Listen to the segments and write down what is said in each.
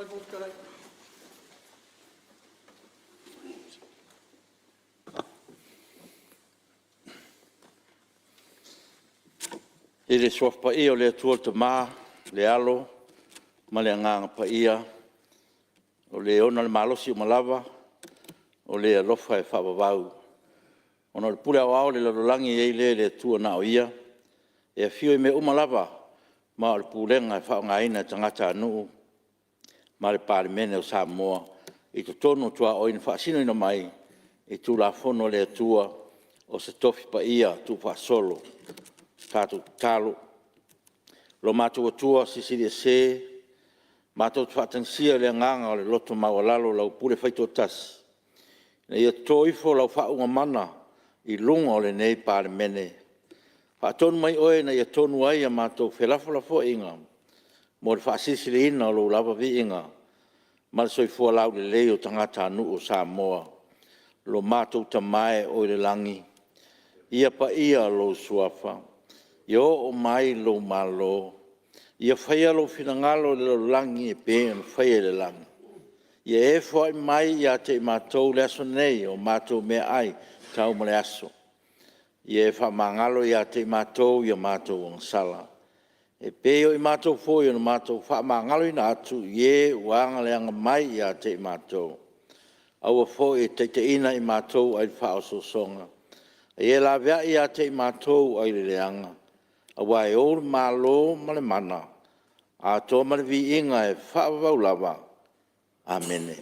I le Suafa Paia o le Atua le Tama, le Alo ma le Agaga Paia, o Le ona le malosi uma lava, o Le alofa e faavavau. Ona o le pule aoao i le lalolagi e i ai lea i le Atua na o Ia, e afio i mea uma lava ma o le pulega e faaaogaina e tagatanuu ma le Palemene o Samoa i totonu o tuaoi na faasinoina mai i Tulafono a le Atua, o se Tofi Paia tuufaasolo. Tatou tatalo. Lo matou Atua Silisili Ese, matou te faatagisia i le agaga o le loto maualalo lau pule faitoatasi, ina ia toto ifo lau faauuga mana i luga o lenei Palemene. Faatonu mai Oe ina ia tonu ai a matou felafolafoaiga mo le faasilisiliina o Lou lava viiga ma le soifua laulelei o tagatanuu o Samoa. Lo matou Tama e oi le lagi, ia paia Lou Suafa, ia oo mai Lou Malo, ia faia Lou finagalo i le lalolagi e pei ona faia i le lagi. Ia e foai mai ia te i matou i le aso nei o matou meaai tau ma le aso. Ia e faamagalo ia te i matou i a matou agasala, e pei o i matou foi na matou faamagaloina atu i e ua aga leaga mai ia te i matou. Aua foi e te taitaiina i matou ai le faaosoosoga, a ia e laveai ia te i matou ai le leaga, aua e Ou le Malo ma le mana, atoa ma le viiga e faavavau lava. Amene.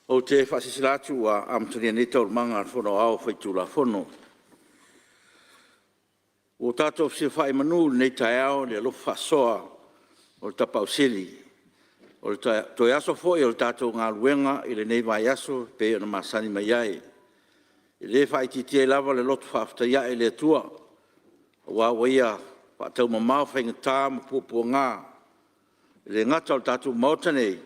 Ou te faasilasila atu ua amatalia nei Taualumaga a le Fono Aoao Faitulafono. Ua tatou fesilafai i manu i lenei taeao i le alofa faasoa o le Tapaau Sili. O le toe aso foi o le tatou galuega i lenei vaiaso e pei ona masani mai ai. E le faaitiitia ai lava le loto faafetai ae i le Atua aua ua Ia faataumamao faigata ma puapuaga, e le gata o le tatou Maota nei,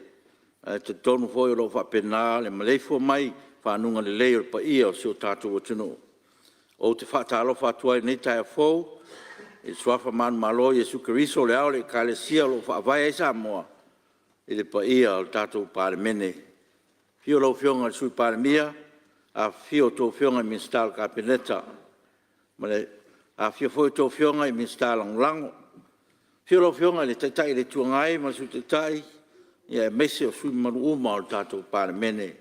ae talitonu foi o lo o faapena le maleifua mai i faguga lelei o le paia o si o tatou atunuu. Ou te faatalofa atu ai i lenei taeao fou i suafa manumalo o Iesu Keriso o le Ao o le Ekalesia o lo o Faavae ai Samoa i le paia o le tatou Palemene. Afio lau Afioga i le Sui Palemia, afifio a outou Afioga i Minisita o le Kapeneta, afifio foi a outou Afioga i Minisita Lagolago. Afio lau Afioga i le Taitai o le Itu Agai ma le Sui Taitai aemaise o sui usufono mamalu uma o le tatou Palemene.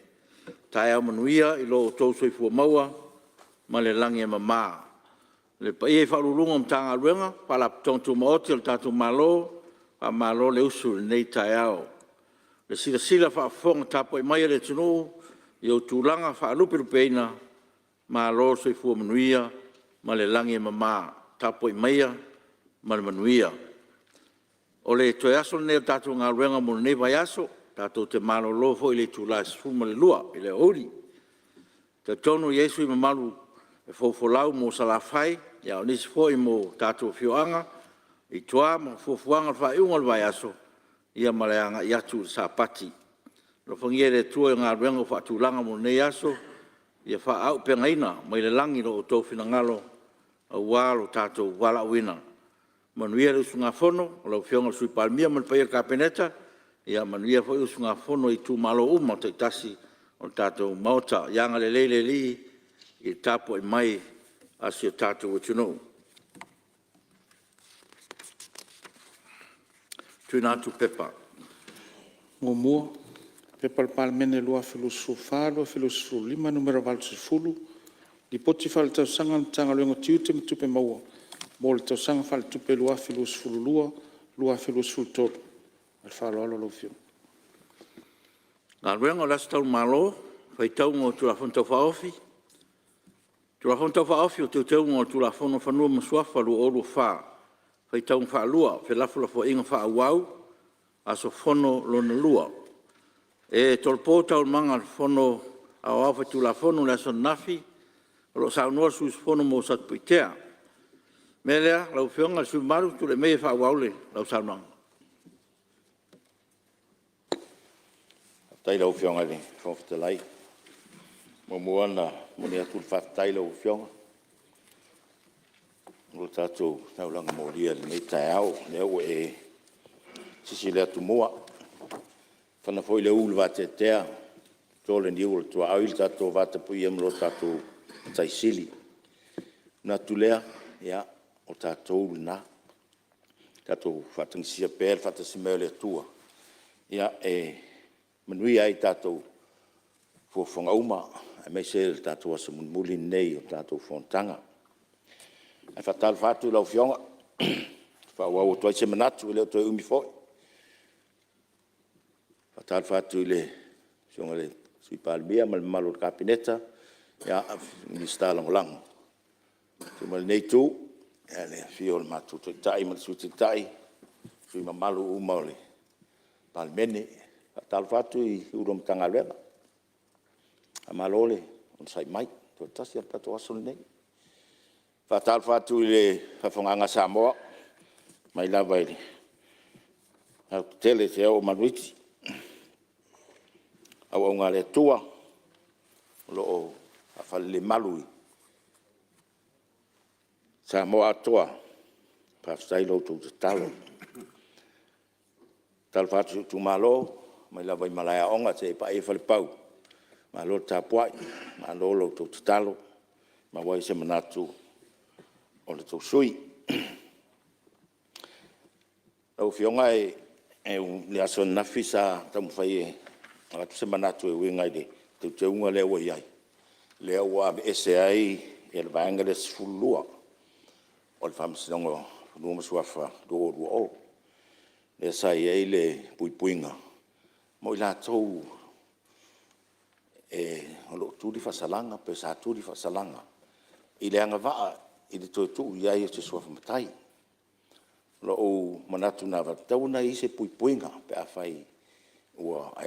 Taeao manuia i lo outou soifua maua ma le lagi e mama. Le paia i Ofisa Sili o Pulega o Matagaluega ma Faalapotopotoga Tumaoti a le tatou Malo, faamalo le usu i lenei taeao. Le silasila faafofoga tapuai mai a le atunuu i ona tulaga faalupelupeina, malo le soifua manuia ma le lagi e mama. Tapuai maia ma le manuia. O le toe aso lenei o le tatou galuega mo lenei vaiaso, tatou te malolo foi i le itula e 12:00 i le aoauli. E talitonu e i ai sui usufono mamalu e fofolau mo Salafai, a o nisi foi mo tatou afioaga i tua ma fuafuaga o le faaiuga o le vaiaso ma le agai atu i le Sapati. Alofagia e le Atua galuega ua faatulaga mo lenei aso, ia faaauupegaina mai le lagi lo outou finagalo aua lo tatou valaauina. Manuia le usugafono a lau Afioga i le Sui Palemia ma le paia o le Kapeneta, ia manuia foi usugafono i itumalo uma taitasi o le tatou Maota. Ia agalelei le Alii i le tapuai mai a si o tatou atunuu. 1. P.P.2024/2025 Nu.80, Lipoti Faaletausaga a le Matagaluega o Tiute ma Tupe Maua mo le Tausaga Faaletupe 2022/2023. Ma le faaaloalo lau Afioga. Galuega. O le Aso Taualo Faitauga o Tulafono Tau Faaofi, Tulafono Tau Faaofi o Teuteuga o le Tulafono o Fanua ma Suafa 2024, faitauga faalua, felafolafoaiga faaauau, aso fono lona lua. E tolopo Taualumaga a le Fono Aoao Faitulafono i le aso ananafi o lo o saunoa le sui usufono mo Satupaitea. O le mea lea lau Afioga i le sui usufono mamalu, tulai maia e faaauau lau saunoaga. Faafetai i lau Afioga i le Fofoga Fetalai. E muamua ona momoli atu le faafetai i lau Afioga mo le tatou taulaga molia i lenei taeao, o lea ua e sisi le atumua, fana foi le ū i le vateatea, toto le niu o le tuaoi i le tatou vatapuia ma lo tatou Matai Sili. Ona manatu lea, ia o tatou lena, tatou faatagisia pea le faatasi mai o le Atua e manuia ai tatou fuafuaga uma, aemaise le tatou aso mulimuli lenei o le tatou fonotaga. Ae faatalofa atu i lau Afioga, e faaauau atu ai se manatu e le o toe umi foi. E faatalofa atu i le Afioga i le Sui Palemia ma le mamalu o le Kapeneta, Minisita Lagolago. Liliu mai i lenei Itu, i le afio o le matou Taitai ma le Sui Taitai, sui usufono mamalu uma o le Palemene. E faatalofa atu i Ofisa Sili o Pulega o Matagaluega, faamalo le onosai mai, toe tasi lava le tatou aso lenei. E faatalofa atu i le faafofogaaga a Samoa, mai lava i le aotetele seia oo i Manuiti, auauna a le Atua o lo o faafalelemalu i Samoa atoa, faafetai i la outou tatalo. Talofa atu i si ou itumalo, mai lava i Malaeaoga seia paia Falepau, malo le tapuai, malo la outou tatalo, maua ai se manatu o le tou sui usufono. Lau Afioga i le aso ananafi sa taumafai e avatu se manatu e uiga i le teuteuga lea ua i ai, lea ua aveese ai le Vaega lea 12 o le Faamasinoga o Fanua ma Suafa 2020, lea sa i ai le puipuiga mo i latou o lo o tuli faasalaga pe sa tuli faasalaga i le agavaa i le toe tuu i ai o se suafa matai. O lou manatu na avatu, e tatau ona i ai se puipuiga pe afai ae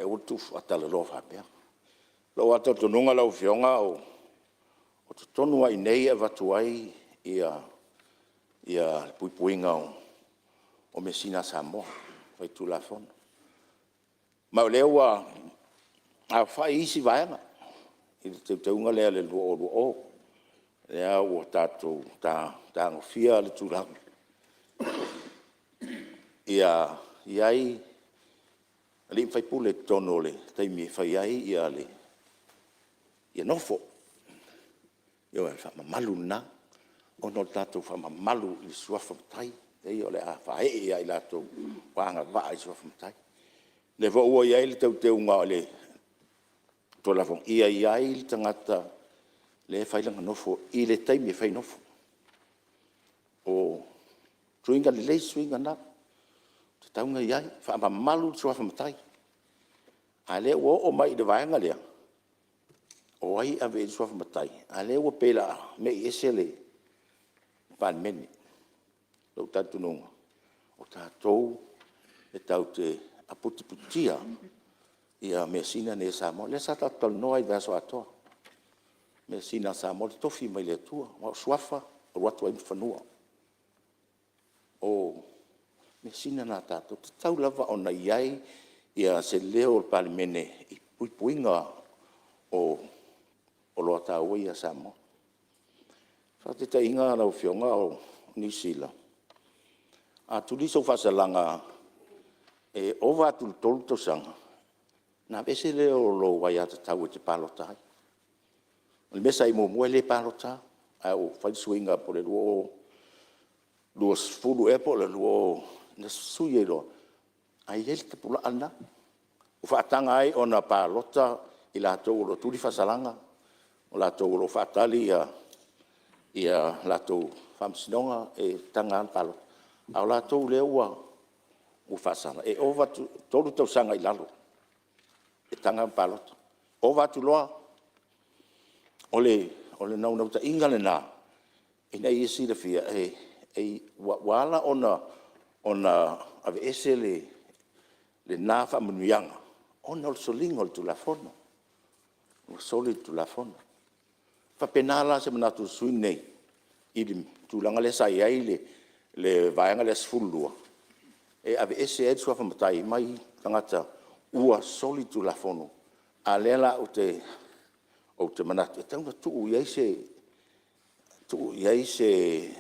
aua le tuufaatalaloa faapea. O lou lava talitonuga lau Afioga, o totonu lava i inei e avatu ai le puipuiga o measina a Samoa Faitulafono. Ma o lea ua aofai isi vaega i le teuteuga lea i le 2020, lea ua tatou tagofia le tulaga ia i ai alii ma faipule i totonu i le taimi e fai ai nofo. Ioe, o le faamamalu lena, ona o le tatou faamamalu i suafa matai, lea o le a faaee ia i latou ua agavaa i suafa matai. O lea foi ua i ai le teuteuga o le Tulafono, ia i ai le tagata lea e fai lana nofo i le taimi e fai ai nofo. O suiga lelei suiga na, e tatau ona i ai, faamamalu le suafa matai. A o lea ua oo mai i le vaega lea, o ai e ave i ai le suafa matai, a o lea ua pei o le a mei ese le Palemene. O lou talitonuga, o tatou e tatou te aputiputia measina nei a Samoa. Lea sa tatou talanoa ai i le vaiaso atoa, measina a Samoa e totofi mai le Atua, aua o suafa e alu atu ai ma fanua. O measina na a tatou, e tatau lava ona i ai se leo o le Palemene i le puipuiga o oloa taua ia a Samoa. Faataitaiga lau Afioga o Niu Sila, a tuli sou faasalaga e ova atu i le 3 tausaga, ona aveese lea o lou aiatatau e te palota ai. O le mea sa i ai muamua e le palota lava, ae ua fai le suiga po o le 2020 ea po o le 20... na sui ai loa, ae i ai le tapulaa lena, ua faataga ai ona palota i latou o lo o tuli faasalaga, o latou o lo o faatali latou faamasinoga, e taga lava ona palota. A o latou lea ua faasala, e ova atu i le 3 tausaga i lalo, E taga ona palota. Ova atu loa, o le naunautaiga lena, ina ia silafia ua ala ona aveese lena faamanuiaga, ona o le soliga o le Tulafono. Ua soli le Tulafono. E faapena la se manatu o le sui usufono lenei i le tulaga lea sa i ai le Vaega lea e 12, e aveese ai le suafa matai mai tagata ua solitulafono, a o lea la ou te manatu, e tatau ona tuu i ai se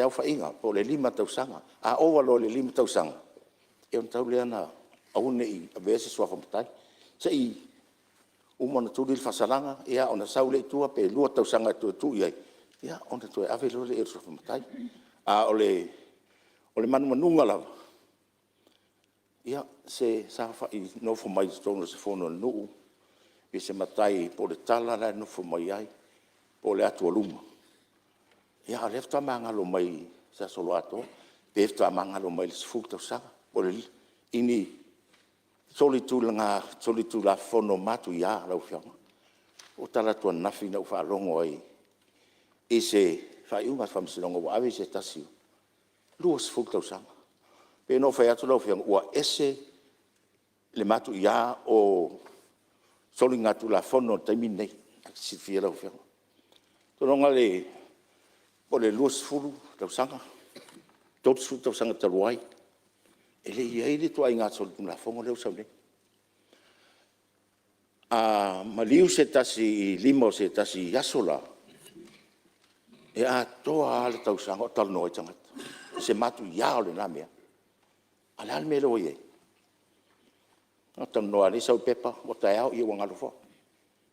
aofaiga po o le 5 tausaga. A ova loa i le 5 tausaga, ia ona tatau lea ona aua ne i avea se suafa matai, se i uma ona tuli le faasalaga ona sau lea i tua pe 2 tausaga e toe tuu i ai, ia ona toe ave loa lea i ai o le suafa matai. A o le manumanuga lava, ia se saofai nofo mai totonu o se fono a le nuu i se matai po o le tala la e nofo mai ai, po o le atualuga, a o lea faatoa magalo mai i se Aso Aloato pe faatoa magalo mai i le 10 tausaga i ni solitulafono matuia lau Afioga. O le talaatu ananafi na ou faalogo ai i se faaiuga a le Faamasinoga ua ave se tasi e 20 tausaga. E pei ona ou fai atu lau Afioga, ua ese le matuia o soligatulafono i le taimi lenei, e te silafia lau Afioga. Seiloga po o le 20 tausaga, 30 tausaga talu ai, e le i i ai le ituaiga solitulafono lea ua sau nei. A maliu se tasi i lima o se tasi i aso la, e atoa lava le tausaga o talanoa ai tagata i se matuia o lena mea. A o le a le mea lea ua i ai? Na ona talanoa lava o lea e sau i le pepa, a taeao ua galo foi.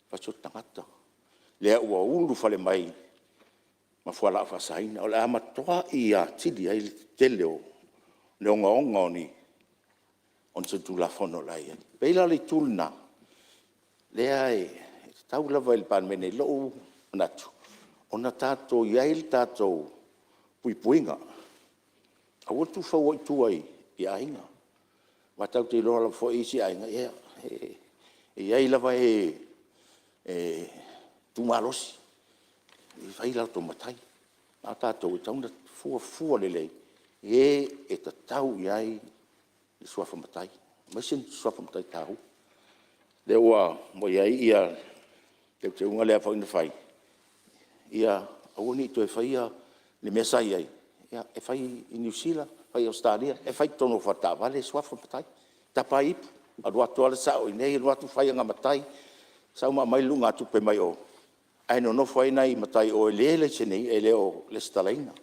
Fai atu o le tagata lea ua ulufale mai ma fualaau faasaina. O le a matuai atili ai le tetele o le ogaoga o ni solitulafono o le a i ai. E pei la o le itu lena, lea e tatau lava i le Palemene i lou manatu, ona tatou i ai le tatou puipuiga. Aua le tuufauina ai tua i aiga. Aua tatou te iloa lava foi isi aiga, ia e i ai lava e e tu malosi e fai o latou matai. A o tatou e tatau ona fuafua lelei i e e tatau i ai le suafa matai, aemaise ni suafa matai taua. Lea ua i ai le teuteuga lea foi na fai, ia aua ne i toe faia le mea sa i ai, e fai i Niu Sila, fai i Ausetalia, e fai i totonu o faletaavale suafa matai, tapa ai ipu, alu atu lava le sao i inei alu atu fai ana matai, sau ma aumai le lugatupe mai o, ae nonofo ai nai matai i o e le o lesitalaina.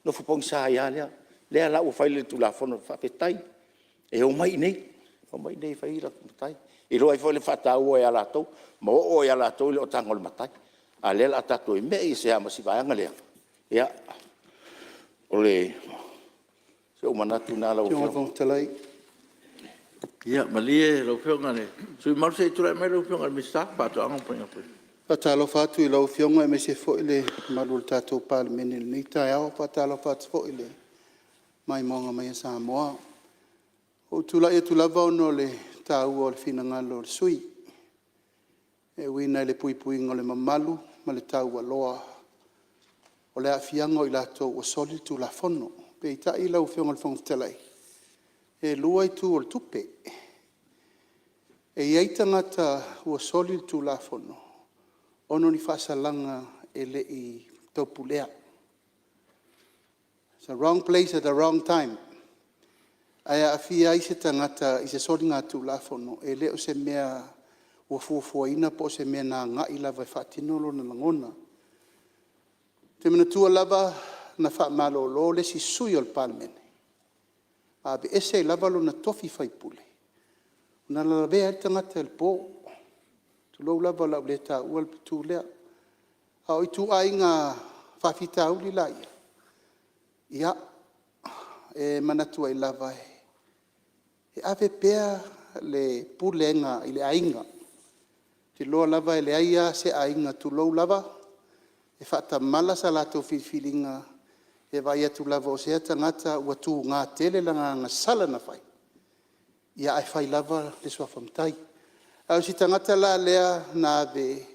Nofo pogisa ai lava lea. O lea la ua fai le Tulafono, faafetai e omai i inei, omai i inei e fai o latou matai. E iloa ai foi le faataua ia latou ma oo lava ia latou le olataga o le matai. A o lea o le a tatou toe mei ese lava ma si vaega lea. Ia, o si ou manatu lena lau Afioga. Lau Afioga i le Fofoga Fetalai… Ia malie lau Afioga i le sui usufono mamalu, se i tulai mai lau Afioga i le Minisita o Faatoaga ma Faiga Faiva. Faatalofa atu i lau Afioga aemaise foi le mamalu o le tatou Palemene i lenei taeao. E faatalofa atu foi i le maimoaga mai a Samoa. Ua ou tulai atu lava ona o le taua o le finagalo o le sui usufono e uiga i le puipuiga o le mamalu ma le taualoa o le aafiaga o i latou ua soli le Tulafono. Peitai lau Afioga i le Fofoga Fetalai, e lua itu o le tupe. E i ai tagata ua soli le Tulafono ona o ni faasalaga e le i taupulea. It's a wrong place at the wrong time, ae aafia ai se tagata i se soligatulafono, e le o se mea ua fuafuaina po o se mea na agai lava e faatino lona lagona. Ou te manatua lava na faamalolo le isi sui usufono o le Palemene, na aveese ai lava lona tofi faipule, na lavea ai le tagata i le po, tulou lava o le a ou le taua le itu lea. A o ituaiga faafitauli la ia, ia, e manatu ai lava e ave pea le pulega i le aiga. Ou te iloa lava e leai lava se aiga, tulou lava, e faatamala sa latou filifiliga e vaai atu lava o sea tagata ua tuga tele lana agasala na fai, ae fai lava le suafa matai. A o si tagata la lea na ave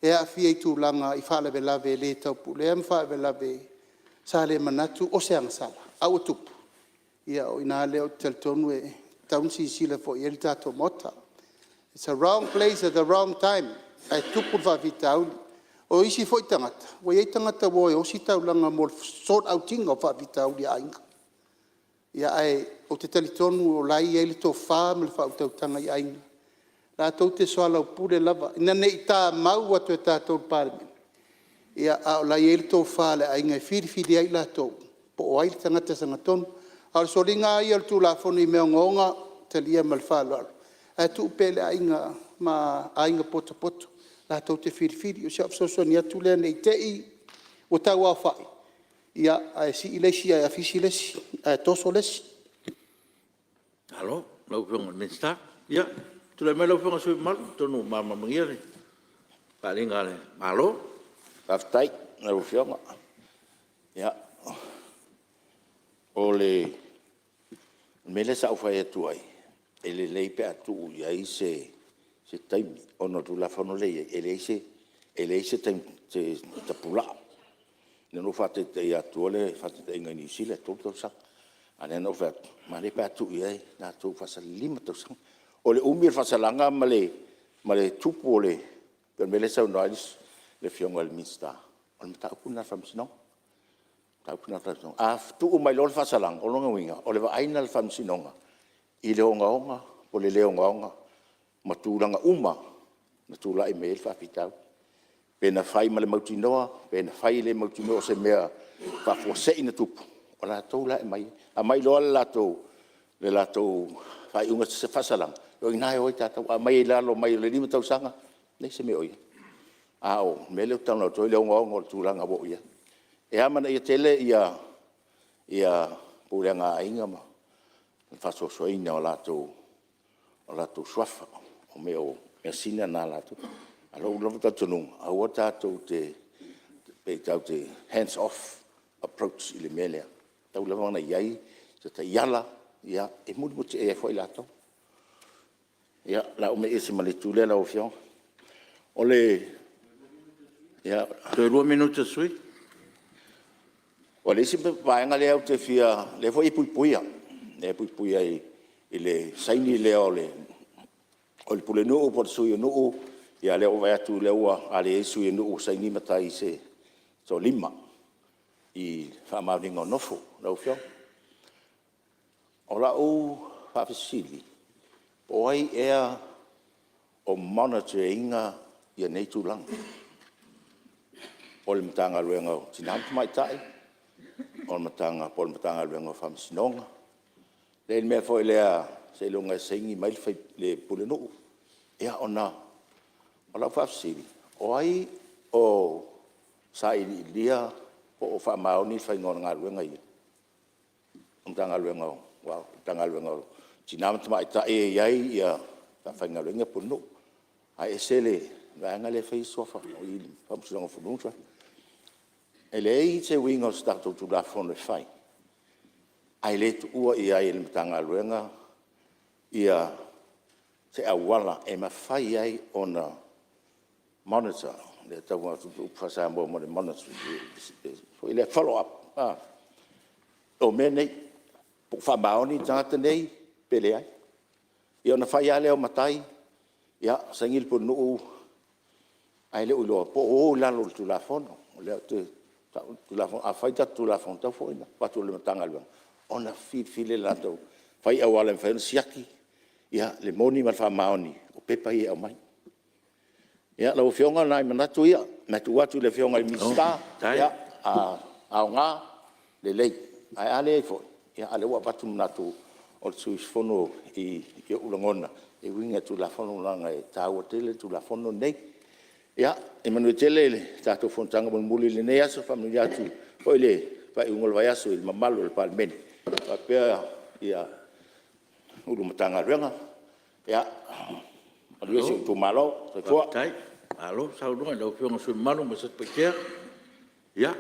e aafia i tulaga i faalavelave le taupulea ma faalavelave sa le manatu o se agasala a ua tupu, ia o i ina lea ou te talitonu e tatau ona silasila foi i ai le tatou Maota. It's a wrong place at the wrong time ae tupu le faafitauli. O isi foi tagata, ua i ai tagata ua o e osi taulaga mo le sort out ina o faafitauli o aiga. Ae ou te talitonu o la e i ai le tofa ma le faautautaga i aiga latou te soalaupule lava, ina ne i tamau atu e tatou le Palemene, a o la e i ai le tofa a le aiga e filifili ai i latou po o ai le tagata sagatonu. A o le soliga lava ia o le Tulafono i mea ogaoga, e talia ma le faaaloalo, ae tuu pea i le aiga ma aiga potopoto latou te filifili. O si au fesoasoani atu lea ne i te i ua tau aofai ae sii le isi ae afisi le isi ae toso le isi. Malo i lau Afioga i le Minisita. Ia, tulai mai lau Afioga i le sui usufono mamalu, atonu ua malamalama ia le faaaliga a le Malo. Faafetai i lau Afioga. Ia, o le mea lea sa ou fai atu ai, e lelei pe a tuu i ai se taimi, ona o le Tulafono lea e i ai, e leai se taimi tapulaa. Lea na ou faataitaiina atua le faataitaiga i Niu Sila e 3 tausaga, a o lea na ou fai atu, manaia pe a tuu i ai latou e 5 tausaga. O le umi o le faasalaga ma le tupu o le… pei o le mea lea e saunoa ai le Afioga i le Minisita, o le mataupu lena a le Faamasinoga, o le mataupu lena a le Faamasinoga. A tuu mai loa le faasalaga, o lona uiga, o le vaaiga lena a le Faamasinoga i le ogaoga po o le le ogaoga ma tulaga uma na tulai mai ai le faafitauli. Pe na fai ma le mautinoa pe na fai e le mautinoa o se mea faafuasei ona tupu, o latou la e aumai, aumai loa le latou faaiuga faasalaga, o i ina e o ai tatou. A aumai i lalo mai le 5 tausaga, e leai se mea o i ai. A o le mea lea ou te talanoa atu ai o le ogaoga o le tulaga ua oo i ai. E amanaia tele pulega a aiga ma le faasoasoaina o latou suafa, o measina na a latou. Ae o lou lava talitonuga, aua tatou te, pe tatou te hands off approach i le mea lea. E tatau lava ona i ai se taiala e mulimuli ane ai latou. Ia, o le a ou mee ese ma le itu lea lau Afioga. Toe 2 minute o le sui usufono. O le isi vaega lea ou te fia, lea foi e puipuia, lea e puipuia i le saini lea o le pulenuu po o le sui o nuu. Ia o lea ua ou vaai atu a leai se sui o nuu ua saini matai se toalima i le faamaoniga o nofo lau Afioga. O lau faafesili, o ai ea o monitor ina nei tulaga? O le Matagaluega o Tina ma Tamaitai po o le Matagaluega o Faamasinoga? E i ai le mea foi lea seiloga e saini mai le pulenuu, ia ona… O lau faafesili, o ai o sailiilia po o faamaoni le faiga o galuega ia? O le Matagaluega o Tina ma Tamaitai e i ai le faafaigaluega pulenuu, ae ese le vaega lea e faia suafa o i i le Faamasinoga o Fanua ma Suafa. E leai se uiga o se tatou Tulafono e fai ae le tuua i ai e le Matagaluega se auala e mafai ai ona monitor, lea e tau avatu le upu faa-Samoa mo le monitor foi lea e follow up o mea nei, po o faamaoni le tagata nei pe leai. Ia ona fai lava lea o matai, saini le pulenuu ae le o iloa po o o i lalo o le Tulafono. O lea ou te tau le Tulafono, a fai le tatou Tulafono, e tatau foi ona avatu i le Matagaluega ona filifili latou, fai auala e mafai ona siaki le moni ma le faamaoni o pepa ia e aumai. Ia, lau Afioga o nai manatu ia e tuu atu i le Afioga i le Minisita, a aoga, lelei, ae a leai foi, a o lea ua avatu manatu o le sui usufono i ou lagona e uiga i le Tulafono leaga e taua tele le Tulafono lenei. Ia manuia tele le tatou fonotaga mulimuli i lenei aso. E faamanuia atu foi le faaiuga o le vaiaso i le mamalu o le Palemene faapea Ofisa Sili o Pulega o Matagaluega. Ia manuia si ou itumalo. Soifua. Faafetai, malo saunoa i lau Afioga i le sui usufono mamalu mai Satupaitea. Ia,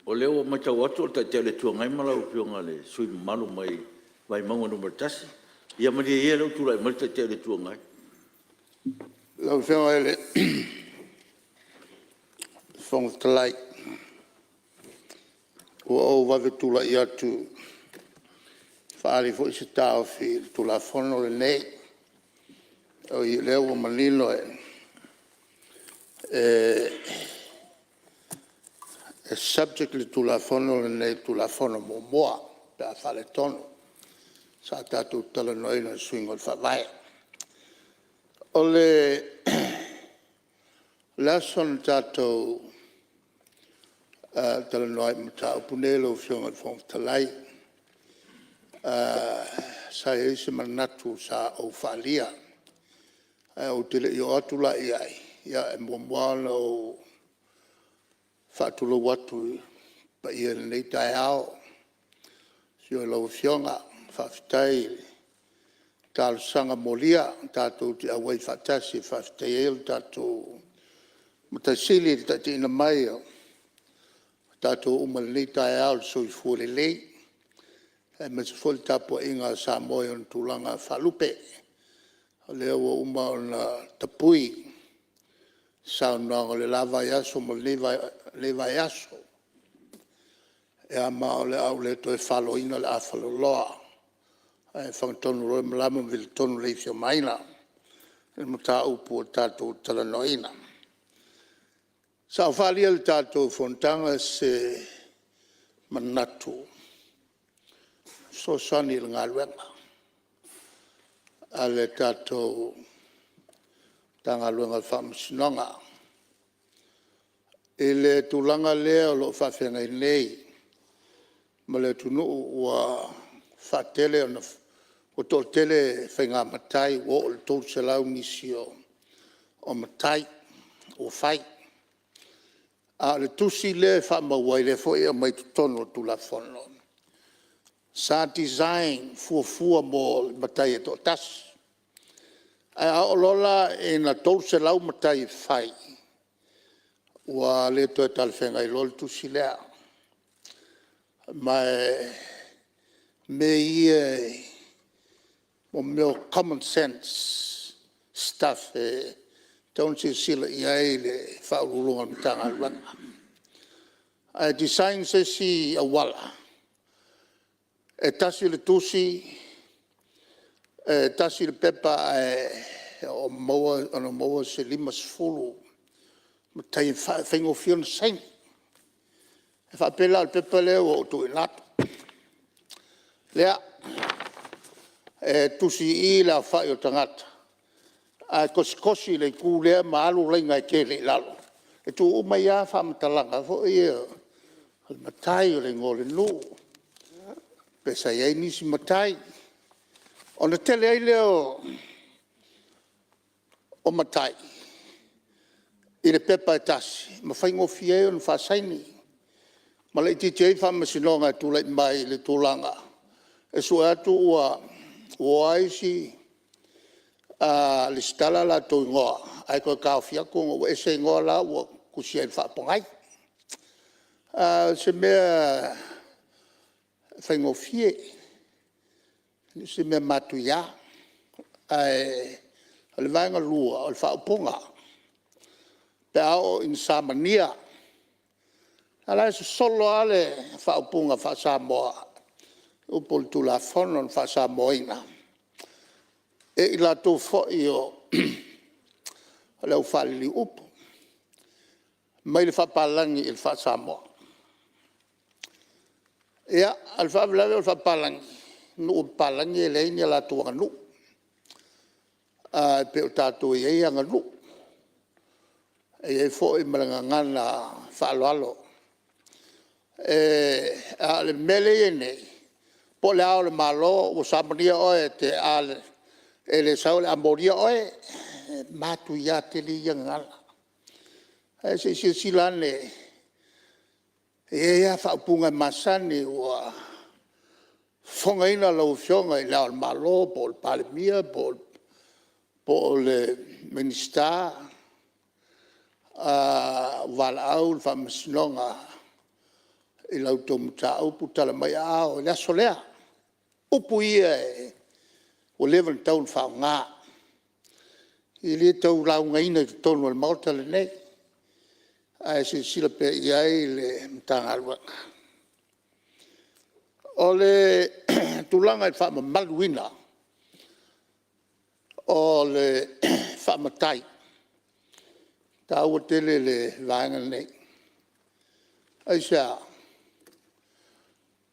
o lea ua matau atu o le Taitai o le Itu Agai ma lau Afioga i le sui usufono mamalu mai Vaimauga 1. Ia malie ia o lea ua tulai mai le Taitai o le Itu Agai. Lau Afioga i le Fofoga Fetalai, ua ou vave tulai atu e faaali foi se taofi i le Tulafono lenei. E ui o lea ua manino e subject le Tulafono lenei i le Tulafono muamua pe a faaletonu sa tatou talanoaina i le suiga o le Faavae. O le aso na tatou talanoa ai i le mataupu lenei lau Afioga i le Fofoga Fetalai, sa i ai se manatu sa ou faaalia ae ou te le i oo atu la i ai, e muamua lava ona ou faatulou atu i le paia i lenei taeao i le afio o lau Afioga. Faafetai i le talosaga molia tatou te auai faatasi e faafetaia ai lo tatou Matai Sili i le taitaiina mai o tatou uma i lenei taeao i le soifua lelei aemaise foi le tapuaiga a Samoa i ona tulaga faalupe. O lea ua uma ona tapui saunoaga o le la vaiaso ma lenei vaiaso. Ia ma o le a ou le toe faloina le afaloloa ae fagatonu loa le malama ma vili tonu le ifi a Maina i le mataupu ua tatou talanoaina. Sa ou faaalia i le tatou fonotaga se manatu e fesoasoani i le galuega a le tatou Matagaluega o Faamasinoga i le tulaga lea o lo o faafeagai nei ma le atunuu ua toatele faiga matai ua oo i le 300 nisi o matai ua fai. A o le tusi lea e faamau ai lea foi e aumai i totonu o le Tulafono, sa design fuafua mo le matai e toatasi. Ae a oo loa la ina 300 matai e fai, ua le toe talafeagai loa le tusi lea. Ma o mea ia o mea o common sense stuff e tatau ona silasila i ai le Ofisa Sili o Pulega o le Matagaluega. Ae design se isi auala e tasi le tusi, e tasi le pepa ae ono maua se 50 matai e faigofie ona saini. E faapei la o le pepa lea ua ou tuuina atu. Lea, e tusi i i le aofai o tagata ae tositosi i le itu lea ma alu laina e tele i lalo e tuu uma ai lava faamatalaga foi ia o le matai, o le igoa o le nuu, pe sa i ai nisi matai. Ona tele ai lea o matai i le pepa e tasi ma faigofie ai ona faasaini ma laitiiti ai le faamasinoga e tulai mai i le tulaga e sue atu ua o lava isi resitala latou igoa ae toe taofi atu ona ua ese igoa la ua tusi ai i le faapogai. O se mea faigofie, e le o se mea matuia. Ae o le vaega lua o le faaupuga, pe a oo ina samania. A o la e sosolo lava le faaupuga faa-Samoa i upu o le Tulafono na faa-Samoa ina e i latou foi o le au faaliliu upu mai le faapalagi i le faa-Samoa. Ia, a o le faalavelave o le faapalagi, o nuu o papalagi e leai ni a latou aganuu. Ae pei o tatou e i ai aganuu, e i ai foi ma le gagana faaaloalo. A o le mea lea e i ai nei, po o Le Ao o le Malo ua samania oe e te le sau o le a molia oe. E matuia tele ia gagana. Ae se i silasila ane, e i ai lava faaupuga e masani ua fofogaina lau Afioga i Le Ao o le Malo po o le Palemia po o le Minisita, ua valaau le Faamasinoga i la outou mataupu, tala mai aao i le aso lea. O upu ia ua leva ona tatau ona faaaoga. E le tau laugaina i totonu o le Maota lenei ae silasila pea i ai le Matagaluega. O le tulaga i le faamamaluina o le faa-matai, e taua tele le vaega lenei. Aisea?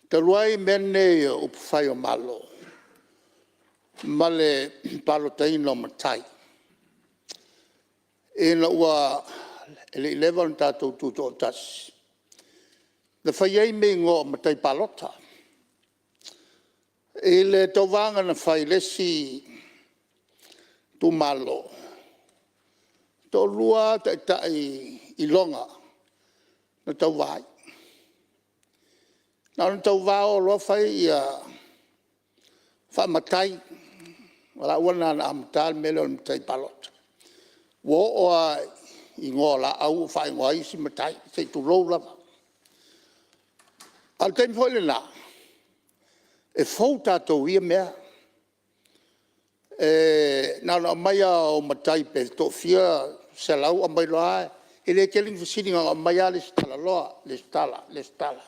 Talu ai mea nei o upufai o Malo ma le palotaina o matai ina ua… e le i leva ona tatou tutoatasi, na fai ai mea e igoa o matai palota. I le tauvaga na fai i le isi itumalo, e toalua lava taitai iloga na tauva ai. Na ona tauva o loa fai faa-matai, o laua na na amataina le mea lea o le matai palota. Ua oo lava i igoa o laau ua faaigoa ai isi matai, se i tulou lava. A o le taimi foi lena e fou tatou i ia mea. Na ona aumai lava o matai pe toafia selau aumai loa lava, e le tele ni fesili na ona aumai lava resitala loa, resitala, resitala.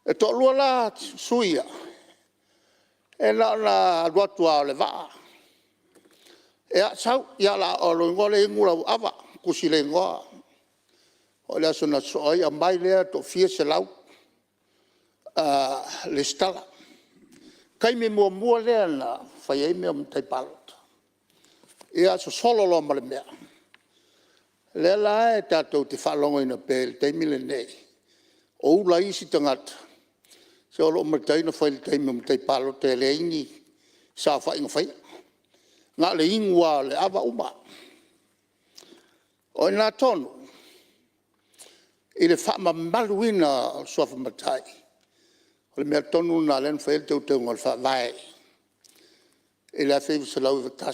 E toalua la sui ia e na ona alu atu lava o le vaa, ia sau, o lou igoa lea e inu lau ava, tusi le igoa. Oo i le aso na sosoo ai aumai lea toafia selau resitala. O le taimi muamua lea na fai ai mea o matai palota. Ia sosolo loa ma le mea. O lea la e tatou te faalogoina pea i le taimi lenei o ula ai isi tagata, se o lou matai na fai i le taimi o matai palota e leai ni saofaiga faia, na o le inu lava o le ava uma. O i ina tonu i le faamamaluina o suafa matai, o le mea tonu lena lea na fai ai le teuteuga o le Faavae i le 1991,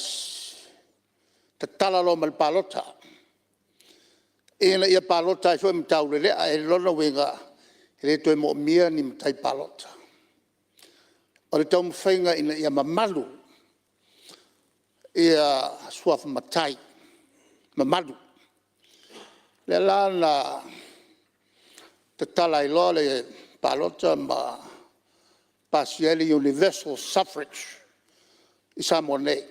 tatala loa ma le palota ina ia palota ai foi ma taulelea. O lona uiga e le toe moomia ni matai palota. O le taumafaiga ina ia mamalu suafa matai, mamalu. O lea la na tatala ai loa le palota ma pasia ai le universal suffrage i Samoa nei.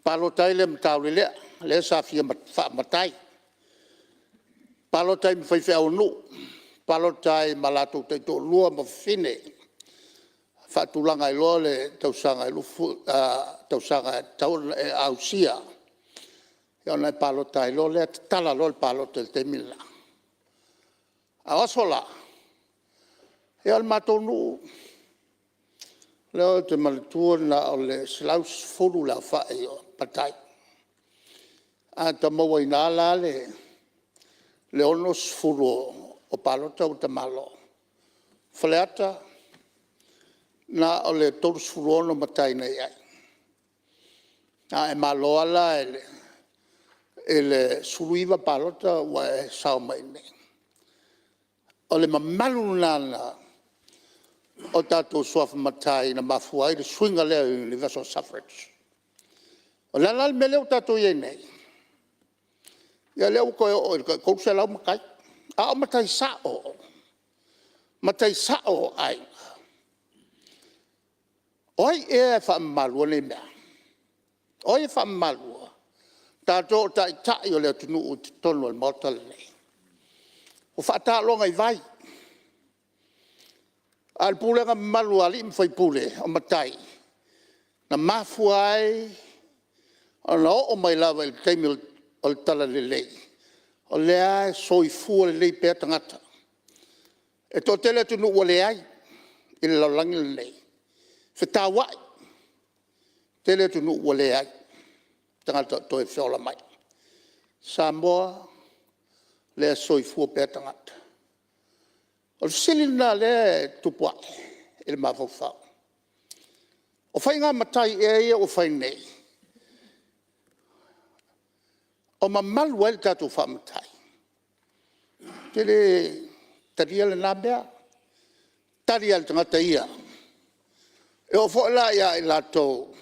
Palota ai lea ma taulelea, lea sa fia faamatai, palota ai ma faifeau o nuu, palota ai ma latou taitoalua ma fafine, faatulaga ai loa le tausaga e tatau ona e ausia ona e palota ai loa lea, tatala loa le palota i le taimi lena. A o aso la, ia o le matou nuu lea ou te manatua na o le 110 le aofai o matai. A ota mauaina la le 60 o palota ua ota malo. O Faleata na o le 36 matai na i ai. A e malo lava la i le 19 palota ua e sao mai i inei. O le mamalu lena o tatou suafa matai na mafua ai le suiga lea o le universal suffrage. O le a la le mea lea ua tatou i ai nei? Ia lea ua toe oo i le tai 300 matai, a o matai sao, matai sao o aiga. O ai ea e faamamaluina nei mea? O ai e faamamaluina? O tatou o taitai o le atunuu i totonu o le Maota lenei. Ua faataaloga i vai, a o le pulega mamalu a alii ma faipule o matai, na mafua ai ona oo mai lava i le taimi o le Talalelei, o lea lava e soifua lelei pea tagata. E toatele atunuu ua leai i le lalolagi lenei, fetauai, tele atunuu ua leai tagata o toe feola mai. O Samoa o lea e soifua pea tagata. O le fesili lena o lea e tupu ae i le mafaufau, o faiga matai ea ia ua fai nei o mamalu ai le tatou faa-matai? Ou te le talia lena mea, e tali lava i le tagata ia. E oo foi la ia i latou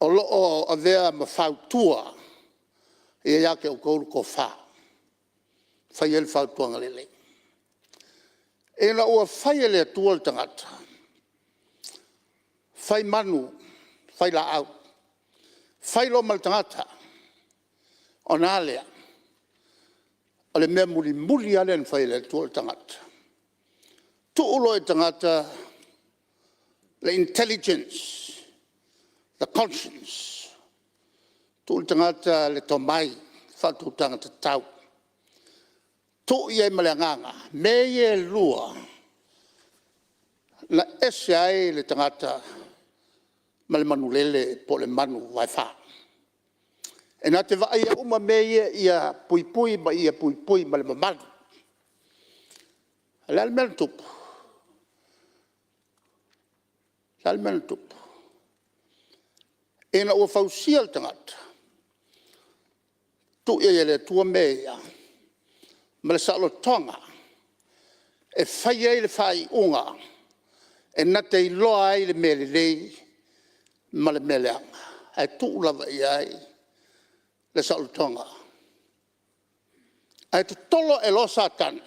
o lo o avea ma fautua ia te outou le tofa e fai ai le fautuaga lelei. Ina ua fai e le Atua le tagata, fai manu, fai laau, fai loa ma le tagata, ona a lea? O le mea mulimuli lava lea na fai e le Atua o le tagata. Tuu loa i le tagata le intelligence, the conscious, tuu i le tagata le tomai, le faautautaga tatau, tuu i ai ma le agaga. O mea ia e lua na ese ai le tagata ma le manulele po o le manuvaefa. E na te vaaia uma mea ia ia puipui ma ia puipui ma le mamalu. O le a le mea na tupu? O le a le mea na tupu? Ina ua fausia le tagata, tuu i ai e le Atua mea ia ma le saolotoga e fai ai le faaiuga e na te iloa ai le mea lelei ma le mea leaga, ae tuu lava i ai le saolotoga. Ae totolo ae loa Satani,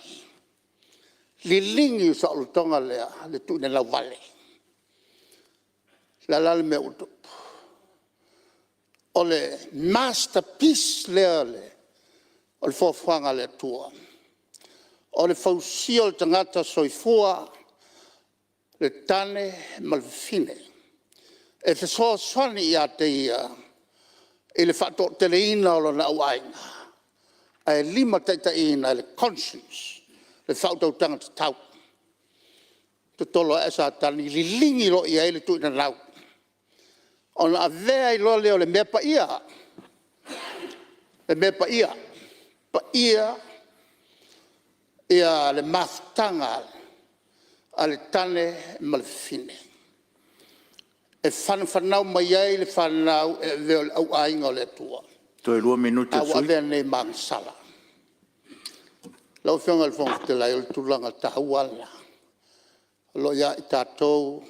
liligi le saolotoga lea le tuunanau vale. O le a la le mea ua tupu? O le masterpiece lea o le foafoaga a le Atua, o le fausia o le tagata soifua, le tane ma le fafine e fesoasoani ia te ia i le faatoateleina o lona auaiga, ae limataitaiina e le conscious le faautautaga tatau. Totolo ae Satani liligi loa i ai le tuuaiga ona avea ai loa lea o le mea paia, le mea paia, paia ia le mafutaga a le tane ma le fafine e fanafanau mai ai le fanau e avea o le auaiga o le Atua, Toe lua minute o le ae ua sui usufono. avea nei ma agasala. Lau Afioga i le Fofoga Fetalai o le tulaga taua lava lena o lo o ia i tatou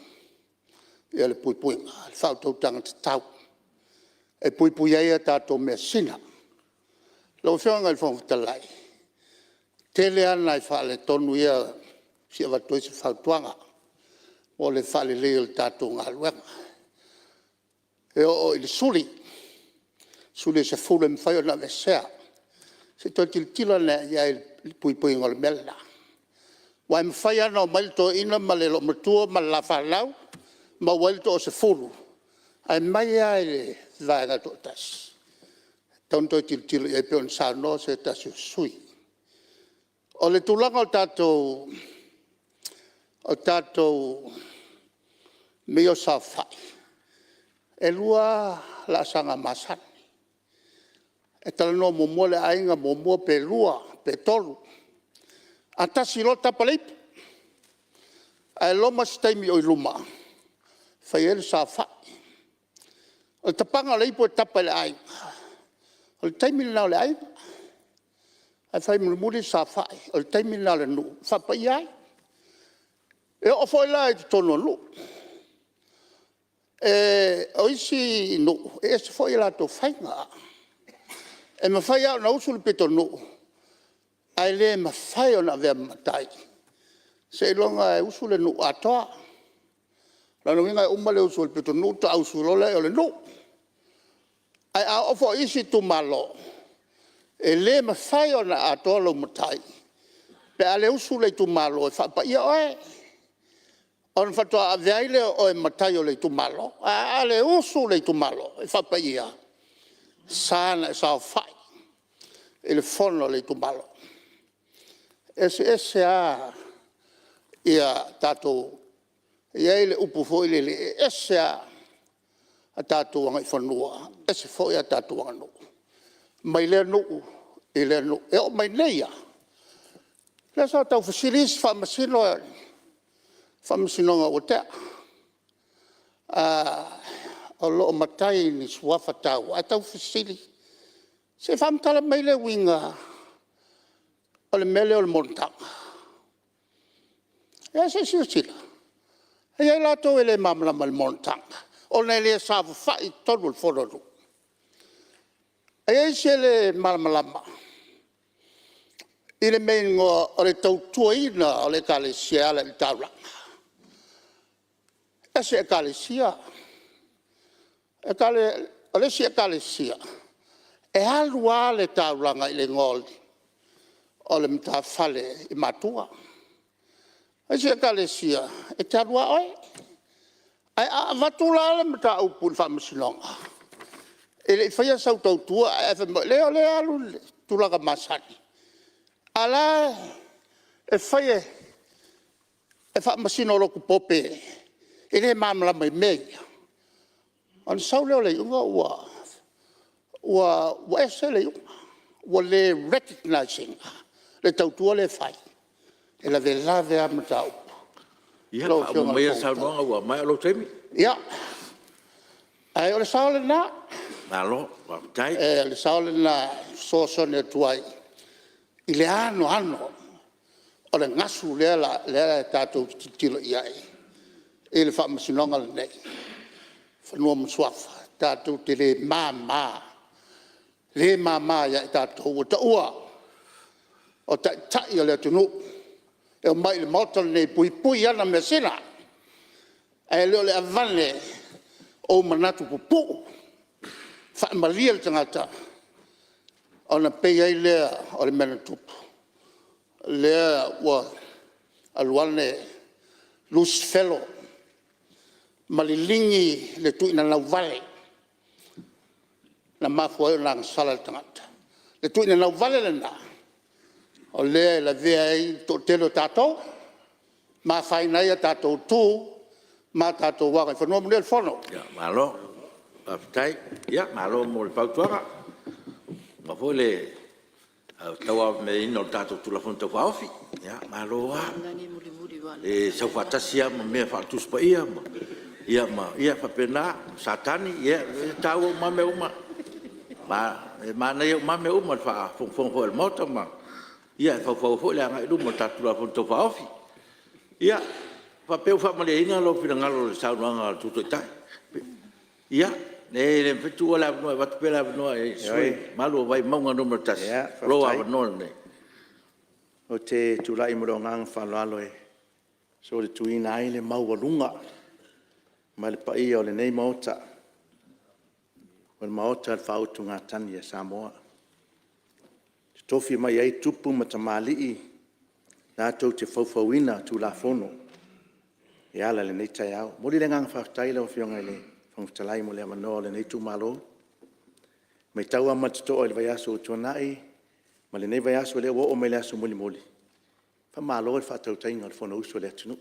le puipuiga, le faautautaga tatau e puipui ai a tatou measina. Lau Afioga i le Fofoga Fetalai, e tele lava nai faaletonu ia e fia avatu ai se fautuaga mo le faaleleia o le tatou galuega. E oo i le suli, suli e 10 e mafai ona aveesea. Se i toe tilotilo ane lava i ai i le puipuiga o le mea lena. Aua e mafai lava ona omai le toeaina ma le loomatua ma le la fanau maua ai le toasefulu, ae mai lava i le vaega e toatasi. E tatau ona toe tilotilo i ai pei ona saunoa se tasi o sui usufono. O le tulaga o tatou mea ia o saofai, e 2 lava laasaga masani. E talanoa muamua le aiga muamua pe 2 pe 3. A tasi loa tapa le ipu, ae loma se taimi o i luma e fai ai le saofai. O le tapaga o le ipu e tapa e le aiga, o le taimi lena o le aiga, ae fai mulimuli le saofai, o le taimi lena o le nuu e faapaia ai. E oo foi la i totonu o nuu. O isi nuu e ese foi a latou faiga. E mafai lava ona usu le pitonuu ae le mafai ona avea ma matai seiloga e usu le nuu atoa. O lona uiga e uma le usu a le pitonuu ona faatoa usu loa lea o le nuu. Ae a oo foi i isi itumalo, e le mafai ona atoa lou matai pe a le usu le itumalo e faapaia oe, ona faatoa avea ai lea o oe ma matai o le itumalo. Ae a le usu le itumalo e faapaia, e sa ona e saofai i le fono a le itumalo. E eseese lava tatou… E i ai le upu foi lele, e ese lava a tatou agaifanua, ese foi a tatou aganuu mai lea nuu i lea nuu. E oo mai nei lava, lea sa tau fesili isi Faamasino i le Faamasinoga ua tea, o lo o matai i ni suafa taua ae tau fesili, se i faamatala mai le uiga o le mea lea o le monotaga. Ia se i silasila, e i ai latou e le malamalama i le monotaga. ona e le saofafai i totonu o le fonu a nuu? E i ai isi e le malamalama i le mea e igoa o le tautuaina o le Ekalesia e ala i le taulaga. E ese Ekalesia. O le isi Ekalesia, e alu lava le taulaga i le igoa o le matafale i matua. O isi Ekalesia, e te alu lava oe. Ae a avatu la le mataupu i le Faamasinoga, e le i faia sau tautua ae fai mai, leai o lea e alu i le tulaga masani, a o la e fai e faamasino lotu pope e le malamalama i mea ia, ona sau lea o le iuga ua ese le iuga, ua le recognize ina le tautua lea e fai. E lavelave a mataupu. Ia Lau faauma Afioga i maia le le Fofoga Fetalai. saunoaga ua maea lou taimi. Ia, ae o le sao lena. Malo faafetai. O le sao lena e fesoasoani atu ai i le anoano o le gasu lea tatou te tilotilo i ai i le Faamasinoga lenei o Fanua ma Suafa. Tatou te le mama, le mama ia i tatou ua taua o Taitai o le atunuu e omai i le Maota lenei e puipui ana measina, ae le o le aveane o ou manatu pupuu, faamalie le tagata ona pei ai lea o le mea na tupu, lea ua alu ane Lusifelo ma liligi le tuinanau vale na mafua ai ona agasala le tagata. O le tuinanau vale lena o lea e lavea ai le toatele o tatou ma afaina ai a tatou tu ma tatou agaifanua. Manuia le fono. Malo faafetai, malo mo le fautuaga aua foi le tauavagameaina o le tatou Tulafono Tau Faaofi. Malo lava le sau faatasi lava ma mea faale-Tusi Paia ma ia faapena Satani, ia e taua uma lava mea uma. E manaia uma lava mea uma i le faafogafoga foi a le Maota e faufau ai foi le agai i luma o le tatou Tulafono Tau Faaofi. Ia, faapea ua faamalieina lou finagalo i le saunoaga a le Sui Taitai? Ia, leai e le mafai ona tuua le avanoa e avatu pea le avanoa i le sui usufono mamalu o Vaimauga 1, o lou avanoa lenei. Ou te tulai ma lou agaga faaaloalo e solituina ai le maualuga ma le paia o lenei Maota, o le Maota o le Faautugatagi a Samoa. E totofi mai ai tupu ma tamalii latou te faufauina Tulafono e ala i lenei taeao. E momoli le agaga faafetai i lau Afioga i le Fofoga Fetalai mo le avanoa o lenei itumalo. E matau lava ma le totoa i le vaiaso ua tuanai ma lenei vaiaso lea ua oo mai i le aso mulimuli, faamalo i le faatautaiga o le Fonousu a le atunuu.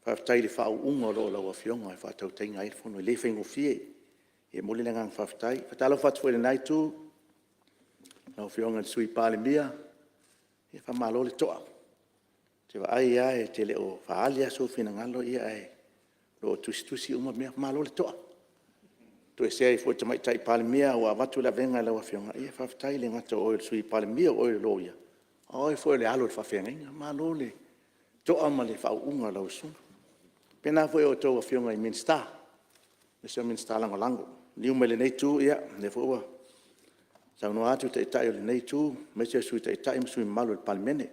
Faafetai i le faauuga o lo o lau Afioga e faatautaia ai le Fono, e le faigofie. E momoli le agaga faafetai. E faatalofa atu foi i lena Itu i lau Afioga i le Sui Palemia, faamalo le toa. Ou te vaai lava e te le o faaali lava sou finagalo ae o lo o tusitusi uma mea. Malo le toa. Toesea ai foi i le Tamaitai Palemia ua avatu le avega i lau Afioga, ia faafetai. E le gata o oe o le Sui Palemia o oe o le Loia, a o oe foi o le alo o le faafeagaiga. Malo le toa ma le faauuga i lau susuga. E faapena foi i a outou Afioga i Minisita aemaise o Minisita Lagolago. Liliu mai lenei Itu, ia o lea foi ua saunoa atu le Taitai o lenei Itu aemaise le Sui Taitai ma sui usufono mamalu o le Palemene. E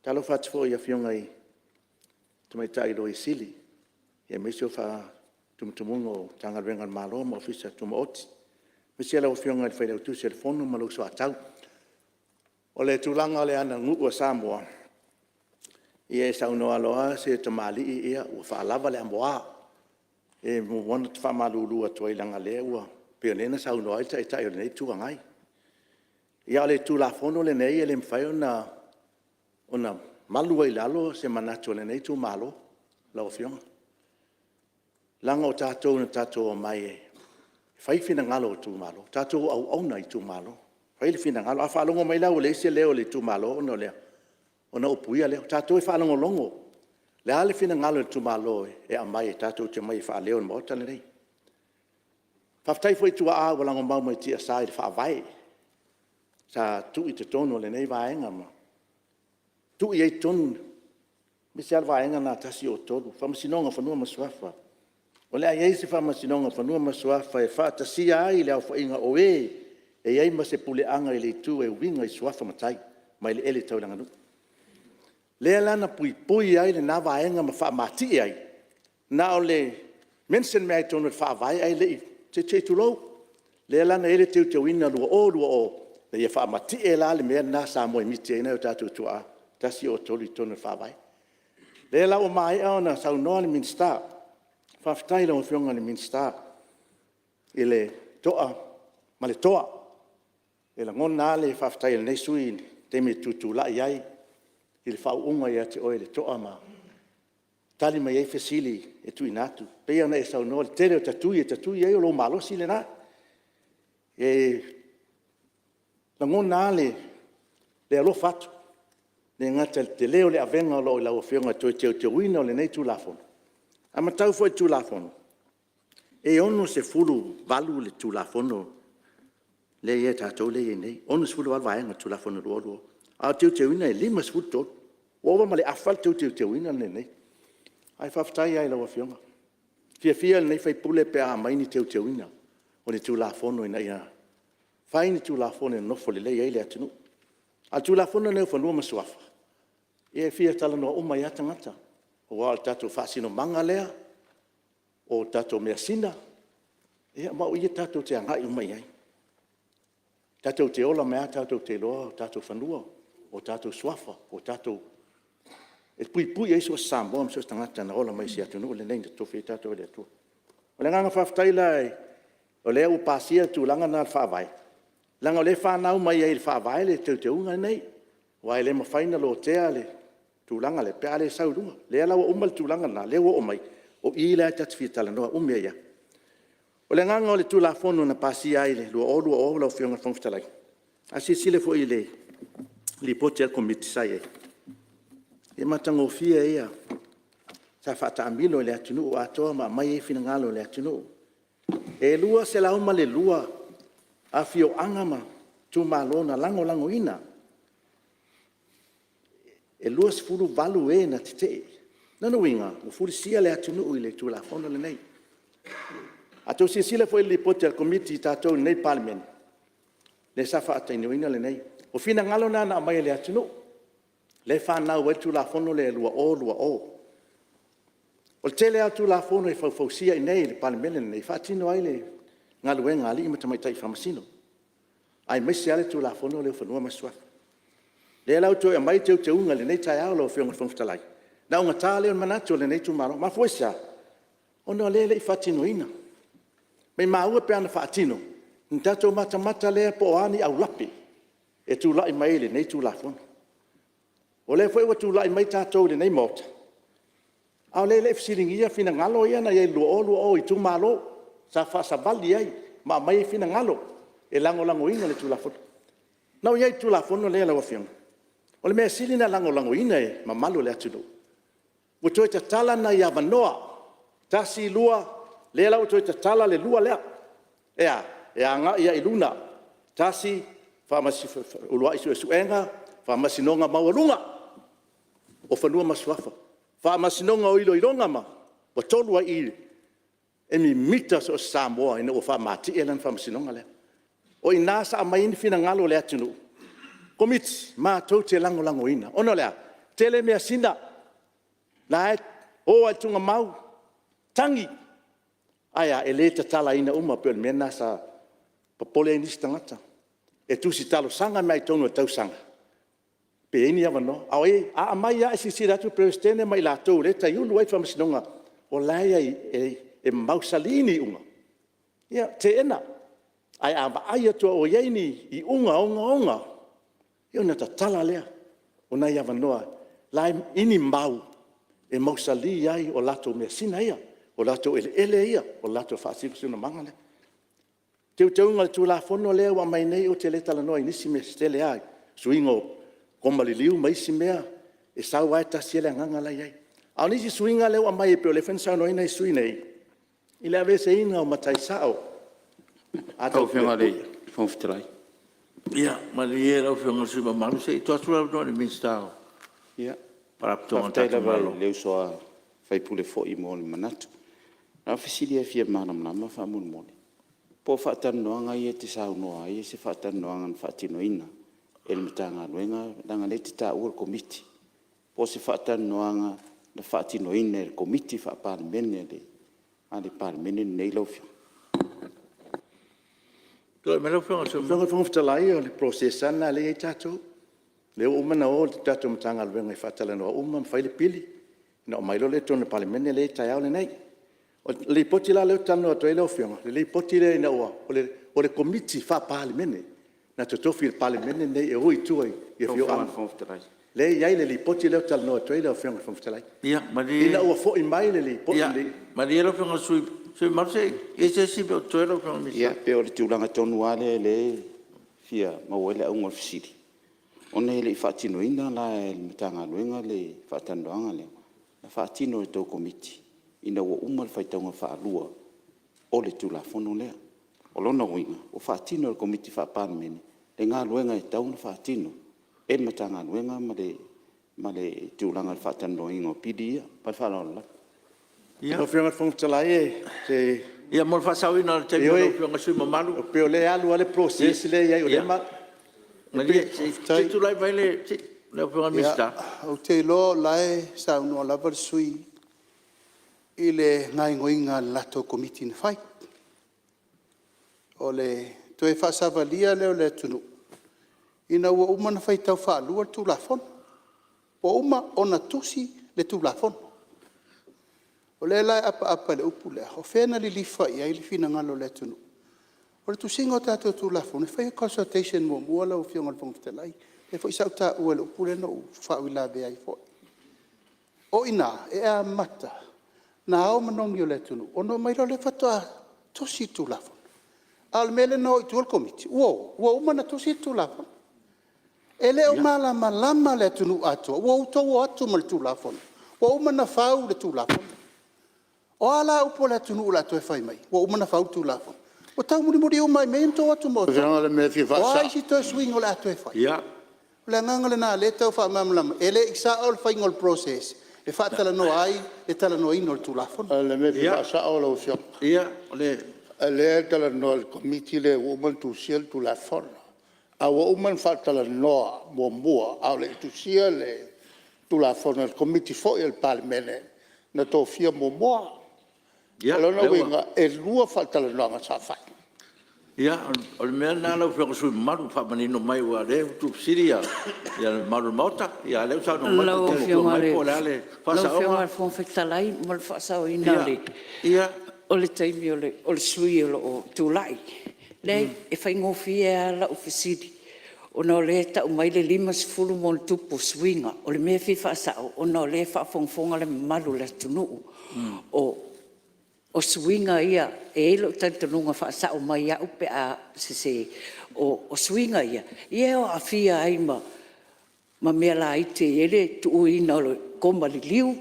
faatalofa atu foi i Afioga i Tamaitai Loia Sili aemaise o faatumutumuga o Matagaluega a le Malo ma Ofisa Tumaoti, aemaise lau Afioga i le Failautusi o le Fono ma lou Soatau. O le tulaga o le aganuu a Samoa, ia e saunoa loa se tamalii ua faalava le amoa. E muamua ona faamalulu atu ai leaga o lea e pei o lea na saunoa ai le Taitai o lenei Itu Agai. A o le Tulafono lenei e le mafai ona malu ai i lalo se manatu o lenei itumalo lau Afioga, leaga o tatou na tatou omai e fai finagalo o itumalo. O tatou o auauna a itumalo, fai le finagalo. A faalogo mai la ua leai se leo o le itumalo ona o lea, ona upuia lea. O tatou e faalogologo, o le a le finagalo o le itumalo e aumai tatou te omai e faaleo i le Maota lenei. Faafetai foi i tuaa ua lagomau mai tiasa i le Faavae sa tuu i totonu o lenei Vaega ma tuu i ai totonu, aemaise lava le Vaega lena 103, Faamasinoga o Fanua ma Suafa. O le a i ai se Faamasinoga o Fanua ma Suafa e faatasia ai le aofaiga o e e i ai ma se puleaga i le itu e uiga i suafa matai ma eleele tau le aganuu. Lea la na puipui ai lena vaega ma faamatie ai, na o le mention mai lava i totonu o le Faavae ae le i… se i tulou. Lea la na i ai le teuteuina 2020 ina ia faamatie la le mea lena sa moemiti ai nai o tatou tuaa 103 i totonu o le Faavae. O lea la ua maea ona saunoa le Minisita, faafetai i lau Afioga i le Minisita i le toa ma le toa. E lagona lava le faafetai a lenei sui usufono i le taimi e tutulai ai i le faauuga ia te oe i le toa ma tali mai ai fesili e tuuina atu. E pei ona e saunoa o le tele o tatui e tatui ai o lou malosi lena. E lagona lava le alofa atu, e le gata i le tele o le avega o lo o i lau Afioga i le toe teuteuina o lenei Tulafono. A matau foi i le Tulafono, e 68 le Tulafono lea e ia te tatou lea e i ai nei, e 68 vaega o le Tulafono 2020, a o le teuteuina e 53. Ua ova ma le afa le toe teuteuina lenei. Ae faafetai lava i lau Afioga. E fiafia lenei sui usufono pe a aumai ni teuteuga o ni Tulafono ina ia fai ni Tulafono e nonofo lelei ai le atunuu. A o le Tulafono lenei o Fanua ma Suafa, ia e fia talanoa uma ai lava tagata, aua o le tatou faasinomaga lea, o tatou measina, ma o i tatou te agai uma i ai. Tatou te ola mai lava tatou te iloa o tatou fanua, o tatou suafa, o tatou… e puipui i ai so o se Samoa ma so o se tagata na ola mai i se atunuu lenei na totofi ai tatou e le Atua. O le agaga faafetai la o lea ua pasia le tulaga lena o le Faavae, leaga o lea e fanau mai ai i le Faavae le teuteuga lenei, aua e le mafai ona lotea le tulaga lea pe a le sau i luga. O lea la ua uma le tulaga lena, o lea ua oo mai, o i la ta te fia talanoa umi ai lava. O le agaga o le Tulafono na pasia ai i le 2020 lau Afioga i le Fofoga Fetalai, a silasila foi i le Lipoti a le Komiti sa i ai, o le matagofie ia. Sa faatamilo i le atunuu atoa ma aumai ai finagalo o le atunuu. E 202 afioaga ma itumalo na lagolagoina, e 28 e na tetee. O lona uiga, ua fulisia le atunuu i le Tulafono lenei. A outou silasila foi i le Lipoti a le Komiti a tatou i inei i le Palemene, lea sa faatinoina lenei. O finagalo na na aumai e le atunuu, lea e fanau ai le Tulafono lea i le 2020. O le tele lava o Tulafono e faufausia i inei i le Palemene lenei, e faatino ai le galuega a alii ma tamaitai Faamasino, aemaise lava le Tulafono lea o Fanua ma Suafa. O lea la ua toe aumai teuteuga i lenei taeao lau Afioga i le Fofoga Fetalai, ona augata lea o le manatu o lenei itumalo. E mafua i se a? Ona o lea e le i faatinoina. Maimau e pe ana faatino, ona tatou matamata lea po o a ni aulape e tulai mai lenei Tulafono. O lea foi ua tulai mai tatou i lenei Maota, a o lea e le i fesiligia finagalo ia na i ai i le 2020 i itumalo sa faasavali ai ma aumai ai finagalo e lagolagoina le Tulafono. Na ou i ai i le Tulafono lea lau Afioga, o le mea sili ona lagolagoina e le mamalu o le atunuu, ua toe tatala nai avanoa, tasi, lua, lea la ua toe tatala le lua lea. E a? E agai lava i luna, tasi, uluai suesuega, faamasinoga maualuga o Fanua ma Suafa, Faamasinoga o iloiloga, ua tolu ai i i, e mimita so o se Samoa ina ua faamatie lana faamasinoga lea. O i ina sa aumai ai finagalo o le atunuu, Komiti, matou te lagolagoina. Ona o le a? E tele measina, la e o lava i tuugamau, tagi. Ae a? E le tatalaina uma, pei o le mea lena sa popole ai nisi tagata. E tusi talosaga mai lava i totonu o le tausaga pe i ai ni avanoa. A aumai lava e silasila atu le Peresetene ma i latou o lea e taiulu ai le faamasinoga, o la e mausali ni iuga, ia teena. Ae a vaai atu lava ua i ai ni iuga ogaoga, ia ona tatala lea o nai avanoa i ni mau e mausali ai o latou measina ia, o latou eleele ia, o le latou faasinosinomaga lea. O teuteuga o le Tulafono lea ua aumai nei, ou te le talanoa i nisi mea se tele lava, suiga o koma liliu ma isi mea, e sau lava e tasi lava le agaga la e i ai. A o nisi suiga lea ua aumai pei o lea foi na saunoa ai nai sui usufono nei, i le aveeseina o matai sao. Lau Afioga i le Fofoga Fetalai. Ia malie lau Afioga i le sui usufono mamalu se i tuu atu le avanoa i le Minisita o Faalapotopotoga a le Faafetai tatou lava Malo. i le uso a sui usufono foi mo le manatu. Na o le fesili lava e fia malamalama faamolemole, po o faatalanoaga ia e te saunoa ai o se faatalanoaga na faatinoina e le Matagaluega leaga o lea e te taua le Komiti. Po o se faatalanoaga na faatinoina e le Komiti Faa-Palemene a le Palemene lenei lau Afioga? Tulai mai lau Afioga i le sui usufono mamalu. Lau Afioga i le Fofoga Fetalai o le process lava lena lea e i ai tatou. O lea ua uma ona o le tatou Matagaluega e faatalanoa uma ma fai le pili ona aumai loa lea i totonu o le Palemene lea e i ai i le taeao lenei. O le Lipoti la lea ou te talanoa atu ai lau Afioga, o le Lipoti lea ina ua… o le Komiti Faa-Palemene na totofi e le Palemene lenei e o i tua i afioaga. Lea e i ai le Lipoti lea ou te talanoa atu ai lau Afioga i le Fofoga Fetalai. Ina ua foi mai le Lipoti lenei… Ia malie lau Afioga i le sui usufono mamalu, e i ai se isi mea o totoe lau Afioga i le Minisita? Ia pei o le tulaga tonu lava lea e fia maua ai le auga o le fesili, ona e le i faatinoina la e le Matagaluega le faatalanoaga lea, na faatino e le tou Komiti ina ua uma le faitauga faalua o le Tulafono lea. O lona uiga ua faatino e le Komiti Faa-Palemene le galuega e tatau ona faatino e le Matagaluega ma le tulaga o le faatalanoaina o pili ia. Ma le faaaloalo lava. Lau Afioga i le Fofoga Fetalai ou te… Ia mo le faasaoina o le taimi o lau Afioga i le sui usufono mamalu. Ioe, pei o lea e alu lava le process lea e i ai o lea e… Malie se i tulai mai lau Afioga i le Minisita. Ou te iloa o la e saunoa lava le sui usufono i le gaoioiga a le latou Komiti na fai. O le toe faasavalia lea o le atunuu ina ua uma ona faitau faalua le Tulafono, ua uma ona tusi le Tulafono. O lea la e apaapa i le upu lea, o fea na lilifa i ai le finagalo o le atunuu? O le tusiga o tatou Tulafono, e fai le consultation muamua lau Afioga i le Fofoga Fetalai. Lea foi sa ou taua i le upu lea na ou faauilavea ai foi. O i ina e amata ona ao manogi o le atunuu ona omai loa lea faatoa tusi le Tulafono. A o le mea lea na o i tua le Komiti, ua o ua uma ona tusi le Tulafono. E le o malamalama le atunuu atoa, ua outou o atu ma le Tulafono ua uma ona fau le Tulafono. O a la upu a le atunuu o le a toe fai mai? Ua uma ona fau le Tulafono. Ua taumulimuli uma lava i mea ia na outou o atu ma outou. Lau Afioga o le mea e fia O a faasao. isi toe suiga o le a toe fai? O le agaga lena o lea e tau faamalamalama, e le i sao le faiga o le process e faatalanoa ai le talanoaina o le Tulafono. O le mea e fia faasao lau Afioga, o lea e talanoa i le Komiti lea ua uma ona tusia le Tulafono, a ua uma ona faatalanoa muamua a o le i tusia le Tulafono e le Komiti foi a le Palemene na tofia muamua. O lona uiga e lua faatalanoaga sa fai. Ia, o le mea lena lau Afioga i le sui usufono mamalu, faamanino mai aua o lea ua tuufesili le mamalu o le Maota, a o lea ua saunoa mai le Taitai o le Itu Agai po o le a le faasaoga. Lau Afioga i le Fofoga Fetalai mo le faasaoina o le taimi o le sui usufono o lo o tulai. Leai, e faigofie lava lau fesili ona o lea e tau mai le 50+ suiga. O le mea e fia faasao ona o lea e faafogafoga le mamalu o le atunuu. O suiga ia, e i ai lou talitonuga, faasao mai au pe a sese, o suiga ia e aafia ai ma mea laiti e i ai le tuuina o le koma liliu,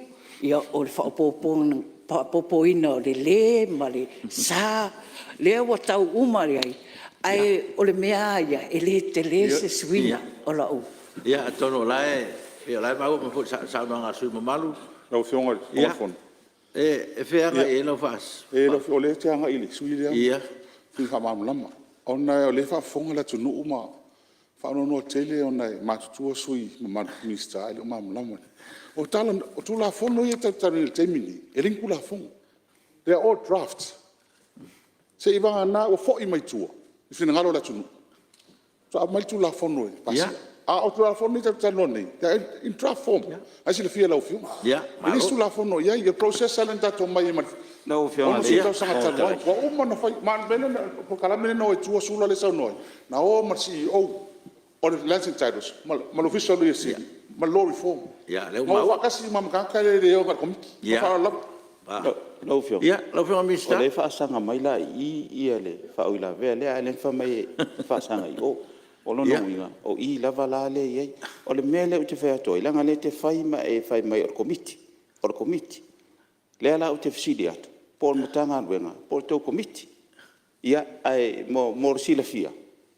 o le faaopoopoina o le le ma le sa, lea ua tau uma i ai, ae o le mea lava ia, e le tele se suiga. O lau… Ia atonu o la e maua mai foi i le saunoaga a le sui usufono mamalu. Lau Afioga i le Fofoga o le Fono. Ia, e fea e agai i ai lau O lea ou te agai i le sui usufono lea e fia faamalamalama ona o lea e faafofoga le atunuu ma faanoanoa tele ona e matutua sui usufono mamalu, Minisita ae le o malamalama. O Tulafono ia tatou te talanoaina i le taimi lenei, e le o ni Tulafono, they are all drafts. Seiavagana ua foi mai tua le finagalo o le atunuu faatoa aumai le Tulafono e pasia. A o Tulafono ia tatou te talanoa nei, they are in draft form. O la e silafia e lau Afioga. E le o se Tulafono o i ai. O le process lea na tatou omai ai mai le 60 tausaga talu ai. Ua uma ona fai ma o le polokalame lea na o ai i tua Sula lea e saunoa ai, na o ma le CEO o le Lands & Titles ma le Ofisa o le Loia Sili ma le Law Reform. Na o faatasi uma lava ma tagata ia e le o na o le Komiti. Ma le faaaloalo lava. Lau Afioga, o lea e faasaga mai la i i le faauilavea lea, a o lea na fai mai e faasaga i o. O lona uiga, o i lava la lea e i ai. O le mea lea ou te fai atu ai, leaga o lea e te fai ma e fai mai o le Komiti, o le Komiti. O lea la ou te fesili atu, po o le Matagaluega po o le tou Komiti. Ia, ae mo le silafia,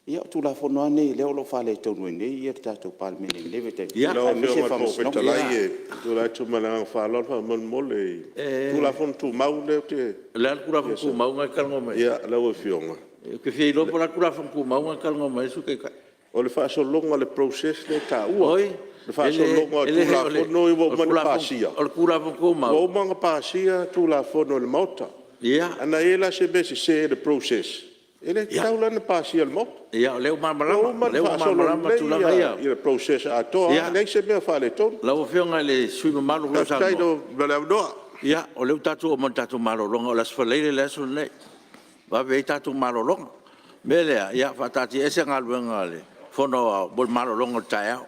Ia o Tulafono lava nei o lea o lo o faaletonu ai nei le tatou Palemene i lenei vaitaimi, Lau aemaise Afioga i le Fofoga Faamasinoga. Fetalai e tulai atu ma le agaga faaaloalo faamolemole i le Tulafono Tumau lea ou te… O le a le Tulafono Tumau lena e te talanoa mai ai? Lau Afioga… Ou te fia iloa po o le a le Tulafono Tumau lena e talanoa mai ai le Sui Taitai. O le faasologa o le process lea e taua. Oi, le faasologa o Tulafono ia ua uma ona pasia. O le Tulafono Tumau. Ua uma ona pasia Tulafono e le Maota. Ia. Ana i ai la se mea sese i le process, e le tatau la ona pasia e le Maota. Ia o lea ua malamalama. Ua uma ona faasolo lelei ia le process atoa lava, leai se mea o faaletonu. Lau Afioga i le sui usufono mamalu o lo o saunoa. Faafetai mo le avanoa. Ia o lea ua tatou oo mai i le tatou malologa, o le Aso Faraile le aso lenei e vave ai tatou malologa. O le mea lea, faataatiaese galuega a le Fono Aoao mo le malologa o le taeao.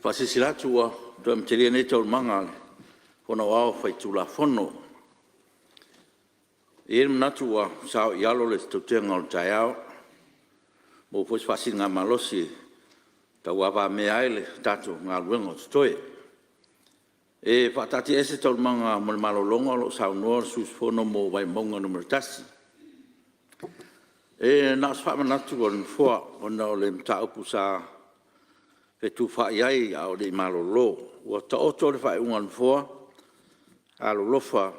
Faasilasila atu ua toe amatalia nei Taualumaga a le Fono Aoao Faitulafono. E i ai le manatu ua saoialo le tautega o le taeao, ua maua foi se faasiligamalosi e tauavamea ai le tatou galuega o totoe. E faataatiaese Taualumaga mo le malologa o lo o saunoa le sui usufono mo Vaimauga 1. E na o se faamanatu a le Nofoa ona o le mataupu sa fetufaai ai a o le i malolo. Ua taoto le faaiuga a le Nofoa, alolofa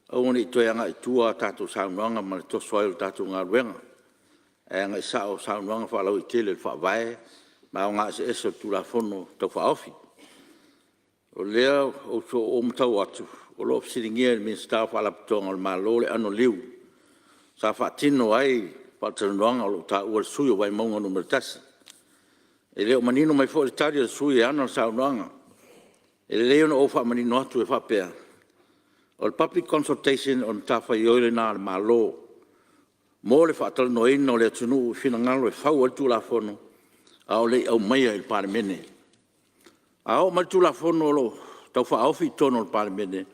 aua ne i toe agai i tua a tatou saunoaga ma le toso ai o le tatou galuega, ae agai sao saunoaga faalauaitele i le Faavae ma aoga eseese o le Tulafono Tau Faaofi. O lea ua ou matau atu o lo o fesiligia e le Minisita o Faalapotopotoga a le Malo le anoliu sa faatino ai faatalanoaga o lo o taua e le sui usufono o Vaimauga 1. E le o manino mai foi le tali a le sui usufono e ana le saunoaga. E lelei ona ou faamanino atu e faapea, o le public consultation o le matafaioi lena a le Malo mo le faatalanoaina o le atunuu i finagalo e fau ai le Tulafono a o le i aumaia i le Palemene. A oo mai le Tulafono o lo o Tau Faaofi i totonu o le Palemene,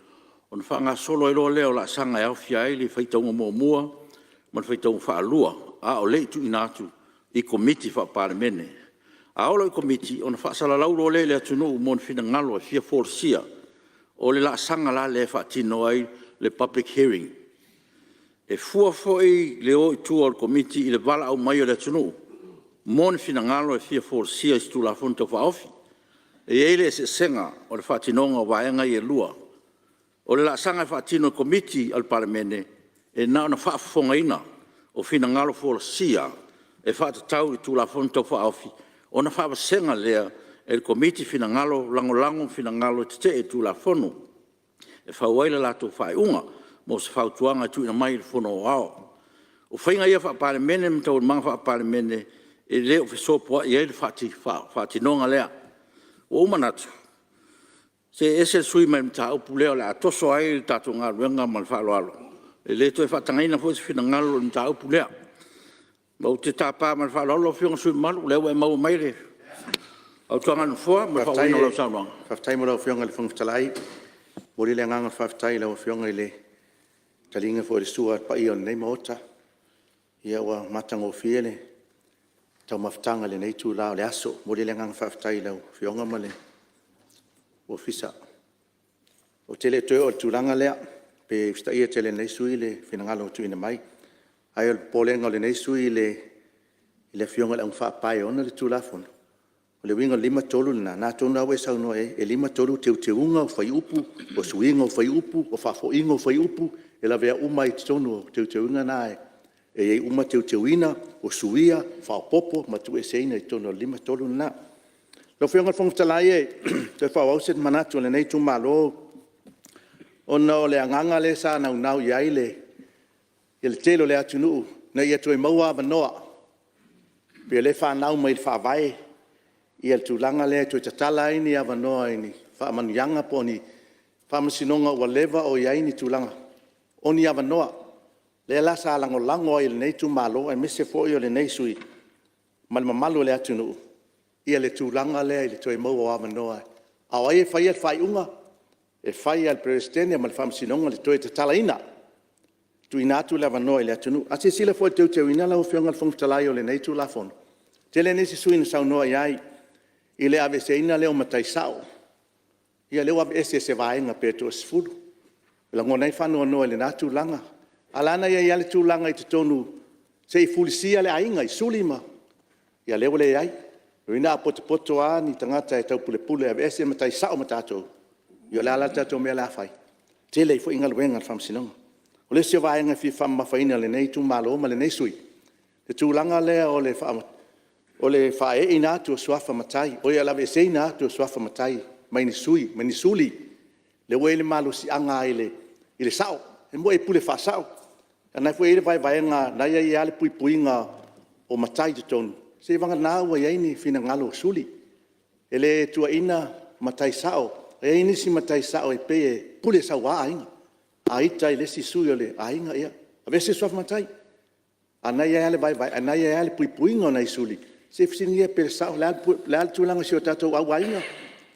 ona faagasolo ai loa lea o laasaga e aofia ai le faitauga muamua ma le faitauga faalua, a o le i tuuina atu i Komiti Faa-Palemene. A oo loa i Komiti ona faasalalau loa lea i le atunuu mo ni finagalo e fia folasia. O le laasaga la lea e faatino ai le public hearing. E fua foi le o i tua o le Komiti i le valaau mai o le atunuu mo ni finagalo e fia folasia i se Tulafono Tau Faaofi. E i ai le eseesega o le faatinoga o vaega ia e lua. O le laasaga e faatino e Komiti a le Palemene, e na ona faafofogaina o finagalo folasia e faatatau i Tulafono Tau Faaofi ona faavasega lea e le Komiti finagalo lagolago ma finagalo e tetee i le Tulafono e fau ai le latou faaiuga mo se fautuaga e tuuina mai i le Fono Aoao. O faiga ia faa-Palemene ma taualumaga faa-Palemene e le o fesopoai ai le faatinoga lea. Ua ou manatu, se ese le sui usufono mai le mataupu lea o le a toso ai le tatou galuega ma le faaaloalo. E le toe faatagaina foi se finagalo i le mataupu lea. Ou te tapa ma le faaaloalo lau Afioga i le sui usufono mamalu, o lea ua e maua mai le fautuaga a le Nofoa mo le faaauauina o lau saunoaga. Faafetai mo lau Afioga i le Fofoga Fetalai. E momoli le agaga faafetai i lau Afioga i le taliga foi o le sua a le paia o lenei Maota. Ua matagofie le taumafataga i lenei itula o le aso. E momoli le agaga faafetai i lau Afioga ma le Ofisa. Ou te le toe oo i le tulaga lea, pe usitaia tele e lenei sui usufono le finagalo ua tuuina mai. Ae o le popolega o lenei sui usufono i le afioga i le augafaapae e ona le Tulafono, o le uiga o le 53 lena, o lena tonu lava ua e saunoa i ai, e 53 teuteuga o fuaiupu, o suiga o fuaiupu, o faafoiga o fuaiupu, e lavea uma ai i totonu o teuteuga na e i ai uma teuteuina, o suia, faaopoopo ma tuueseina i totonu o le 53 lena. Lau Afioga i le Fofoga Fetalai e toe faaauau se manatu o lenei itumalo, ona o le agaga lea sa naunau i ai le tele o le atunuu ina ia toe maua avanoa. E pei o lea e fanau mai i le Faavae le tulaga lea e toe tatala ai ni avanoa i ni faamanuiaga po o ni faamasinoga ua leva o i ai ni tulaga, o ni avanoa. Lea la sa lagolago ai e lenei itumalo aemaise foi o lenei sui usufono ma le mamalu o le atunuu le tulaga lea i le toe maua o avanoa. A o ai e faia le faaiuga? E fai lava e le Peresetene ma le Faamasinoga le toe tatalaina, tuuina atu le avanoa i le atunuu. A silasila foi i le teuteuina lau Afioga i le Fofoga Fetalai o lenei Tulafono, e tele nisi sui usufono na saunoa i ai i le aveeseina lea o matai sao. Ia lea ua aveese e se vaega pe toasefulu. E lagona ai le faanoanoa i lena tulaga. Ae la ona i ai lava le tulaga i totonu se i fulisia le aiga i suli ma… ia lea ua leai. Lona uiga a potopoto lava ni tagata e taupulepule e aveese matai sao ma tatou, ia o le a la le tatou mea o le a fai? E tele ai foi galuega a le Faamasinoga. O le isi o vaega e fia faamamafaina e lenei itumalo ma lenei sui usufono, le tulaga lea o le faaeeina atu o suafa matai, oi le aveeseina atu o suafa matai mai ni sui, mai ni suli. Lea ua i ai le malosiaga i le sao, e moni e pule faasao, a o lena foi e i ai le vaevaega o lena e i ai lava le puipuiga o matai i totonu, seiavagana ua i ai ni finagalo o suli. E le tuuaiina matai sao, e i ai nisi matai sao e pei e pule saua aiga. A ita i le isi sui o le aiga, ia, aveese le suafa matai. A o lena e i ai lava le vaevae, a o lena e i ai lava le puipuiga o nai suli Se i fesiligia pea le sao, o le a le tulaga i si o tatou au aiga, le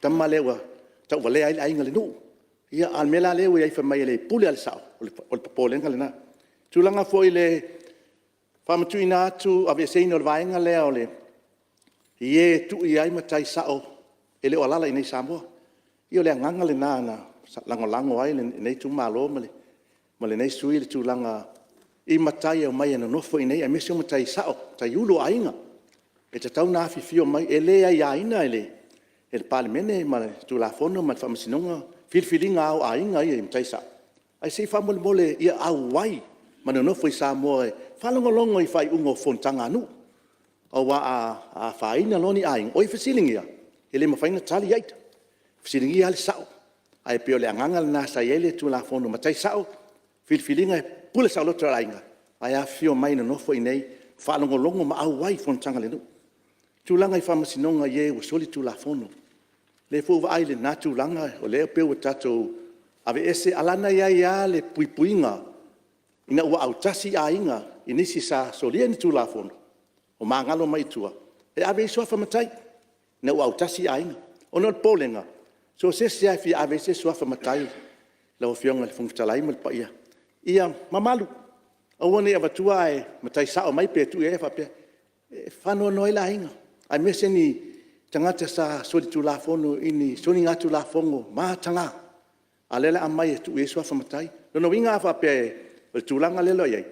tama lea ua tauvalea ai le aiga i le nuu. Ia a o le mea la lea ua i ai fai mai e pule lava le sao, o le popolega lena. O le tulaga foi i le faamatuuina atu, aveeseina o le vaega lea i e e tuu i ai matai sao e le o alaala i inei i Samoa. Ia o le agaga lena na lagolago ai lenei itumalo ma lenei sui usufono le tulaga i matai e omai e nonofo i inei aemaise o matai sao, matai ulu o aiga. E tatau ona afifio mai, e le aiaina e le Palemene ma le Tulafono ma le Faamasinoga filifiliga a o aiga ia i matai sao, ae se i faamolemole ia auai ma nonofo i Samoa e faalogologo i faaiuga o fonotaga a nuu. Aua a afaina loa ni aiga, o i fesiligia e le mafai ona tali ai ita, fesiligia lava le sao. Ae pei o le agaga lena sa i ai le Tulafono matai sao, filifiliga e pule saoloto e aiga, ae afifio mai e nonofo i inei faalogologo ma auai i fonotaga a le nuu. O tulaga i faamasinoga i e ua solitulafono, o lea foi ua vaai i lena tulaga o lea e pei ua tatou aveese, a o la e na i ai lava le puipuiga ina ua autasi aiga i nisi sa solia ni Tulafono ua magalo mai tua, e ave i ai suafa matai ina ua autasi aiga. Ona o le popolega, so o se isi lava e fia ave i ai se suafa matai lau Afioga i le Fofoga Fetalai ma le paia, ia mamalu, aua ne i avatua ae matai sao mai pe tuu i ai ae faapea… E faanoanoa ai le aiga, aemaise ni tagata sa solitulafono i ni soligatulafono mataga, a o lea o le a aumai e tuu i ai suafa matai. O lona uiga a faapea o le tulaga lea o le a i ai,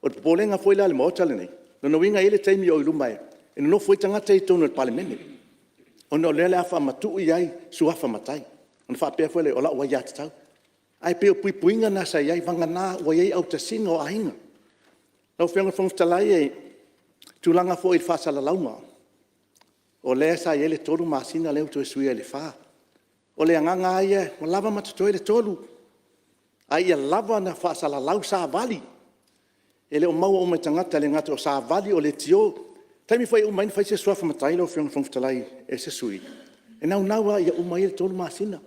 o le popolega foi la o le Maota lenei, o lona uiga e i ai le taimi o i luma e nonofo ai tagata ia i totonu o le Palemene, ona o lea o le a faamatuu i ai suafa matai, ona faapea foi lea, o lau aiatatau. Ae pei o puipuiga na sa i ai, vagana ua i ai autasiga o aiga. Lau Afioga i le Fofoga Fetalai, o le tulaga foi i faasalalauga, o lea sa i ai le 3 masina lea ua toe suia i le 4. O le agaga lava ia, ua lava ma totoe le 3, a ia lava ona faasalalau savali. E le o maua uma e tagata, e le gata o savali, o leitio. O le taimi foi e uma ai ona fai se suafa matai lau Afioga i le Fofoga Fetalai e se sui usufono, e naunau lava ia uma ia le 3 masina.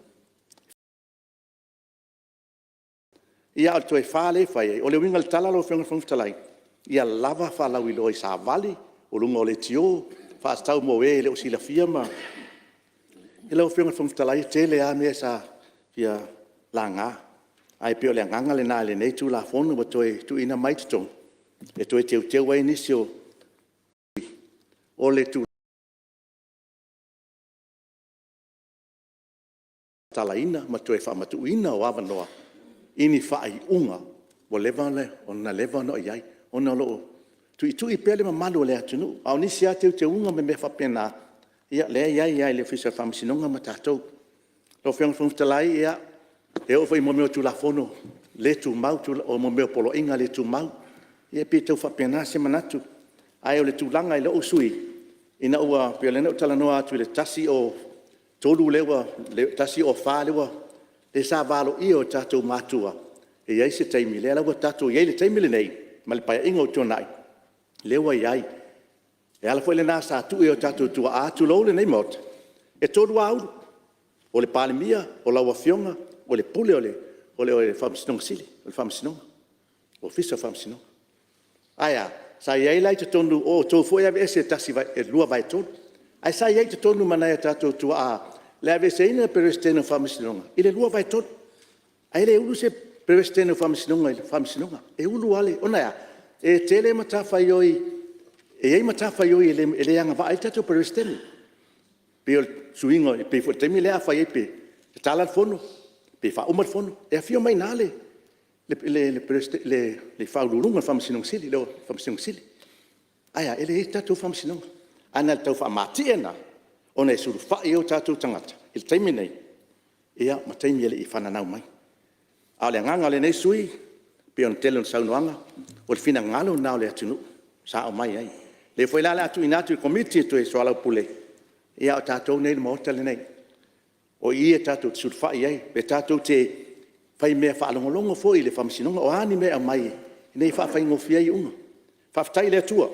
Ia a o le toe 4 lea e fai ai, o le uiga o le tala lau Afioga i le Fofoga Fetalai, ia lava faalauiloa i savali, o luga o leitio, faatatau mo e le o silafia ma… Lau Afioga i le Fofoga Fetalai, e tele lava mea sa fia laga, ae pei o le agaga lena i lenei Tulafono ua toe tuuina mai i totonu e toe teuteu ai nisi o o le tatalaina ma le toe faamatuuina o avanoa i ni faaiuga ua leva ona i ai, ona o lo o tuitui pea le mamalu o le atunuu. A o nisi lava teuteuga ma mea faapena, ia o lea e i ai lava i le Ofisa o Faamasinoga ma tatou. Lau Afioga i le Fofoga Fetalai, e oo foi i mea o Tulafono le Tumau, o mea o Poloaiga le Tumau, ia e pei e tau faapena se manatu. Ae o le tulaga i lou sui usufono, ina ua… pei o lea na ou talanoa atu i le 103 lea ua… 104 lea sa valoia e o tatou matua e i ai se taimi, lea la ua tatou i ai i le taimi lenei ma le Paeaiga ua tuanai, lea ua i ai. O le ala foi lena sa tuu ai e o tatou tuaa, tulou lenei Maota, e 3 lava ulu, o le Palemia, o lau Afioga, o le Pule o le Faamasinoga Sili, o le Faamasinoga, Ofisa o Faamasinoga. Ae a? Sa i ai la i totonu o outou foi e aveese i le 2/3, ae sa i ai i totonu ma nai o tatou tuaa le aveeseina o le Peresetene o Faamasinoga i le 2/3. Ae le ulu se Peresetene o Faamasinoga i le Faamasinoga, e ulu lava le… ona e a? E tele matafaioi, e i ai matafaioi e le agavaa ai le tatou Peresetene. E pei o le suiga e pei foi o le taimi lea a fai ai pe tatala le fono pe faauma le fono, e afio mai i ina le Faauluuluga o le Faamasinoga Sili. Ae a? E leai se tatou Faamasinoga. Ae na o le tau faamatie lena ona e sulufai i ai o tatou tagata i le taimi lenei ma taimi e le i fananau mai. A o le agaga o lenei sui usufono, e pei o le tele o saunoaga, o le finagalo lena o le atunuu sa aumai ai. O lea foi la o le a tuuina atu i le Komiti e toe soalaupule, a o tatou nei i le Maota lenei, o i tatou te sulufai i ai, e tatou te faimea faalogologo foi i le Faamasinoga, o a ni mea e aumai ina ia faafaigofie ai iuga. Faafetai i le Atua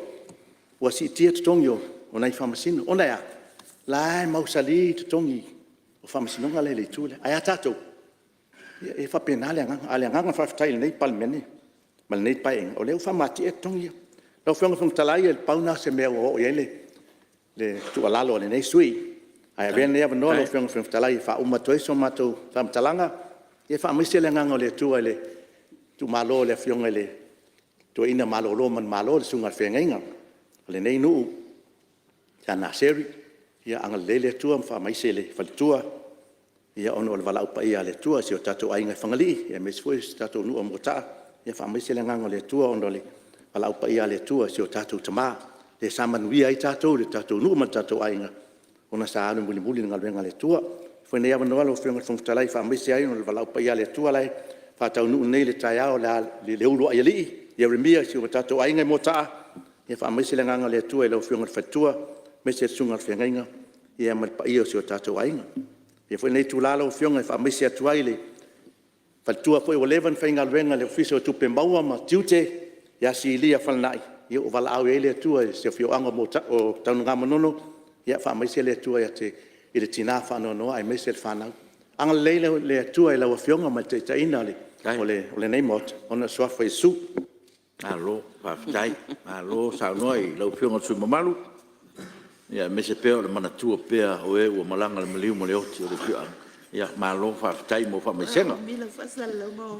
ua siitia totogi o nai Faamasino, ona e a? O la e mausali totogi o Faamasinoga la e i le itu lea. Ae a tatou? Ia e faapena le agaga. A o le agaga faafetai i lenei Palemene ma lenei Paeaiga, o lea ua faamatie totogi ia. Lau Afioga i le Fofoga Fetalai, na pau lena o se mea ua oo i ai le le tuualalo a lenei sui usufono. Ae avea lenei avanoa lau Afioga i le Fofoga Fetalai e faauma atu ai so matou faamatalaga. Ia faamaise le agaga o le Atua i le tuumalo o le Afioga i le Toeaina malolo manumalo, le susuga i le faafeagaiga o lenei nuu ia Naseri. Ia agalelei le Atua ma faamaise i le faletua ona o le valaau paia a le Atua i si o tatou aiga i Fagalii aemaise foi o si tatou nuu o Moataa. Ia faamaise le agaga o le Atua ona o le valaau paia a le Atua i si o tatou tama, lea sa manuia ai tatou i le tatou nuu ma le tatou aiga ona sa alu mulimuli i le galuega a le Atua. Avea foi lenei avanoa lau Afioga i le Fofoga Fetalai e faamaise ai ona o le valaau paia a le Atua la e faataunuu nei i le taeao i le uluai alii Ieremia i si o tatou aiga i Moataa. Ia faamaise le agaga o le Atua i lau Afioga i le faletua aemaise le susuga i le faafeagaiga ma le paia o si o tatou aiga. Avea foi lenei itula lau Afioga e faamaise atu ai i le faletua foi ua leva ona faigaluega i le Ofisa o Tupe Maua ma Tiute ia Silia Falenaai, ua valaau i ai le Atua i si afioaga o Tanugamanono. Ia faamaise le Atua i le tina faanoanoa aemaise le fanau. Agalelei le Atua i lau Afioga ma le taitaiga o lenei Maota ona o le suafa o Iesu. Malo faafetai, malo saunoa i lau Afioga i le sui usufono mamalu, aemaise pea o le manatua pea o e ua malaga i le maliu ma le oti. Malo faafetai mo faamaisega.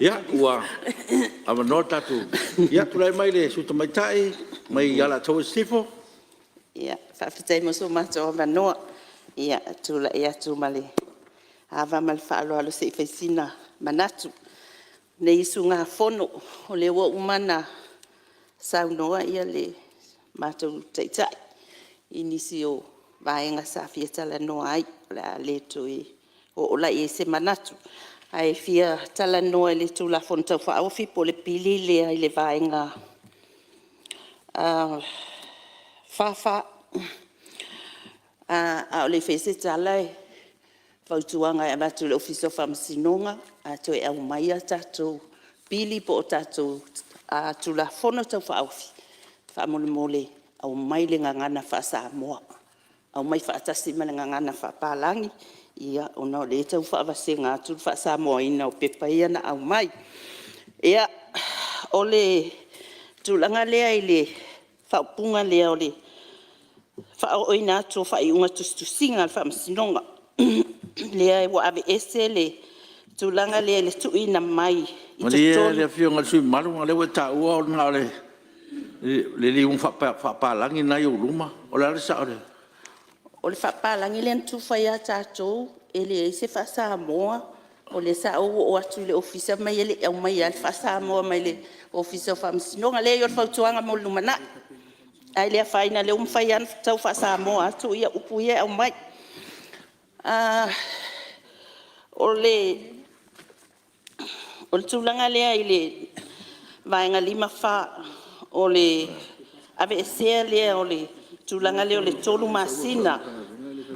Ia ua avanoa le tatou… Ia tulai mai le sui usufono tamaitai mai Alataua Sisifo. Faafetai mo so matou avanoa. E tulai atu ma le ava ma le faaaloalo se i fai sina manatu o lenei usugafono. O lea ua uma ona saunoa le matou Taitai i nisi o vaega sa fia talanoa ai, o le a le toe oo la i ai se manatu. Ae fia talanoa i le Tulafono Tau Faaofi po o le Tulafono lea i le Vaega 44. A o le i faia se tala, o le fautuaga e avatu i le Ofisa o Faamasinoga, a toe aumai a tatou Tulafono po o tatou Tulafono Tau Faaofi, faamolemole aumai le gagana faa-Samoa, aumai faatasi ma le gagana faapapalagi ona o lea e tau faavasega atu le faa-Samoaina o pepa ia na aumai. Ia, o le tulaga lea i le faaupuga lea o le faaooina atu o faaiuga tusitusiga a le Faamasinoga, lea ua aveese le tulaga lea i le tuuina mai i totonu. Malie le Afioga i le sui usufono mamalu ona o lea ua e taua na o le liuga faapapalagi lena e i ou luma. O le a le sao o le… O le faapapalagi lea na tufa ia tatou e leai se faa-Samoa. O lea sa ou oo atu i le Ofisa fai mai e le i aumaia lava le faa-Samoa mai le Ofisa o Faamasinoga. Leai o le fautuaga mo le lumanai, ae le afaina o lea ua mafai lava ona tau faa-Samoa atu upu ia e aumai. O le tulaga lea i le Vaega 54 o le aveesea lea o le tulaga lea o le 3 masina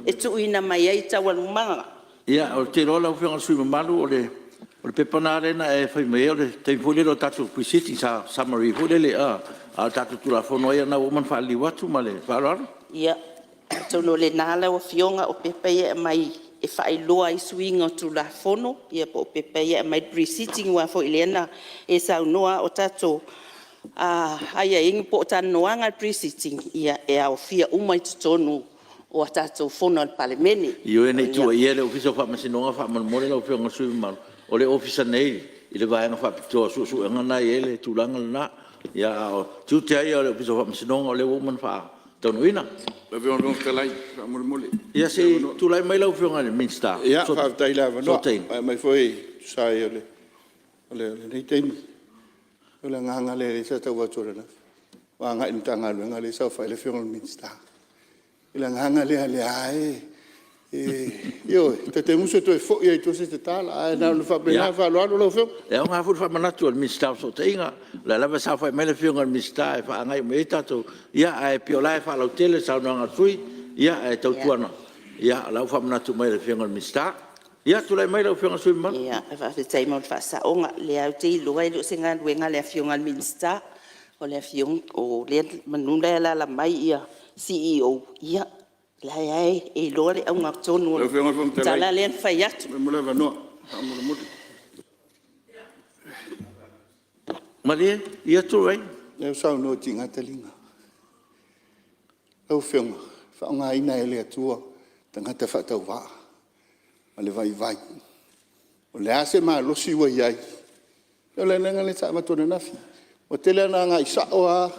e tuuina mai ai taualumaga. Ia, ou te iloa lau Afioga i le sui usufono mamalu o le pepa lena lea na e fai mai ai o le taimi foi lele o tatou Pre-sitting sa summary foi lele a o le tatou Tulafono lava ia lena ua uma ona faaliliu atu. Ma le faaaloalo. Ia, atonu o lena lau Afioga o pepa ia e aumai e faailoa ai suiga o Tulafono ia po o pepa ia e aumai le Pre-sitting. Aua foi lea na e saunoa o tatou aiaiga po o talanoaga a le Pre-sitting e aofia uma i totonu o a tatou Fono a le Palemene. Ioe, ne i tuuaia le Ofisa o Faamasinoga faamolemole lau Afioga i le sui usufono mamalu, o le Ofisa nei i le Vaega Faapitoa o Suesuega lena e i ai le tulaga lena. A o tiute lava ia o le Ofisa o Faamasinoga o lea ua uma ona faataunuuina. Ia se i tulai mai lau Afioga i le Minisita o Ia, faafetai i le avanoa Fesootaiga. e aumai foi e tusa ai o lenei taimi. O le agaga lea sa tau avatu ananafi, ua agai i le Matagaluega lea e saofai ai le Afioga i le Minisita. O le agaga lea o lea lava e… Ioe, ta te musu e toe foi lava i tua se tatala, ae na ona faapena. Ma le faaaloalo lau Afioga. Ia, e aoga foi le faamanatu a le Minisita o Fesootaiga, o lea lava e saofai mai le Afioga i le Minisita e faagai uma i ai tatou… Ae pei o la e faalautele le saunoaga a le sui usufono, ae tautuana, o la ua faamanatu mai e le Afioga i le Minisita. Ia, tulai mai lau Afioga i le sui usufono mamalu. Faafetai mo le faasaoga. O lea lava ou te iloa e le o se galuega a le Afioga i le Minisita, o le afioga… meamanu o la e alaala mai CEOs, ia o la e lava e iloa le auga tonu o Lau le Afioga i le Fofoga Fetalai, tala lea na fai atu. mo le avanoa faamolemole. Malie, ia tulai. Lea ua saunoa e tiga taliga. Lau Afioga, faaaogaina e le Atua tagata faatauvaa ma le vaivai. O le a se malosi ua i ai, o le mea lea sa avatu ananafi, ua tele ina agai sao lava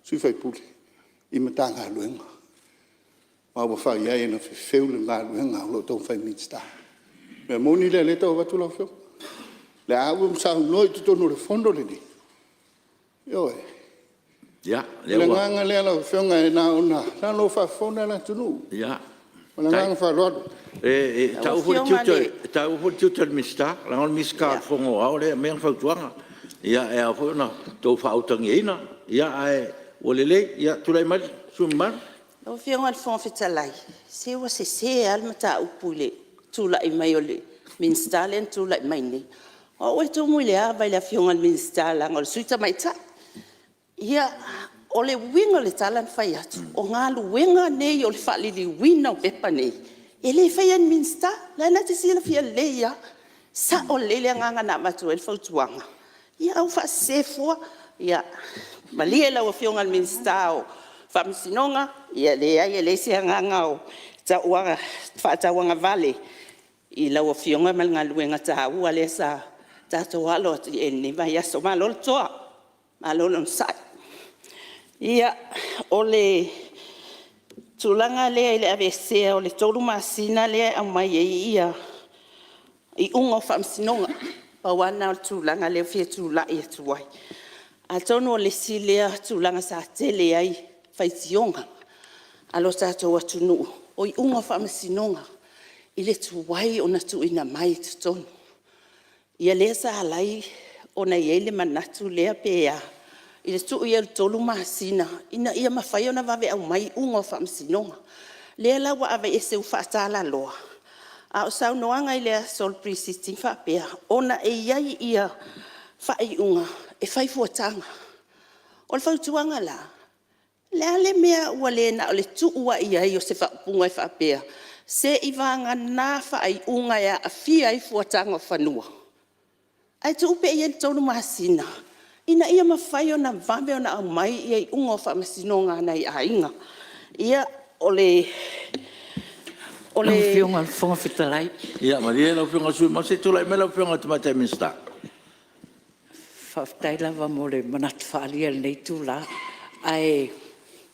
sui usufono i Matagaluega ma ua fai ai ona fefeu le galuega o lo o taumafai e Minisita. O le mea moni lea o lea e tau avatu lau Afioga, o lea ua saunoa i totonu o le fono lenei, ioe. O le agaga lea lau Afioga leaga o lo o faafofoga le atunuu. Ma le agaga faaaloalo. E taua foi le tiute o le Minisita leaga o le Minisita o le Fono Aoao lea e aumai ana fautuaga. E ao foi ona outou faautagiaina ae ua lelei. Tulai mai le sui usufono mamalu. Lau Afioga i le Fofoga Fetalai, se ua sese lava le mataupu i le tulai mai o le Minisita lea na tulai mai nei. O au e tumu i le ava i le Afioga i le Minisita leaga o le Sui Tamaitai. Ia, o le uiga o le tala na fai atu, o galuega nei o le faaliliuina o pepa nei e le faia e ni Minisita. O lena e te silafia lelei lava, e sao lelei le agaga na avatu ai le fautuaga, ae ua faasese fua. Ia malie lau Afioga i le Minisita o Faamasinoga, ia e leai e leai se agaga e faatauagavale i lau Afioga ma le galuega taua lea sa tatou alo atu i ai i lenei vaiaso. Malo le toa, malo le onosai. Ia, o le tulaga lea i le aveesea o le 3 masina lea e aumai ai iuga o faamasinoga, pau lava lena o le tulaga lea e fia tulai atu ai. Atonu o le isi lea tulaga sa tele ai faitioga a lo tatou atunuu, o iuga o faamasinoga i le tuai ona tuuina mai i totonu. Ia lea sa ala ai ona i ai le manatu lea pe a i le tuu i ai o le 3 masina ina ia mafai ona vave aumai iuga o faamasinoga. Lea la ua aveese ua faatalaloa, a o saunoaga i le aso o le Pre-sitting faapea, ona e i ai faaiuga e fai fuataga. O le fautuaga la, o le a le mea ua le na o le tuu lava i ai o se faaupuga e faapea, seiavagana faaiuga e aafia ai fuataga o fanua, ae tuu pea i ai le 3 masina ina ia mafai ona vave ona aumai iuga o faamasinoga a nai aiga. Ia, o le… Lau Afioga i le Fofoga Fetalai… Ia malie lau Afioga i le sui usufono mamalu se i tulai mai lau Afioga i le Tamaitai Minisita. Faafetai lava mo le manatu faaalia i lenei itula. Ae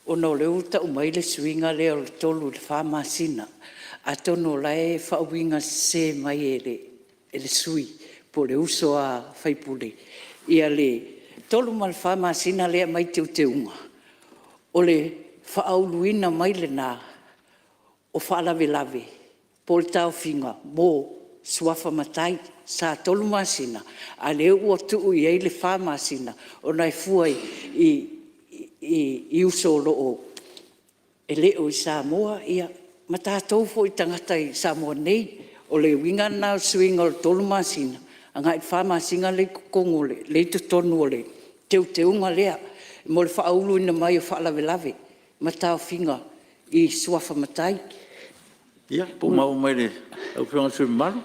ona o lea ua tau mai le suiga lea o le 3 i le 4 masina, atonu o la e faauigasese mai e le sui usufono po o le uso a sui usufono le 3 ma le 4 masina lea e aumai i teuteuga, o le faauluina mai lena o faalavelave po o le taofiga mo suafa matai. Sa 3 masina a o lea ua tuu i ai le 4 masina ona e fua i uso e le o i Samoa ma tatou foi tagata i Samoa nei. O le uiga lena o le suiga o le 3 masina agai i le 4 masina lea e i totonu o le teuteuga lea mo le faauluina mai o faalavelave ma taofiga i suafa matai. Ia, po ua maua mai e lau Afioga i le sui usufono mamalu?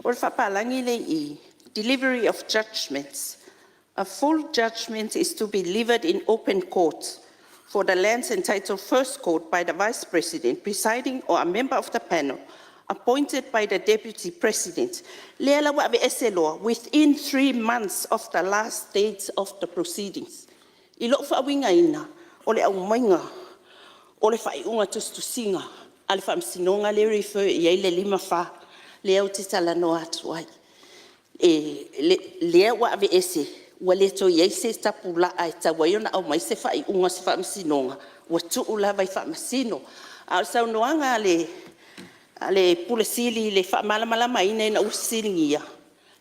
O le faapalagi lea e i i, delivery of judgement. A full judgement is to be delivered in open court for the lands entitled First Court by the Vice President presiding or a member of the panel appointed by the Deputy President. Lea la ua aveese loa, within 3 months of the last date of the proceedings. I lou faauigaina, o le aumaiga o le faaiuga tusitusiga a le Faamasinoga lea e refer i ai le 54 lea ou te talanoa atu ai. Lea ua aveese ua le toe i ai se tapulaa e tatau ai ona aumai se faaiuga a se Faamasinoga, ua tuu lava i Faamasino. A o le saunoaga a le Ofisa Sili o Pulega i le faamalamalamaina ina ua fesiligia,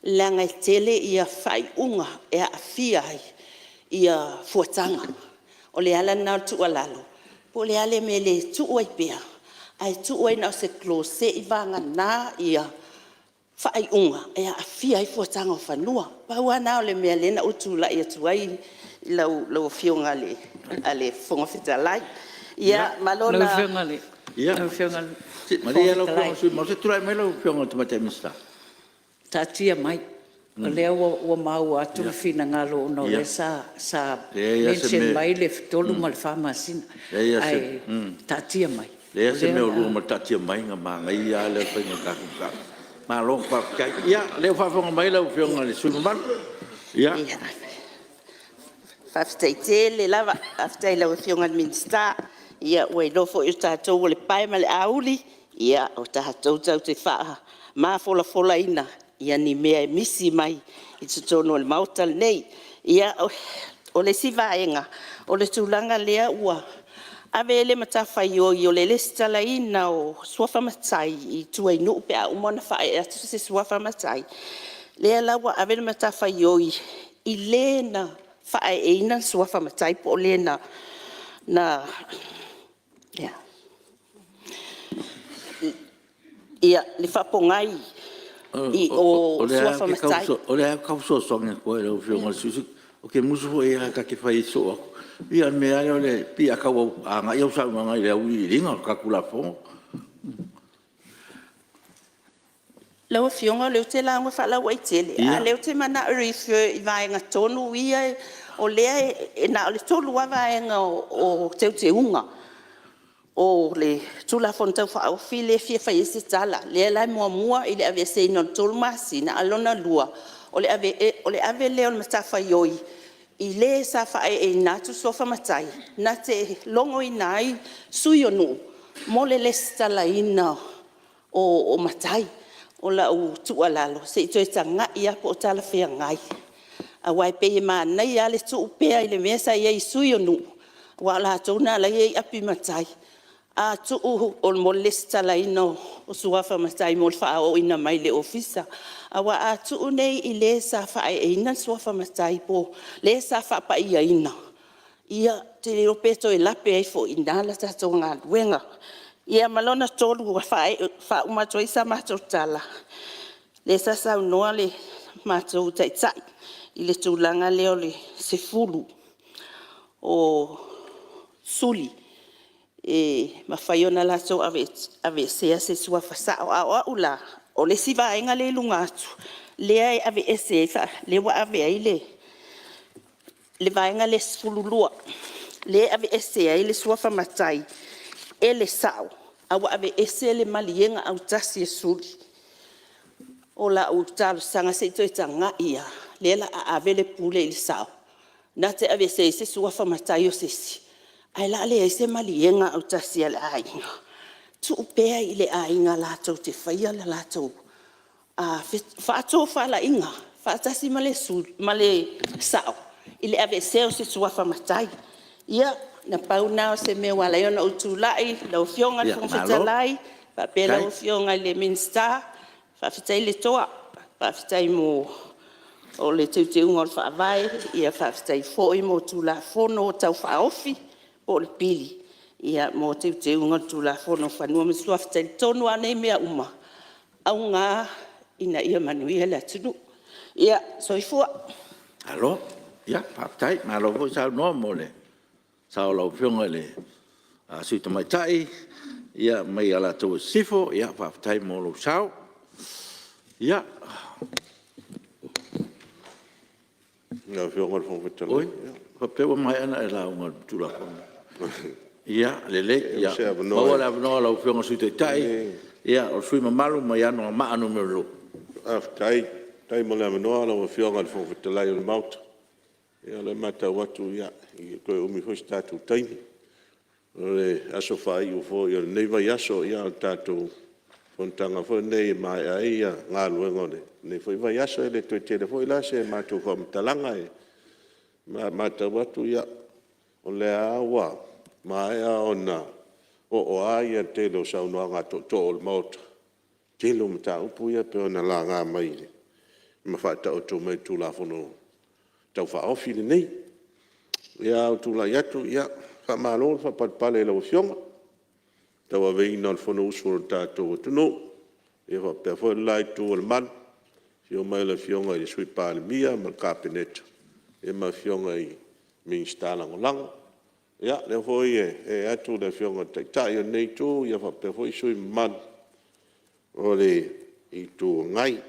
leaga e tele faaiuga e aafia ai fuataga. O le ala lena o le tuualalo, po o le a le mea e le tuu ai pea, ae tuu ai na o se clause seiavagana faaiuga e aafia ai fuataga o fanua. Pau lava lena o le mea lea na ou tulai atu ai lau Afioga i le Fofoga Fetalai. Ia ma lona… Lau Afioga i le Fofoga Fetalai… Malie lau Afioga i le sui usufono mamalu, se i tulai mai lau Afioga i le Tamaitai Minisita. Taatia mai. O lea ua maua atu le finagalo ona o lea sa mention mai le 3 ma le 4 masina, ae taatia mai E leai lava se mea o lua ma le taatia mai, na manaia lava le faiga o le tatou mataupu. Malo faafetai. Ia o lea ua faafofoga mai lau Afioga i le sui usufono mamalu. Ia. Faafetai tele lava. Faafetai i lau Afioga i le Minisita. Ia ua iloa foi o tatou o le pae ma le auli, o tatou tatou te mafolafola ni mea e misi mai i totonu o le Maota lenei. Ia, o le isi vaega, o le tulaga lea ua ave ai le matafaioi o le resitalaina o suafa matai i tua i nuu pe a uma ona faaee atu se suafa matai, lea la ua ave le matafaioi i le na faaeeina le suafa matai po o le na ia, le faapogai i o suafa matai. O lea lava ou te tau fesoasoani atu ai i lau Afioga i le sui usufono, ou te musu foi lava ta te fai soo atu. Pei o le mea lava lea pei a tau agai au saunoaga i le auiliiliga o le tatou Tulafono. Lau Afioga o lea ou te lauga faalauaitele a o lea ou te manao e refer i vaega tonu ia o lea e na o le 3 lava vaega o teuteuga o le Tulafono Tau Faaofi lea e fia fai ai se tala. Lea la e muamua i le aveeseina o le 3 masina, a o lona lua o le ave lea o le matafaioi i le sa faaeeina atu suafa matai na te logoina ai sui o nuu mo le resitalaina o matai. O lau tuualalo se i toe tagai lava po o talafeagai aua e pei e manaia lava le tuu pea i le mea sa i ai i sui o nuu aua o latou na la e i ai api matai. A tuu mo le resitalaina o suafa matai mo le faaooina mai i le Ofisa. Aua a tuu nei i le sa faaeeina le suafa matai po o le sa faapaiaina, ia, ou te le iloa pe toe lape ai foi i ina le tatou galuega. Ia ma lona tolu ua faauma atu ai sa matou tala, lea sa saunoa le matou Taitai i le tulaga lea o le 10 o suli e mafai ona latou aveesea se suafa sao. A o au la, o le isi vaega lea i luga atu lea e aveese ai, lea ua ave ai le vaega lea e 12 lea e aveese ai le suafa matai e le sao, a ua aveese le maliega autasi a suli. O lau talosaga se i toe tagai lava, lea o le a ave le pule i le sao na te aveesea ai se suafa matai o se isi, ae o le a leai se maliega autasi a le aiga. Tuu pea i le aiga latou te faia le latou faatofalaiga faatasi ma le sao i le aveesea o se suafa matai. Ia, na pau lena o se mea ua ala ai ona ou tulai lau Afioga i le Fofoga Fetalai faapea lau Afioga i le Minisita, faafetai le toa, faafetai mo le teuteuga o le Faavae, faafetai foi mo Tulafono Tau Faaofi po o le Tulafono mo Teuteuga o le Tulafono o Fanua ma Suafa. E talitonu lava nei mea uma, auga lava ina ia manuia le atunuu. Ia, soifua. Malo faafetai, malo foi saunoa mo le sao o lau Afioga i le Sui Tamaitai mai Alataua Sisifo. Faafetai mo lou sao. Ia… Lau Afioga i le Fofoga Fetalai… Oi, faapea ua maea ona e lauga i le Tulafono. Ia lelei, maua le avanoa o lau Afioga i le Sui Taitai, o le sui usufono mamalu mai Anoamaa 2. Faafetai mo le avanoa lau Afioga i le Fofoga Fetalai o le Maota. Ia o lea e matau atu e le toe umi foi so tatou taimi. O le aso faaiu foi o lenei vaiaso, o le tatou fonotaga foi lenei e maea ai galuega o lenei foi vaiaso. E le toe tele foi la se matou faamatalaga. E matau atu o lea lava ua maea ona oo lava le tele o saunoaga a tootoo o le Maota i le tele o mataupu ia pei ona laga mai ma faataoto mai i le Tulafono Tau Faaofi lenei. Ae ua ou tulai atu, faamalo le faapalepale i lau Afioga i le tauaveina o le Fonousu a le tatou atunuu. E faapea foi le la itu o le malu i le afio mai o le Afioga i le Sui Palemia ma le Kapeneta ma Afioga i Minisita Lagolago. Ia o lea foi e ee atu le Afioga i le Taitai o lenei itu faapea foi sui usufono mamalu o le Itu Agai.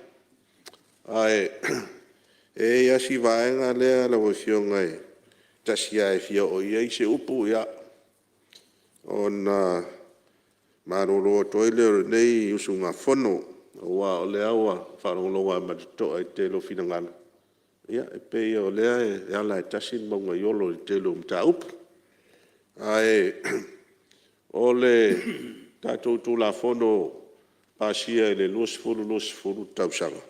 Ae i ai lava si vaega lea lau Afioga e tasi lava e fia oo i ai se upu, ona malolo atu ai lea o lenei usugafono, aua o lea ua faalogologo lava ma le totoa i le tele o finagalo, ia e pei o lea e ala lava e tasi le mauga iolo i le tele o mataupu. Ae o le tatou Tulafono pasia i le 2020 tausaga,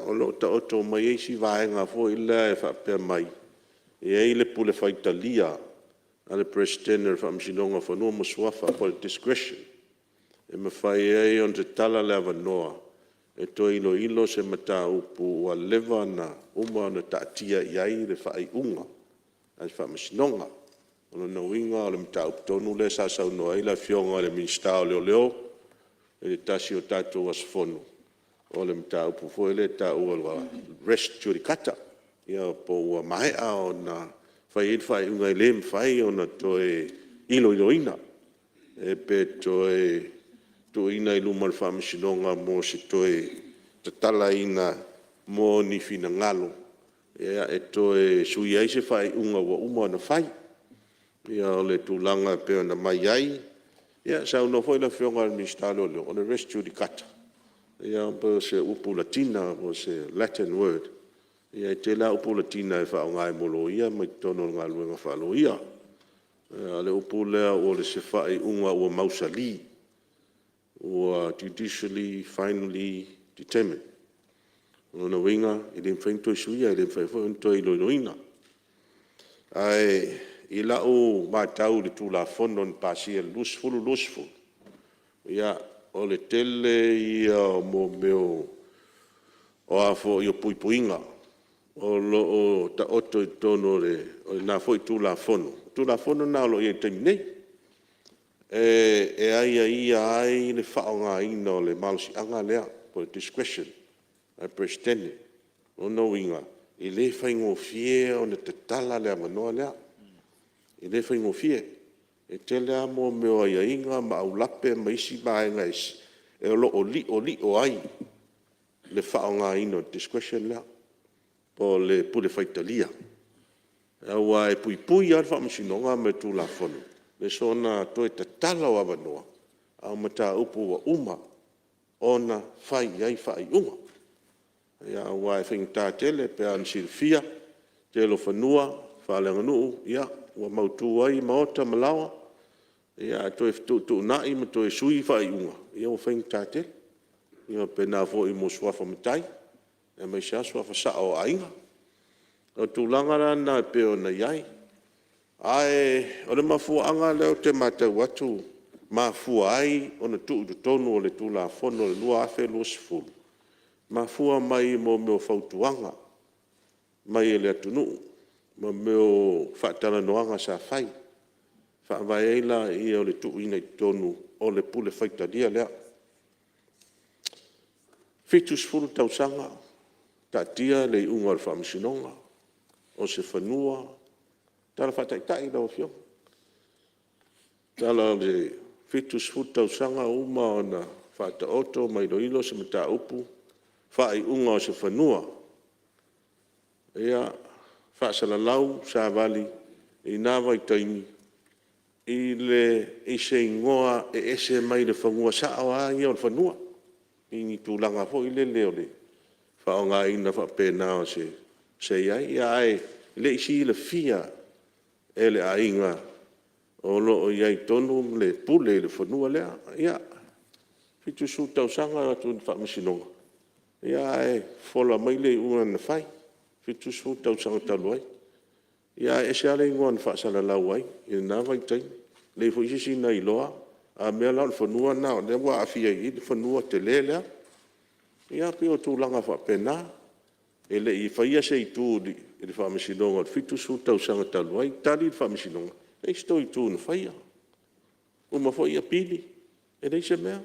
o lo o taoto mai ai si vaega foi lea e faapea mai, e i ai le pule faitalia a le Peresetene o le Faamasinoga o Fanua ma Suafa po o le discretion e mafai ai ona tatala le avanoa e toe iloilo se mataupu ua leva ona taatia i ai le faaiuga a le Faamasinoga. O lona uiga o le mataupu tonu lea sa saunoa ai le Afioga i le Minisita o Leoleo i le tasi o tatou aso Fono, o le mataupu foi lea e taua o le res judicata, po ua maea ona fai i ai le faaiuga e le mafai ona toe iloiloina, pe toe tuuina i luma o le Faamasinoga mo se toe tatalaina mo ni finagalo e toe sui ai se faaiuga ua uma ona fai. Ia o le tulaga e pei ona aumai ai. Ia saunoa foi le Afioga i le Minisita o Leoleo, o le res judicata, pei o se upu latina po o se Latin word. E tele lava upu latina e faaaoga mo loia ma totonu o le galuega faa-loia. O le upu lea o se faaiuga ua mausali, ua judicially finally determined. O lona uiga e le mafai ona toe suia, e le mafai foi ona toe iloiloina. Ae i lau matau i le Tulafono na pasia i le 2020, ia, o le tele ia o mea o puipuiga o lo o taoto i totonu o lena foi Tulafono, le Tulafono lena o lo o i ai i le taimi nei, e aiaia ai le faaaogaina o le malosiaga lea po o le discretion a le Peresetene. O lona uiga, e le faigofie ona tatala le avanoa lea, e le faigofie. E tele lava mea o aiaiga ma aulape ma isi vaega o lo o liolio ai le faaaogaina o le discretion lea po o le pule faitalia. Aua e puipui lava le Faamasinoga ma le Tulafono i le soona toe tatala o avanoa, a o mataupu ua uma ona fai i ai faaiuga. Aua e faigata tele pei lava ona silafia le tele o fanua faaleaganuu ua mautu ai maota ma laoa, ae toe fetuutuunai ma toe sui faaiuga, ia ua faigata tele. E faapena foi mo suafa matai, aemaise lava suafa sao o aiga. O le tulaga la lena e pei ona i ai. Ae o le mafuaaga lea ou te matau atu e mafua ai ona tuu i totonu o le Tulafono 2020, mafua mai mo mea o fautuaga mai le atunuu ma mea o faatalanoaga sa fai, faavae ai lea o le tuuina i totonu o le pule faitalia lea. E 70 tausaga taatia le iuga a le Faamasinoga, o se fanua, tala faataitai lau Afioga, 70 tausaga ua uma ona faataoto ma iloilo se mataupu, faaiuga o se fanua, ia, faasalalau, savali i na vaitaimi i se igoa e ese mai le fanua sao lava ia o le fanua, i ni tulaga foi lele o le faaaogaina faapena o se i ai, ae le i silafia e le aiga o lo o i ai tonu le pule i le fanua lea. Ia, 70 tausaga e o atu i le Faamasinoga, ae fofola mai le iuga na fai, 70 tausaga talu ai, ae ese lava le igoa na faasalalau ai i lena vaitaimi, e leai foi se isi na iloa, a mea la o le fanua lena o lea ua aafia i i le fanua tele lea. Ia pei o tulaga faapena. E le i faia se itu i le Faamasinoga i le 70 tausaga talu ai. Tali le Faamasinoga, e leai se tou itu na faia, uma foi apili, e leai se mea,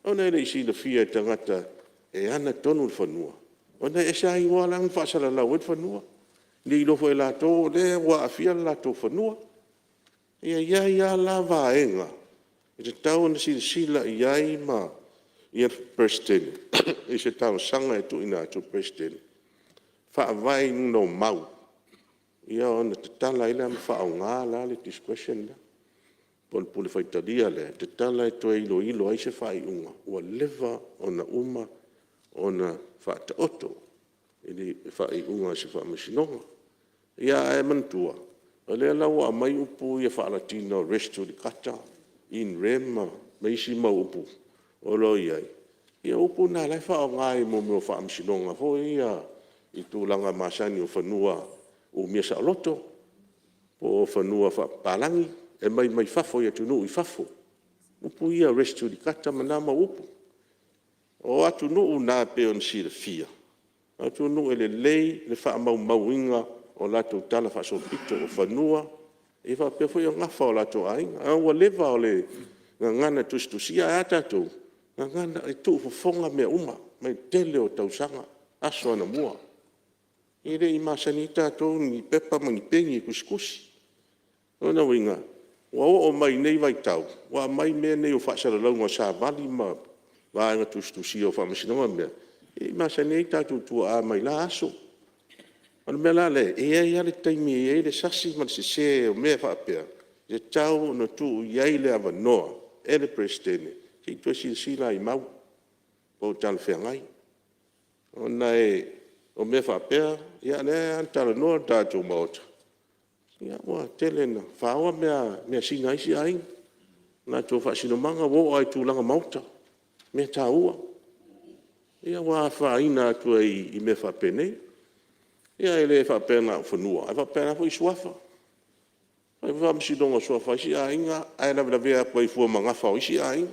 ona e le i silafia e tagata e ana tonu le fanua, ona e ese lava igoa la na faasalalau ai le fanua, e le i iloa foi e latou o lea ua aafia le latou fanua. E i ai lava la vaega e tatau ona silasila i ai ma le Peresetene i se talosaga e tuuina atu i le Peresetene, faavae i luga o mau ona tatala ai lea ma faaaoga le discretion lea po o le pule faitalia lea e tatala e toe iloilo ai se faaiuga ua leva ona uma ona faataoto i le faaiuga a se Faamasinoga. Ia ae manatua, o lea la ua aumai upu ia faa-Latina o res judicata, in rem ma isi mau upu o lo o i ai, ia o upu na o la e faaaoga i mea o faamasinoga foi ia i tulaga masani o fanua umia saoloto po o fanua faapapalagi e aumai mai fafo i atunuu i fafo, upu ia o res judicata ma na mau upu. O atunuu na pei ona silafia, o atunuu e lelei le faamaumauina o latou talafaasolopito o fanua faapea foi le nafa o latou aiga. A ua leva o le gagana tusitusia. Ae a tatou? E gagana, e tuufofoga mea uma mai le tele o tausaga, aso anamua. E le i masani ai tatou i ni pepa ma ni peni e tusitusi. O lona uiga, ua oo mai nei vaitau ua aumai mea nei o faasalalauga o savali ma vaega tusitusia o faamasinoga ma mea, e le i masani ai o tatou tuaa mai la aso. O le mea la lea, e i ai lava le taimi e i ai le sasi ma le sese o mea faapea, e tatau ona tuu i ai le avanoa e le Peresetene se i toe silasila i mau po o talafeagai. Ona o mea faapea, o lea lava na talanoa le tatou Maota, ua tele ina faoa measina a isi aiga i latou faasinomaga, ua oo lava i tulaga maota, mea taua, ia ua afaina atu ai i mea faapenei. Ia e le faapea na o fanua, ae faapena foi suafa. E fai foi faamasinoga o suafa o isi aiga ae lavelavea atu ai fua ma gafa o isi aiga.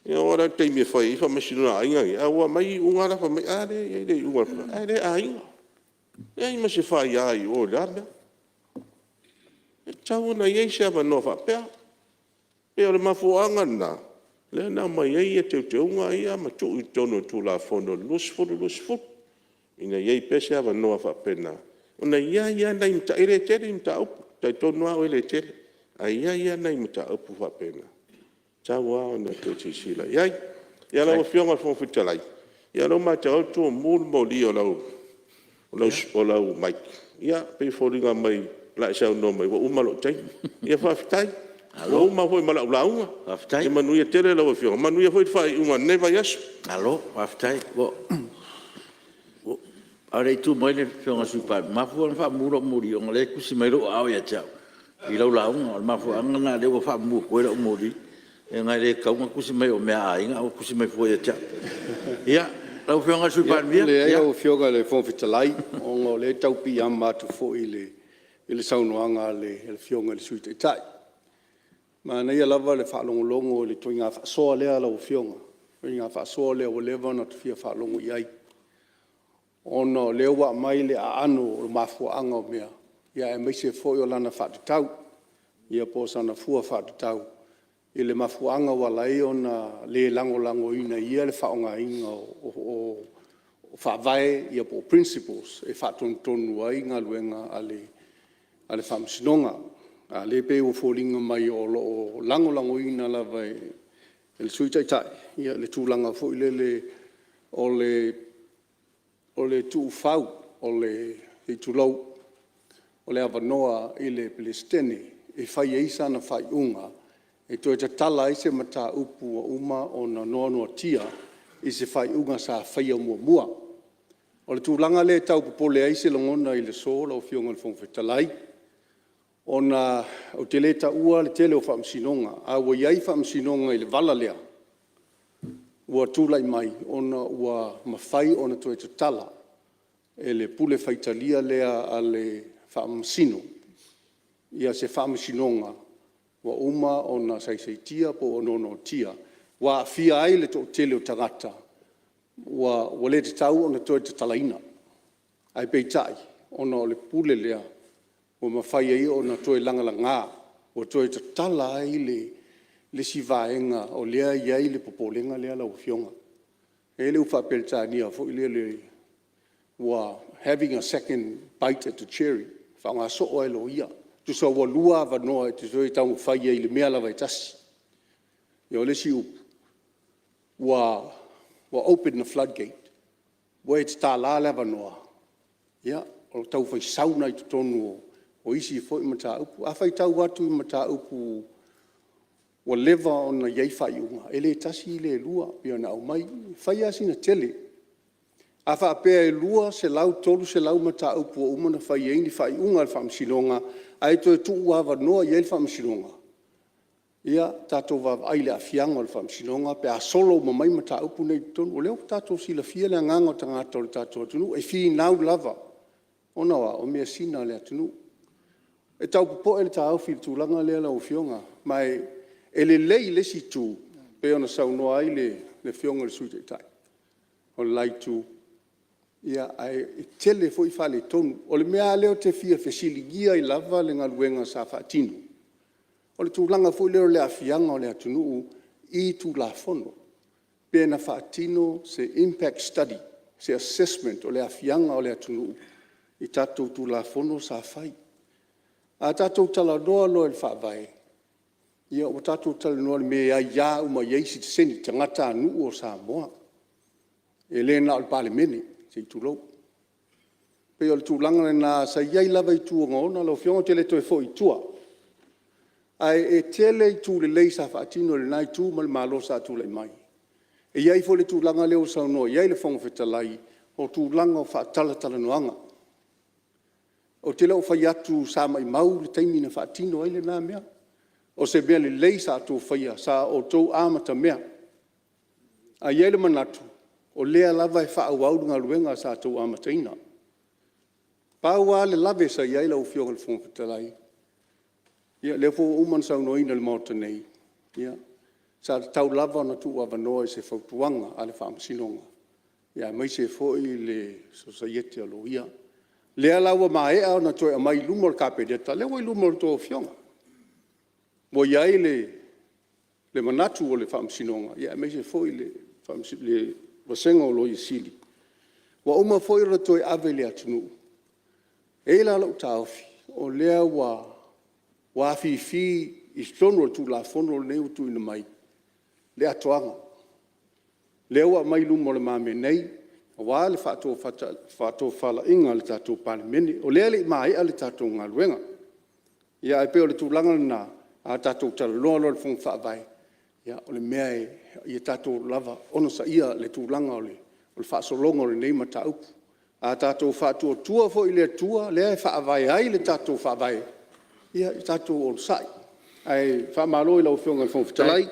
Ia oo la i le taimi e fai ai faamasinoga a aiga nei, ae ua aumai iuga la fai mai, a lea e i ai le iuga a le… ae le aiga. E leai ma se faia i o i la mea. E tatau ona i ai se avanoa faapea. E pei o le mafuaaga lena lea na aumai ai teuteuga ia ma tuu i totonu o le Tulafono 2020 ina ia i ai pea se avanoa faapena, ona e i ai lava nai mataupu, e le tele ni mataupu, e talitonu lava au e le tele, ae i ai lava nai mataupu faapena e tatau lava ona toe silasila i ai. Ia lau Afioga i le Fofoga Fetalai, ia o lea ua matau atu ua mumu le moli o lau mic, ia pei e foliga mai o le a e saunoa mai ua uma lou taimi. Ia faafetai. Ua uma foi ma lau lauga. Ia manuia tele lau Afioga, manuia foi le faaiuga o lenei vaiaso. Malo faafetai. A o le i tu mai le Afioga i le Sui Palemia, e mafua ona faamumu lau moli ona o lea e tusi mai lou aao ia te au i lau lauga. O le mafuaaga lena o lea ua faamumu atu ai lau moli, leaga e le tatau ona tusi mai o mea a aiga a ua tusi mai fua ia te au. Ia, lau Afioga i le Sui Palemia. Leai lau Afioga i le Fofoga Fetalai, ona o lea e tau piiama atu foi i le saunoaga a le Afioga i le Sui Taitai. Manaia lava le faalogologo i le ituaiga faasoa lea lau Afioga, le ituaiga faasoa lea ua leva ona ta fia faalogo i ai, ona o lea ua aumai le aano o mafuaaga o mea, aemaise foi o lana faatatau, ia po o sana fua faatatau i le mafuaaga ua ala ai ona le lagolagoina e ia le faaaogaina o faavae po o principles e faatonutonu ai galuega a le Faamasinoga. A o lea e pei ua foliga mai o lo o lagolagoina lava e le Sui Taitai le tulaga foi lele o le tuufau, se i tulou, o le avanoa i le Peresetene e fai ai sana faaiuga e toe tatala ai se mataupu ua uma ona noanoatia i se faaiuga sa faia muamua. O le tulaga lea e tau popole ai se lagona i le aso lau Afioga i le Fofoga Fetalai, ona ou te le taua le tele o Faamasinoga, a ua i ai Faamasinoga i le vala lea ua tulai mai ona ua mafai ona toe tatala e le pule faitalia lea a le Faamasino se Faamasinoga ua uma ona saisaitia po ua noanoatia ua aafia ai le toatele o tagata ua le tatau ona toe tatalaina. Ae peitai, ona o le pule lea ua mafai ai ona toe lagalaga, ua toe tatala ai le isi vaega o lea e i ai le popolega lea lau Afioga. E i ai le upu faa-Peretania foi lele, ua having a second bite at the cherry, e faaaoga soo lava e loia. Tusa ua lua avanoa e te toe taumafai ai i le mea lava e tasi. Ia o le isi upu, ua open the flood gate, ua e tatala le avanoa, ia o le tau fai sau lena i totonu o isi foi mataupu. A faitau atu i mataupu ua leva ona i ai faaiuga, e le tasi le lua pei ona aumai, e fai lava sina tele. A faapea e 200, 300 mataupu ua uma ona fai i ai ni faaiuga a le Faamasinoga ae toe tuuavanoa i ai le Faamasinoga, ia tatou vaavaai i le aafiaga o le Faamasinoga pe a solo uma mai mataupu nei i totonu. O lea ua tatou silafia le agaga o tagata o le tatou atunuu, e finau lava, ona o a? O measina a le atunuu. E tau popoe le taofi i le tulaga lea lau Afioga, ma e lelei i le isi itu pei ona saunoa ai le Afioga i le Sui Taitai o le la Itu, ae tele foi faaletonu. O le mea lava lea ou te fia fesiligia ai lava le galuega sa faatino, o le tulaga foi lea o le aafiaga o le atunuu i Tulafono, pe na faatino se impact study, se assessment o le aafiaga o le atunuu i tatou Tulafono sa fai. A tatou talanoa loa i le Faavae, ia ua tatou talanoa i le mea e aia uma i ai sitiseni, tagatanuu o Samoa. E le na o le Palemene, se i tulou. E pei o le tulaga lena sa i ai lava itu ogaoga lau Afioga ou te le toe foi i tua, ae tele itu lelei sa faatino e lena Itu ma le Malo sa tulai mai. E i ai foi le tulaga lea ua saunoa i ai le Fofoga Fetalai, o tulaga o faatalatalanoaga. Ou te le o fai atu sa maumau le taimi na faatino ai lena mea. O se mea lelei sa outou faia, sa outou amatamea. Ae i ai le manatu, o lea lava e faaauau le galuega sa outou amataina. Pau lava le lave sa i ai lau Afioga i le Fofoga Fetalai, ia o lea foi ua uma ona saunoaina e le Maota nei, ia, sa tatau lava ona tuuavanoa i se fautuaga a le Faamasinoga, aemaise foi le Sosaiete a Loia. O lea la ua maea ona toe aumai i luma o le Kapeneta, o lea ua i luma o a outou Afioga. Ua i ai le manatu o le Faamasinoga, aemaise foi le vasega o Loia Sili, ua uma foi ona toe ave i le atunuu. E i ai la lou taofi, o lea ua afifi i totonu o le Tulafono lenei ua tuuina mai le atoaga. O lea ua aumai i lumamea nei aua le faatofalaiga a le tatou Palemene. O lea e le i maea le tatou galuega. Ae pei o le tulaga lena, a tatou talanoa loa i le Fono Faavae, ia o le mea ia tatou lava onosaia le tulaga o le faasologa o lenei mataupu. A tatou faatuatua foi i le Atua lea e faavae ai le tatou Faavae, ia tatou onosai. Ae faamalo i lau Afioga i le Fofoga Fetalai,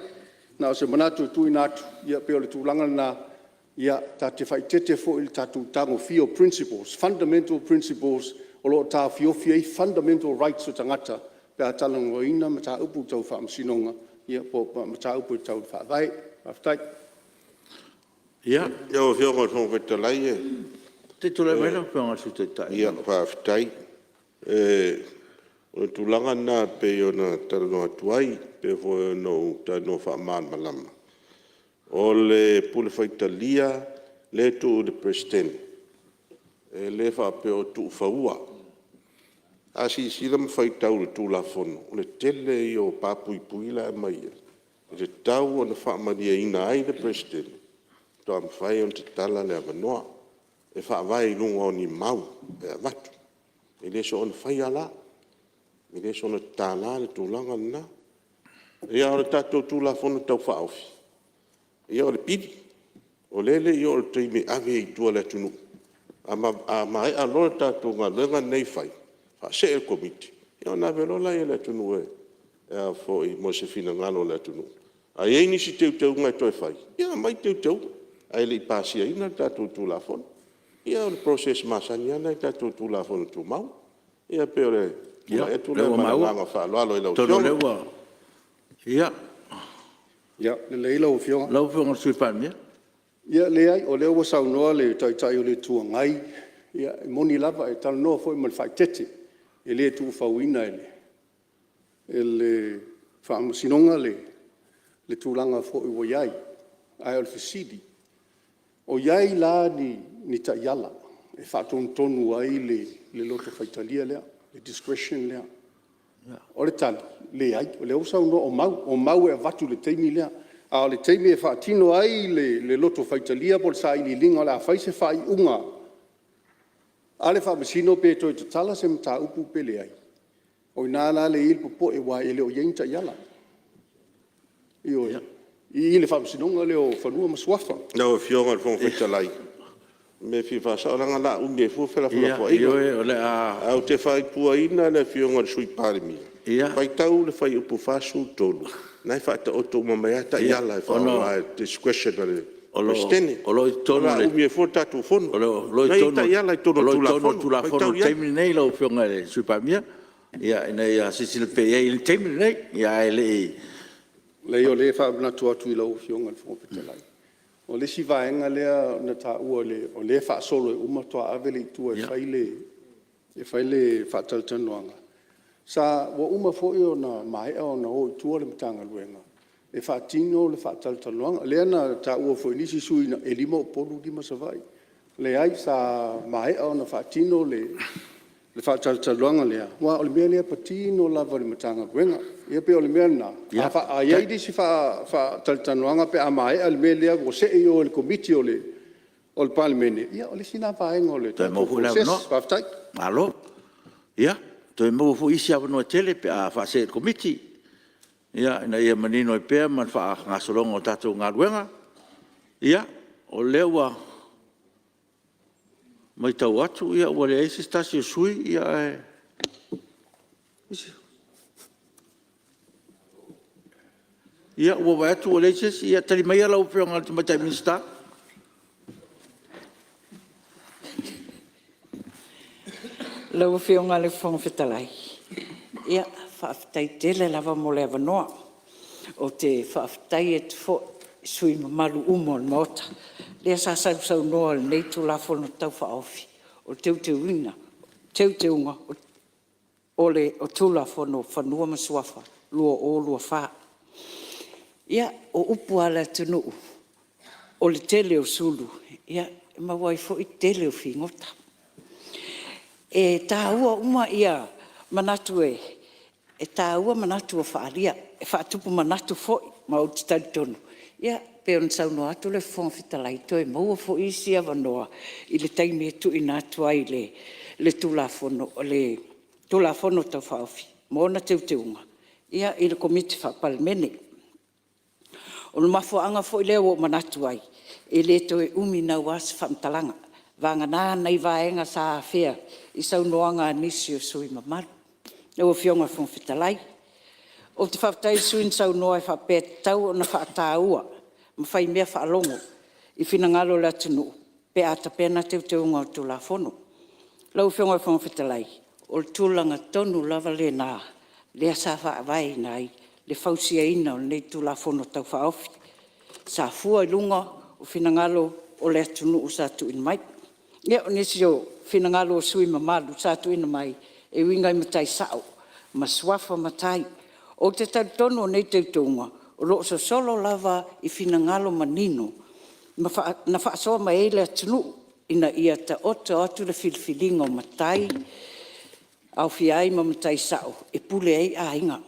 na o se manatu e tuuina atu, ia pei o le tulaga lena, ta te faaeteete foi i le tatou tagofia o principles, fundamental principles o lo o taofiofi ai fundamental rights o tagata pe a talanoaina mataupu tau Faamasinoga po o mataupu tau le Faavae. Faafetai. Ia. Lau Afioga i le Fofoga Fetalai… Se i tulai mai lau Afioga i le Sui Taitai. Faafetai. O le tulaga lena e pei ona talanoa atu ai, e pei foi ona ou talanoa faamalamalama, o le pule faitalia lea e tuu i le Peresetene, e le faapea o tuufaua. A silasila ma faitau i le Tulafono, o le tele ia o pa puipui la e aumai ai, e tatau ona faamalieina ai le Peresetene, faatoa mafai ona tatala le avanoa. E faavae i luga o ni mau e avatu. E le soona faia la, e le soona tatalaina le tulaga lena. Ia a o le tatou Tulafono Tau Faaofi, ia o le pili. O lea e le i oo i le taimi e ave ai i tua i le atunuu. A maea loa le tatou galuega lenei e fai, faasee i le Komiti, ia ona ave loa lea i le atunuu mo se finagalo o le atunuu. A i ai nisi teuteuga e toe fai, ia aumai teuteuga, ae le i pasiaina le tatou Tulafono. Ia o le process masani lava lena i tatou Tulafono Tumau. Ia pei o le tulai atu lea ma le agaga faaaloalo i lau Afioga. Ia, o lea ua maua. Ia lelei lau Afioga. Lau Afioga i le Sui Palemia. Ia leai, o lea ua saunoa le Taitai o le Itu Agai, ia e moni lava, e talanoa foi ma le faaeteete, e le tuufauina e le Faamasinoga le tulaga foi ua i ai. Ae o le fesili, o i ai la ni taiala e faatonutonu ai le loto faitalia lea, le discretion lea? O le tali, leai. O lea ua saunoa o mau, o mau e avatu i le taimi lea. A o le taimi e faatino ai le loto faitalia po o le sailiiliga o le a fai se faaiuga a le Faamasino pe toe tatala se mataupu pe leai, o i ina la lea e i ai le popoe aua e le o i ai ni taiala, ioe, i le Faamasinoga lea o Fanua ma Suafa. Lau Afioga i le Fofoga Fetalai, o le mea e fia faasao leaga o le a umi ai fua felafolafoaiga. Ioe, o le a… Ae ou te fautuaina le Afioga i le Sui Palemia, faitau le Fuaiupu 43, o lena e faataoto uma mai lava taiala e faaaoga i le discretion a le Peresetene. O le a umi ai fua le tatou Fono. O la e i ai taiala i totonu o le Tulafono. O lo o i totonu o le Tulafono i le taimi lenei lau Afioga i le Sui Palemia, ina ia silasila pea i ai i le taimi lenei, ae le i… Leai o lea e faamanatu atu i lau Afioga i le Fofoga Fetalai, o le isi vaega lea na taua o lea e faasolo e uma faatoa ave lea i tua e fai le faatalatalanoaga, ua uma foi ona maea ona o i tua le Matagaluega e faatino le faatalatalanoaga. Lea na taua foi e nisi sui usufono e 5 Upolu 5 Savaii. Leai, sa maea ona faatino le faatalatalanoaga lea, aua o le mea lea e patino lava i le Matagaluega. Ia pei o le mea lena, a i ai nisi faatalatalanoaga pe a maea le mea lea ua see i o i le Komiti a le Palemene, ia o le isi lena vaega o le Toe maua foi le avanoa. process. Faafetai. Malo. Ia, toe maua foi isi avanoa e tele pe a faasee i le Komiti ina ia manino ai pea ma le faagasologa o le tatou galuega. Ia, o lea ua matau atu ua leai se tasi o sui usufono, ae… Ia, ua ou vaai atu ua leai se isi. Ia tali maia lau Afioga i le Tamaitai Minisita. Lau Afioga i le Fofoga Fetalai, ia faafetai tele lava mo le avanoa. Ou te faafetai atu foi i sui usufono mamalu uma o le Maota lea sa sausaunoa i lenei Tulafono Tau Faaofi o Teuteuga o le Tulafono o Fanua ma Suafa 2024. Ia, o upu lava a le atunuu, o le tele o sulu e maua ai foi le tele o figota. E taua uma manatu e taua manatu ua faaalia, e faatupu manatu foi. Ma ou te talitonu e pei ona saunoa atu le Fofoga Fetalai, toe maua foi isi avanoa i le taimi e tuuina atu ai le Tulafono Tau Faaofi ma ona Teuteuga i le Komiti Faa-Palemene. O le mafuaaga foi lea ua ou manatu ai, e le toe umi naua se faamatalaga, vagana nai vaega sa afea i saunoaga a nisi o sui usufono mamalu. Lau Afioga i le Fofoga Fetalai, ou te faafetai i le sui usufono na saunoa e faapea e tatau ona faataua ma faimea faalogo i finagalo o le atunuu pe a tapena Teuteuga o le Tulafono. Lau Afioga i le Fofoga Fetalai, o le tulaga tonu lava lena lea sa faavaeina ai le fausiaina o lenei Tulafono Tau Faaofi, sa fua i luga o finagalo o le atunuu sa tuuina mai. Ia o nisi o finagalo o sui usufono mamalu sa tuuina mai e uiga i matai sao ma suafa matai. Ou te talitonu o nei Teuteuga o lo o sosolo lava i finagalo manino na faasoa mai ai le atunuu ina ia taoto atu le filifiliga o matai, aofia ai ma matai sao e pule ai aiga.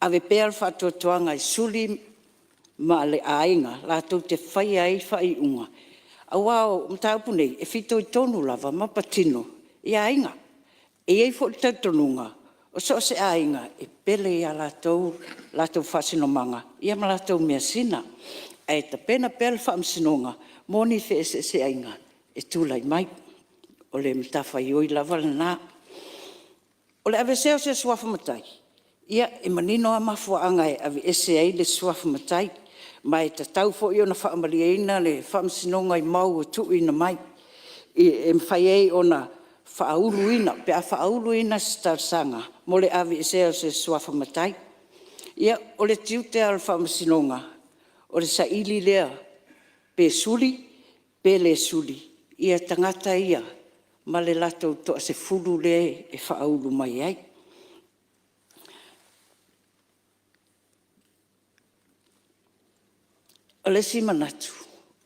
Ave pea le faatuatuaga i suli ma le aiga latou te faia ai faaiuga aua o mataupu nei e fitoitonu lava ma patino i aiga. E i ai foi le talitonuga o so o se aiga e pele ia latou le latou faasinomaga ma latou measina, ae tapena pea le Faamasinoga mo ni feeseeseaiga e tulai mai. O le matafaioi lava lena. O le aveesea o se suafa matai, ia e manino lava mafuaaga e aveese ai le suafa matai, ma e tatau foi ona faamalieina le Faamasinoga i mau ua tuuina mai e mafai ai ona faauluina, pe a faauluina se talosaga mo le aveesea o se suafa matai. Ia, o le tiute lava o le Faamasinoga o le saili lea pe suli pe le suli tagata ia ma le latou toasefulu lea e faaulu mai ai. O le isi manatu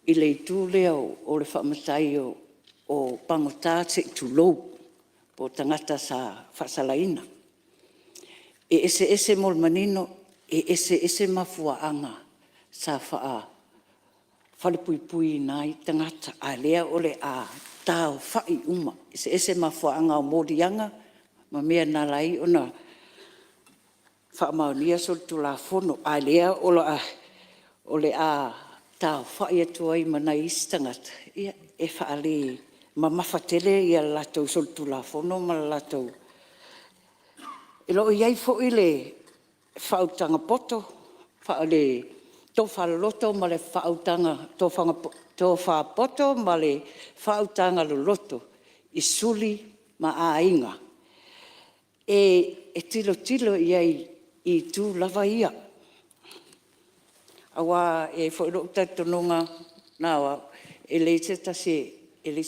i le itu lea o le faamatai o pagota se i tulou, po o tagata sa faasalaina. E eseese mo le manino, e eseese mafuaaga. sa falepuipuiina ai tagata, a o lea o le a taaofai uma. E eseese mafuaaga o moliaga ma mea na ala ai ona faamaonia solitulafono, a o lea o le a taaofai atu ai ma nai isi tagata e faalemamafa tele le latou solitulafono ma le latou… E le o i ai foi le faautaga poto, le tofa loloto ma le faautaga tofa poto ma le faautaga loloto i suli ma aiga e tilotilo i ai i itu lava ia. Aua e i ai foi lou talitonuga na o au, e leai se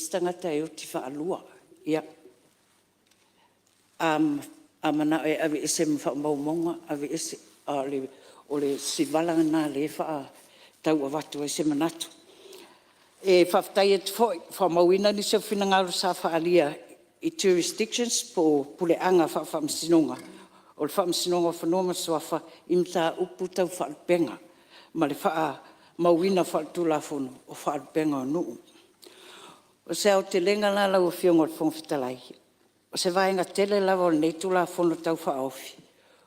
tagata e oti faalua. Ia, a manao e aveese ma faamaumauga, aveese, a o si vala lena o lea e tau avatu ai se manatu. E faafetai atu foi, ua faamauina nisi o finagalo sa faaalia i jurisdictions po o puleaga faafaamasinoga, o le Faamasinoga o Fanua ma Suafa i mataupu tau faalupega ma le faamauina faaletulafono o faalupega o nuu. O se aotelega la lau Afioga i le Fofoga Fetalai, o se vaega tele lava o lenei Tulafono Tau Faaofi,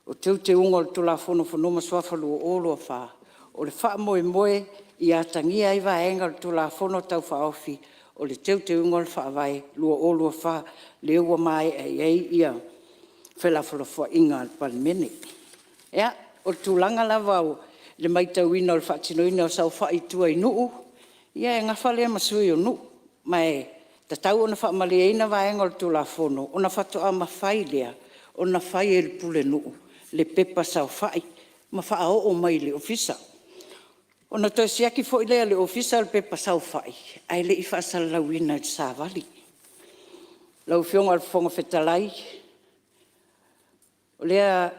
o Teuteuga o le Tulafono o Fanua ma Suafa 2024, o le faamoemoe ia atagia ai vaega o le Tulafono Tau Faaofi o le Teuteuga o le Faavae 2024 lea ua maea i ai felafolafoaiga a le Palemene. Ia, o le tulaga lava i le maitauina o le faatinoina o saofai i tua i nuu, ia e nafa lea ma Sui o Nuu, ma e tatau ona faamalieina vaega o le Tulafono ona faatoa mafai lea ona fai e le Pulenuu le pepa saofai ma faaoo mai i le Ofisa. Ona toe siaki foi lea e le Ofisa le pepa saofai ae le i faasalalauina i le Savali. Lau Afioga i le Fofoga Fetalai, o lea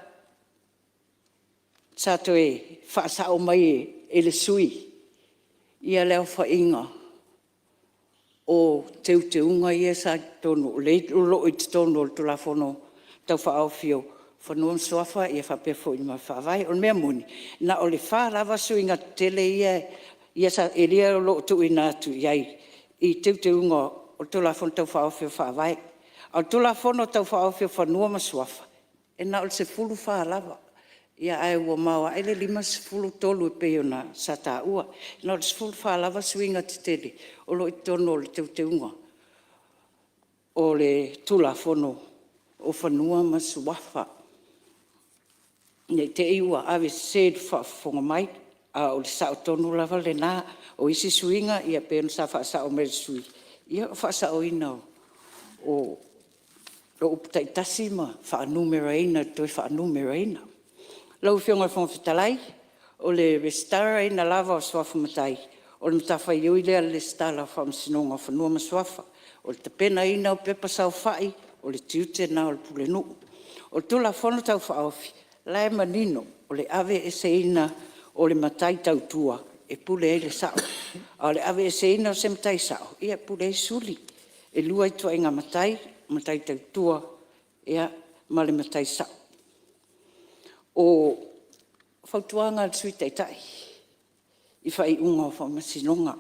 sa toe faasao mai e le sui usufono le aofaiga o Teuteuga ia sa i totonu, o lo o i totonu o le Tulafono Tau Faaofi o Fanua ma Suafa faapea foi ma le Faavae. O le mea moni na o le 4 lava suiga tetele ia o lo o tuuina atu i ai i Teuteuga o le Tulafono Tau Faaofi o le Faavae. A o le Tulafono Tau Faaofi o Fanua ma Suafa, e na o le 14 lava, ae ua maoae le 53 e pei ona sa taua. Na o le 14 lava suiga tetele o lo o i totonu o le Teuteuga o le Tulafono o Fanua ma Suafa. Ne i te i ua avesese i le faafofoga mai, a o le sao tonu lava lena. O isi suiga e pei ona sa faasao mai e le sui usufono, ia o le faasaoina o upu taitasi ma faanumeraina i le toe faanumeraina. Lau Afioga i le Fofoga Fetalai, o le resitalaina lava o suafa matai, o le matafaioi lea a le Resitala o Faamasinoga o Fanua ma Suafa. O le tapenaina o pepa saofai, o le tiute lena o le Pulenuu. O le Tulafono Tau Faaofi, o la e manino, o le aveeseina o le matai tautua e pule ai le sao, a o le aveeseina o se matai sao, ia e pule ai suli. E 2 ituaiga matai, o le matai tautua ma le matai sao. O fautuaga a le Sui Taitai i faaiuga o Faamasinoga,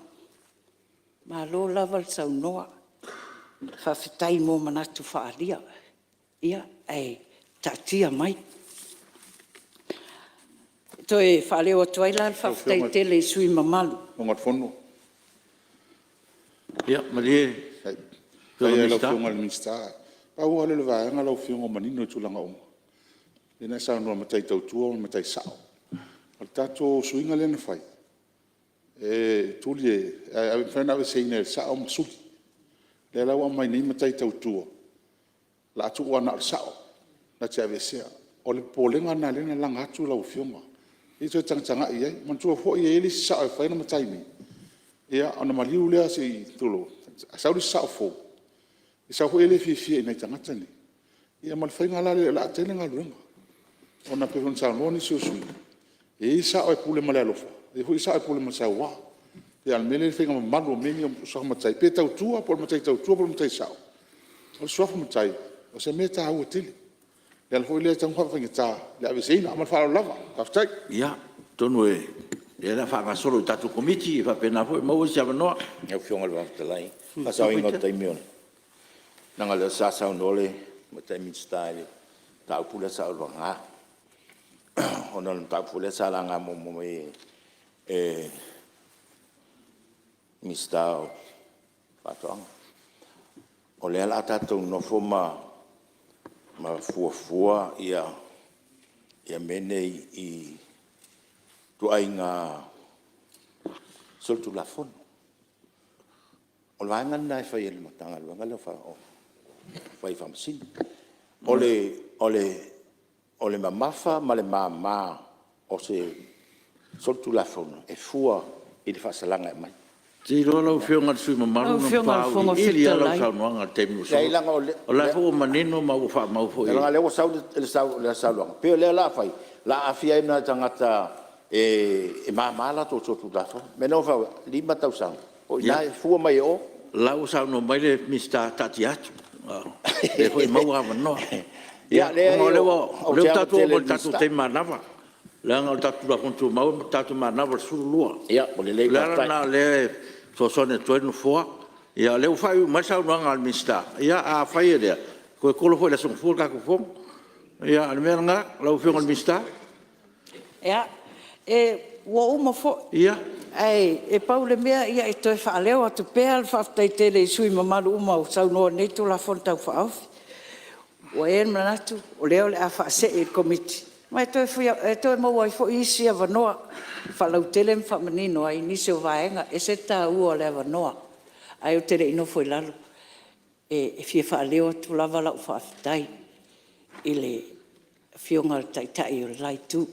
malo lava le saunoa, faafetai mo manatu faaalia, ia ae taatia mai. E toe faaleo atu ai la le faafetai tele i sui usufono mamalu. Ia malie lau Afioga i le Minisita. Pau lava lea o le vaega lau Afioga ua manino i tulaga uma, lea na e saunoa i le matai tautua ma le matai sao. O le tatou suiga lea na fai, e tuli e… e mafai ona aveeseina e le sao ma suli. O lea la ua aumai nei matai tautua, o le a tuu lava na o le sao na te aveesea. O le popolega lena lea na laga atu lau Afioga, se i toe tagatagai i ai. Manatua foi e i ai le isi sao e mafai ona matai nei, ia ona maliu lea se i tulou, ae sau le isi sao fou, e sau foi e le fiafia i nai tagata nei, ia ma le faiga la lea o le a tele galuega. Ona e pei foi ona saunoa nisi o sui usufono, e i ai sao e pule ma le alofa, e i ai foi sao e pule ma le saua. A o le mea lea i le faiga mamalu o mea nei o suafa matai, pe tautua po o le matai tautua po o le matai sao, o le suafa matai, o se mea e taua tele. O le ala foi lea e tatau ona faafaigata le aveeseina. Ma le faaaloalo lava. Faafetai. Ia, atonu e lea o le a faagasolo i le tatou Komiti e faapena foi ona maua isi avanoa. Lau Afioga i le Fofoga Fetalai, faasaoina o le taimi o le… leaga o lea sa saunoa le Tamaitai Minisita i le mataupu lea sa ou laga ona o le mataupu foi lea sa laga muamua mai e le Minisita o Faatoaga. O lea o le a tatou nonofo ma fuafua mea nei i ituaiga solitulafono. O le vaega lena e fai e le Matagaluega lea o Faamasino. O le mamafa ma le mama o se solitulafono e fua i le faasalaga e aumai. Ou te iloa lau Afioga i le sui usufono mamalu na matua auiliili lava lau saunoaga i le taimi ua sola. O la foi ua manino ma ua faamau foi. Leaga o lea ua sau le saunoaga pei o lea o le a fai o le a aafia ai ma nai tagata e mama latou solitulafono. O le mea lea ou te fai atu ai, 5 tausaga o i ina e fua mai e o. O la ua saunoa mai le Minisita, taatia atu, o lea foi e maua avanoa. Ona o lea ua tatou oo mai i le tatou taimi manava, leaga o le tatou Tulafono Tumau tatou te manava i le 12:00. O le ala lena o lea e fesoasoani atu ai le Nofoa. Ia o lea ua faaiuiu mai le saunoaga a le Minisita, ia afai e le, toe tolo foi i le aso Gafua le tatou fono. Ia o le mea lena lau Afioga i le Minisita. Ia, ua uma foi, ae pau le mea e toe faaleo atu pea le faafetai tele i sui usufono mamalu uma ua saunoa i lenei Tulafono Tau Faaofi. Ua i ai le manatu o lea o le a faasee i le Komiti ma e toe maua ai foi isi avanoa e faalautele ma faamanino ai nisi o vaega. E ese le taua o le avanoa. Ae ou te le i nofo i lalo, e fia faaleo atu lava lau faafetai i le Afioga i le Taitai o le la Itu.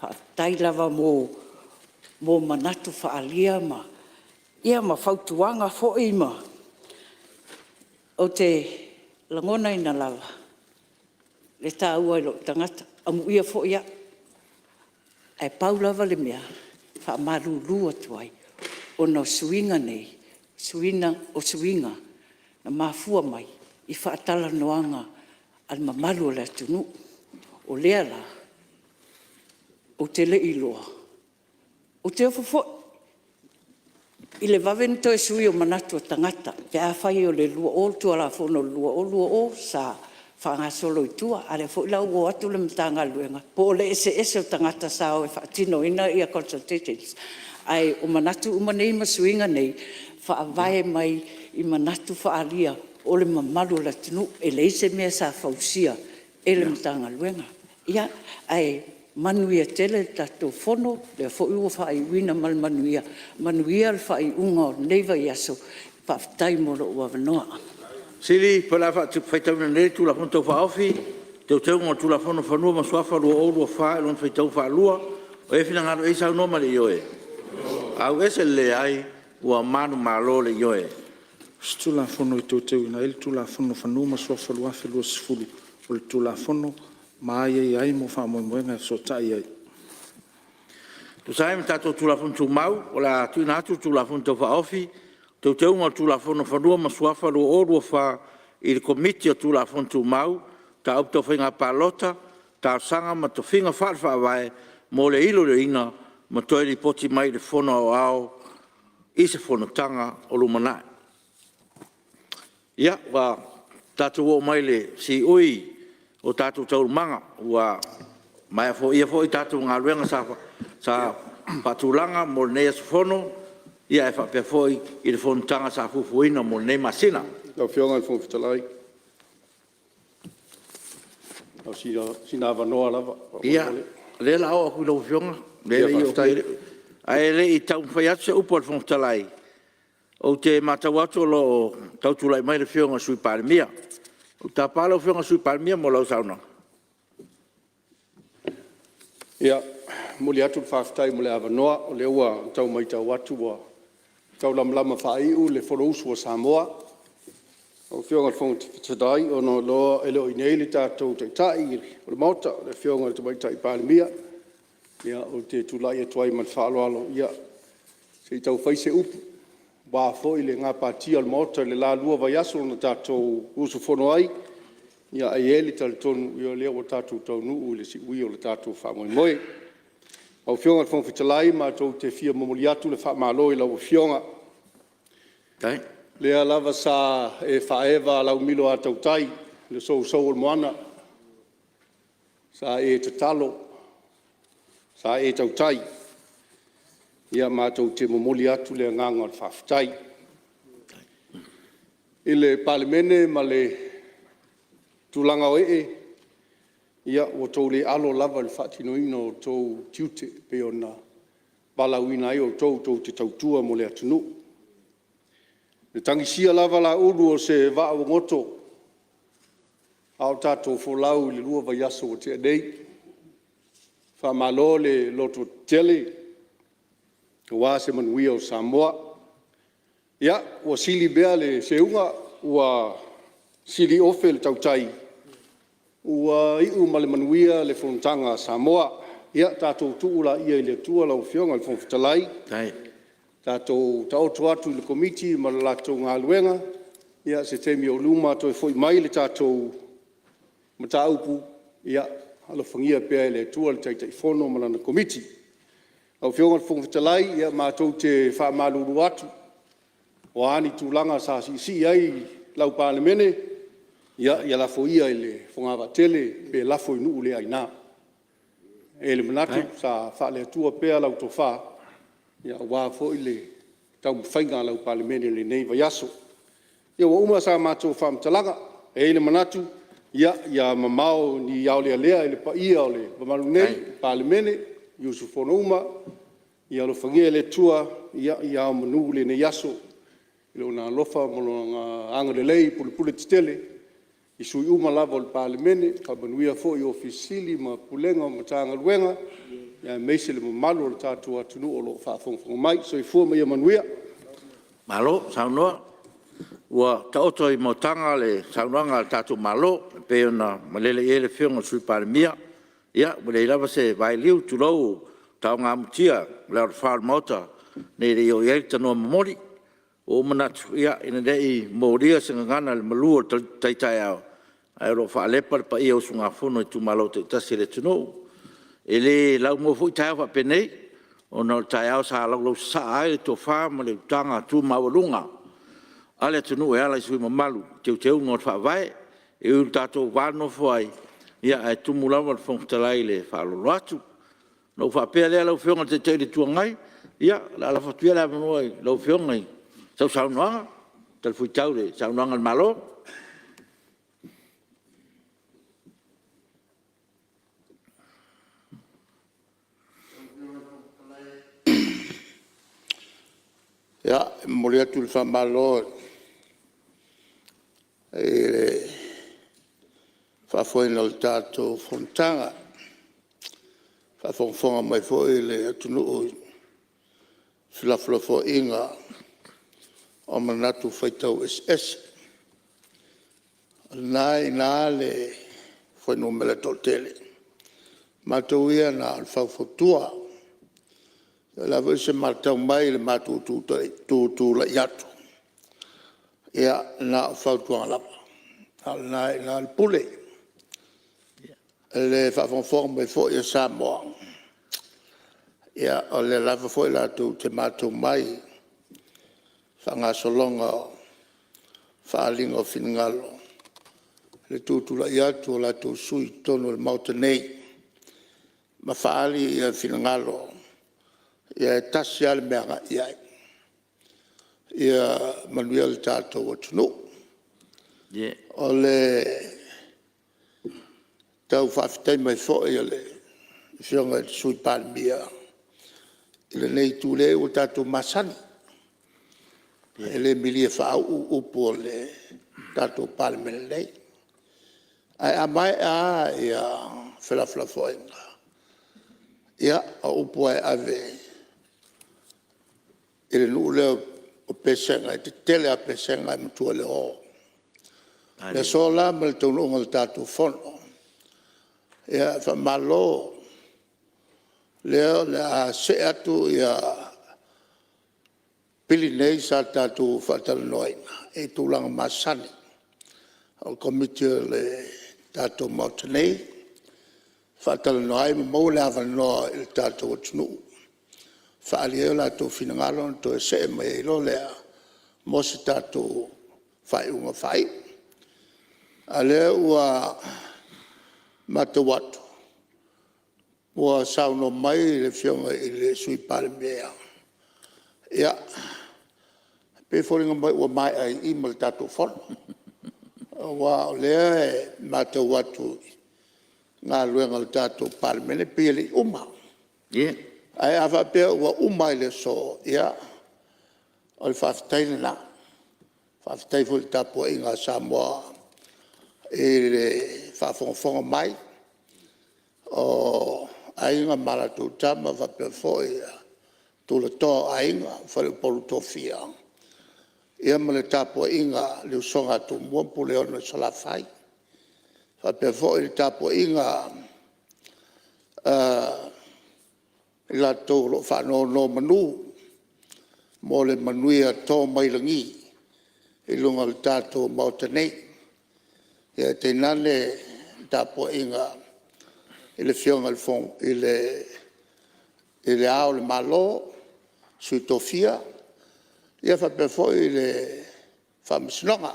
Faafetai lava mo manatu faaalia ma fautuaga foi ma… Ou te lagonaina lava le taua i lou tagata, amuia foi au. Ae pau lava le mea e faamalulu atu ai, ona o suiga nei, o suiga na mafua mai i faatalanoaga a le mamalu o le atunuu. O lea la, ou te le i iloa, ou te ofo foi i le vave ona toe sui o manatu o tagata pe afai o le Tulafono o le 2020 sa faagasolo i tua, a o lea foi la ua o atu le Matagaluega, po o le eseese o tagata sa o e faatinoina consultations. Ae o manatu uma nei ma suiga nei, e faavae mai i manatu faaalia o le mamalu o le atunuu. E leai se mea sa fausia e le Matagaluega. Ia, ae manuia tele le tatou Fono, o lea foi ua faaiuina ma le manuia. Manuia le faaiuga o lenei vaiaso. Faafetai mo lou avanoa. O le a faitauina nei le Tulafono Tau Faaofi o Teuteuga o le Tulafono o Fanua ma Suafa 2024 i lona faitauga faalua. O i ai se finagalo e saunoa ma le ioe? Ua manumalo le Ioe. E tusa ai ma tatou Tulafono Tumau, o le a tuuina atu le Tulafono Tau Faaofi o Teuteuga o le Tulafono o Fanua ma Suafa 2024 i le Komiti o Tulafono Tumau, Mataupu Tau Faiga Palota, Talosaga ma Tofiga Faale-Faavae mo le iloiloina ma toe lipoti mai i le Fono Aoao i se Fonotaga o lumanai. Ia, ua tatou oo mai i le siui o tatou taualumaga, ua maea foia foi tatou galuega sa faatulaga mo lenei aso Fono ae faapea foi i le fonotaga sa fuafuaina mo lenei masina. Lau Afioga i le Fofoga Fetalai, na o sina avanoa lava Ia, faamolemole. O lea o le a oo atu i lau Afioga. Ae le i taumafai atu se upu a le Fofoga Fetalai, ou te matau atu o lo o tau tulai mai le Afioga i le Sui Palemia. Ou te tapa lau Afioga i le Sui Palemia mo lau saunoaga. Ia, e momoli atu le faafetai mo le avanoa, o lea ua tau matau atu ua tau lamalama faaiu le Fonousu a Samoa. Lau Afioga i le Fofoga Fetalai, ona e le o i inei le tatou Taitai o le Maota, le Afioga i le Tamaitai Palemia, ou te tulai atu ai ma le faaaloalo se i tau fai se upu aua foi le gapatia o le Maota i le la 2 vaiaso na tatou usufono ai. Ae i ai le talitonu o lea ua tatou taunuu i le siui o le tatou faamoemoe. Lau Afioga i le Fofoga Fetalai, matou te fia momoli atu le faamalo i lau Afioga, lea lava sa e faaeva lau milo a tautai i le sousou o le moana, sa e tatalo, sa e tautai. Ia matou te momoli atu le agaga o le faafetai. I le Palemene ma le tulaga o ee, ia ua outou le alo lava i le faatinoina o outou tiute e pei ona valaauina ai outou tou te tautua mo le atunuu. E tagisia lava laulu o se vaa ua goto a o tatou folau i le 2 vaiaso ua tea nei. Faamalo le lototetele aua se manuia o Samoa. Ia, ua sili mea le seuga ua sili ofe le tautai, ua iu ma le manuia le fonotaga a Samoa. Ia tatou tuu laia i le Atua lau Afioga i le Fofoga Fetalai, tatou taoto atu i le Komiti ma le latou galuega, ia se taimi o i luma toe foi mai le tatou mataupu, ia alofagia pea e le Atua le Taitaifono ma lana Komiti. Lau Afioga i le Fofoga Fetalai, ia matou te faamalulu atu, o a ni tulaga sa siisii ai lau Palemene, ia lafo ia i le fogavaa tele pe lafo i nuu le aina. E i ai le manatu sa faale-Atua pea lau tofa aua foi le taumafaiga a lau Palemene i lenei vaiaso. Ia ua uma sa matou faamatalaga, e i ai le manatu, ia mamao ni aolealea i le paia o le mamalu nei o le Palemene i usufono uma, ia alofagia e le Atua ia ao manu lenei aso i Lona alofa ma Lona agalelei pulepuletetele i sui usufono uma lava o le Palemene, faamanuia foi i Ofisa Sili o Pulega o Matagaluega, aemaise le mamalu o le tatou atunuu o lo o faafogafoga mai. Soifua ma ia manuia. Malo saunoa, ua taoto i moataga le saunoaga a le tatou Malo e pei ona malele i ai le Afioga i le Sui Palemia. Ia ua leai lava se vailiu tulou, le taoga mutia i le alofā o le Maota nei e le i oo i ai le tanoa momoli. Ua ou manatu, ina ne i molia se gagana i le malu o le tai taeao, ae o lo o faalepa le paia o usugafono a itumalo taitasi o le atunuu. E le laumua foi taeao faapenei, ona o le taeao sa laulausasaa ai le tofa ma le utaga tu maualuga a le atunuu e ala i sui usufono mamalu i Teuteuga o le Faavae. E ui ina tatou va nonofo ai, ae tumu lava le Fofoga Fetalai i le faaaloalo atu. Ona ou faapea lea lau Afioga i le Taitai o le Itu Agai, ia, o le a lafo atu ia le avanoa i lau Afioga i sau saunoaga e talifuaitau i le saunoaga a le Malo. Ia, e momoli atu le faamalo i le faafoeina o le tatou fonotaga. A o faafogafoga mai foi le atunuu i felafolafoaiga o manatu faitau eseese. O lena e i ina le fuainumera toatele, o matou ia na o le faufautua. O le a foi se matau mai i le matou tutulai atu, ia na o fautuaga lava, a o lena e i ina le pule. I le faafogafoga mai foi a Samoa, ia o lea lava foi latou te matau mai i le faagasologa o faaaliga o finagalo i le tutulai atu o latou sui usufono i totonu o le Maota nei ma faaali finagalo. Ia e tasi lava le mea e agai i ai, ia manuia le tatou atunuu. O le tau faafetai mai foi a le Afioga i le Sui Palemia i lenei itu, leai ua tatou masani, e le milia faauu upu o le tatou Palemene nei. Ae a maea lava felafolafoaiga, ia o upu lava e ave i le nuu lea o Pesega, e tetele lava Pesega ae matua i le o. O le aso la ma le taunuuga o le tatou fono, ia faamalo o lea o le a see atu pili nei sa tatou faatalanoaina i tulaga masani o Komiti o le tatou Maota nei. faatalanoa ai ma maua le avanoa i le tatou atunuu e faaali ai o latou finagalo ona toe se'e mai ai loa lea mo se tatou faaiuga faaiu. A o lea ua matau atu ua saunoa mai le Afioga i le Sui Palemia, ia, e pei e foliga mai ua maea ai i i ma le tatou Fono. Aua o lea e matau atu i galuega a le tatou Palemene pei e le i uma. Ae a faapea ua uma lava i le aso, ia o le faafetai lena. Faafetai foi i le tapuaiga a Samoa i le faafogafoga mai o Aiga ma latou Tama faapea foi tulatoa o Aiga, faleupolu tofia, ia ma le tapuaiga a le usoga a Tumua ma Puleono i Salafai. E faapea foi le tapuaiga a i latou o lo o faanonomanu mo le manuia to mai lagi i luga o le tatou Maota nei. Ae tainane le tapuaiga i le Afioga i Le Ao o le Malo, Sui Tofia ia faapea foi le Faamasinoga.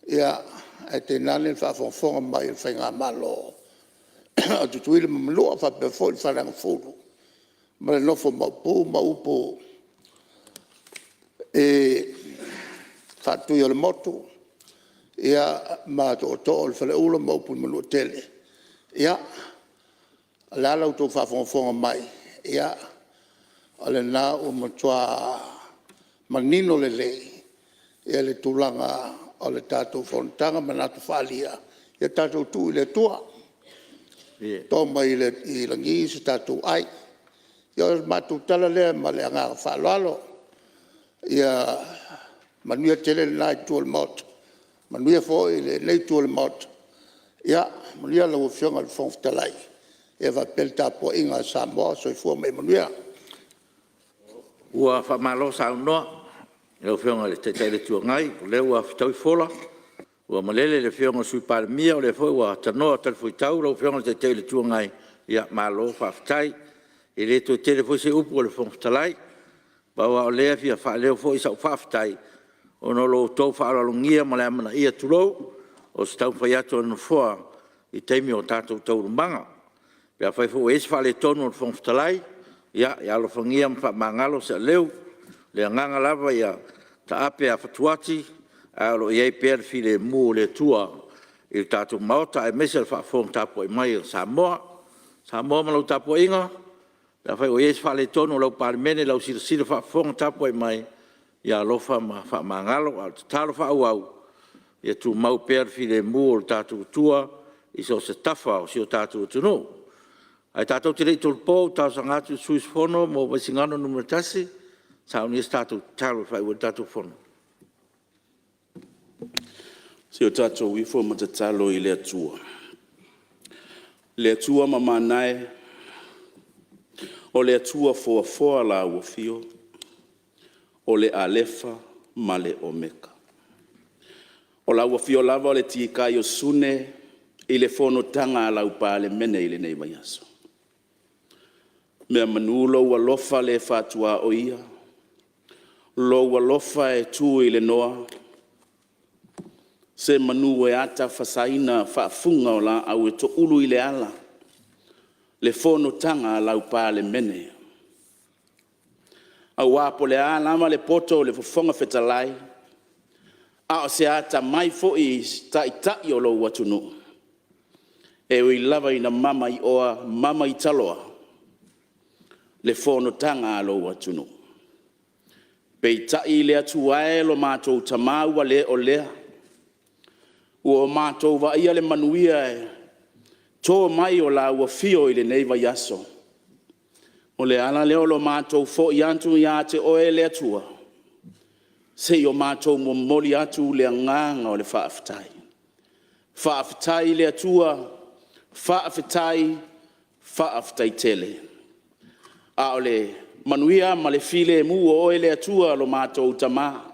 Ae tainane le faafogafoga mai a le Faigamalo a Tutuila ma Manua, faapea foi le Faleagafulu ma le nofo a Maopu ma upu i Faatuiolemotu ma Tootoo o le Faleula ma upu i le Manuatele. Ia, o le a la outou faafogafoga mai, ia o lena ua matua manino lelei le tulaga o le tatou fonotaga ma manatu faaalia. Ia tatou tuu i le Atua e to mai i lagi se tatou ai. Ia o le matou tala lea ma le agaga faaaloalo. Ia manuia tele lena itu o le Maota, manuia foi lenei itu o le Maota. Ia manuia lau Afioga i le Fofoga Fetalai faapea le tapuaiga a Samoa. Soifua ma ia manuia. Ua faamalo saunoa i lau Afioga i le Taitai o le Itu Agai, o lea ua fetaui fola ua malele le Afioga i le Sui Palemia, o lea foi ua tanoa talifuaitau lau Afioga i le Taitai o le Itu Agai, ia malo faafetai. E le toe tele foi se upu a le Fofoga Fetalai, pau lava o lea e fia faaleo foi sau faafetai ona o lo outou faaaloalogia ma le amanaia, tulou, o se taumafai atu a le Nofoa i taimi o tatou taualumaga. Pe afai foi ua i ai se faaletonu o le Fofoga Fetalai, ia alofagia ma faamagalo se aleu. O le agaga lava ia taape a fatuati ae o lo o i ai pea le filemu o le Atua i le tatou Maota aemaise o le faafofoga tapuai mai a Samoa. Samoa ma lau tapuaiga, pe afai ua i ai se faaletonu o lau Palemene i lau silasila faafofoga tapuai mai, ia alofa ma faamagalo. A o le tatalo faaauau, ia tumau pea le filemu o le tatou Atua i so o se tafa o si o tatou atunuu. Ae tatou te le i tolopo, ou te talosaga atu i le sui usufono mo Vaisigano 1 e saunia se tatou tatalo e faaiu ai le tatou fono. Se i o tatou ifo ma tatalo i le Atua. Le Atua mamana e, o le Atua foafoa Lau Afio, o le Alefa ma le Omeka. O lau Afio lava o le Taiosune i le fonotaga a lau Palemene i lenei vaiaso. Meamanu lou alofa le faatuaoia, lou alofa e tu i le noa, semanu e ata fasaina faafuga o laau e toulu i le ala le fonotaga a lau Palemene. Aua po o le a lava le poto a le Fofoga Fetalai, a o se atamai foi i Taitai o lou atunuu, e ui lava ina mamaioa mamaitaloa le fonotaga a lou atunuu. Peitai le Atua e lo matou Tama ua le o lea, ua matou vaaia le manuia e to mai o lau Afio i lenei vaiaso. O le ala lea o lo matou foi atu ia te oe le Atua, se i o matou momoli atu le agaga o le faafetai. Faafetai i le Atua, faafetai, faafetai tele. A o le manuia ma le filemu o oe le Atua lo matou Tama,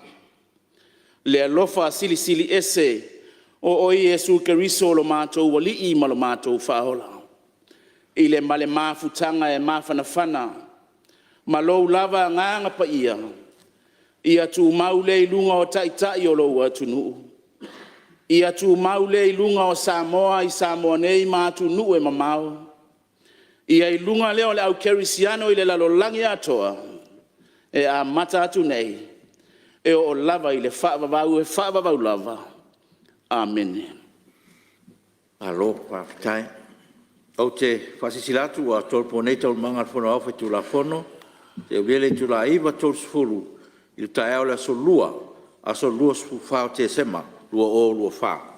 le alofa silisili ese o oe Iesu Keriso o lo matou Alii ma lo matou Faaola. i le ma le mafutaga e mafanafana ma lou lava Agaga Paia, ia tumau lea i luga o Taitai o lou atunuu, ia tumau lea i luga o Samoa i Samoa nei ma atunuu e mamao, ia i luga lea o le au kerisiano i le lalolagi atoa, e amata atu nei e oo lava i le faavavau e faavavau lava. Amene. Malo faafetai. Ou te faasilasila atu ua tolopo nei Taualumaga a le Fono Aoao Faitulafono seia aulia le itula e 9:30 i le taeao o le Aso Lua, aso 24 o Tesema 2024.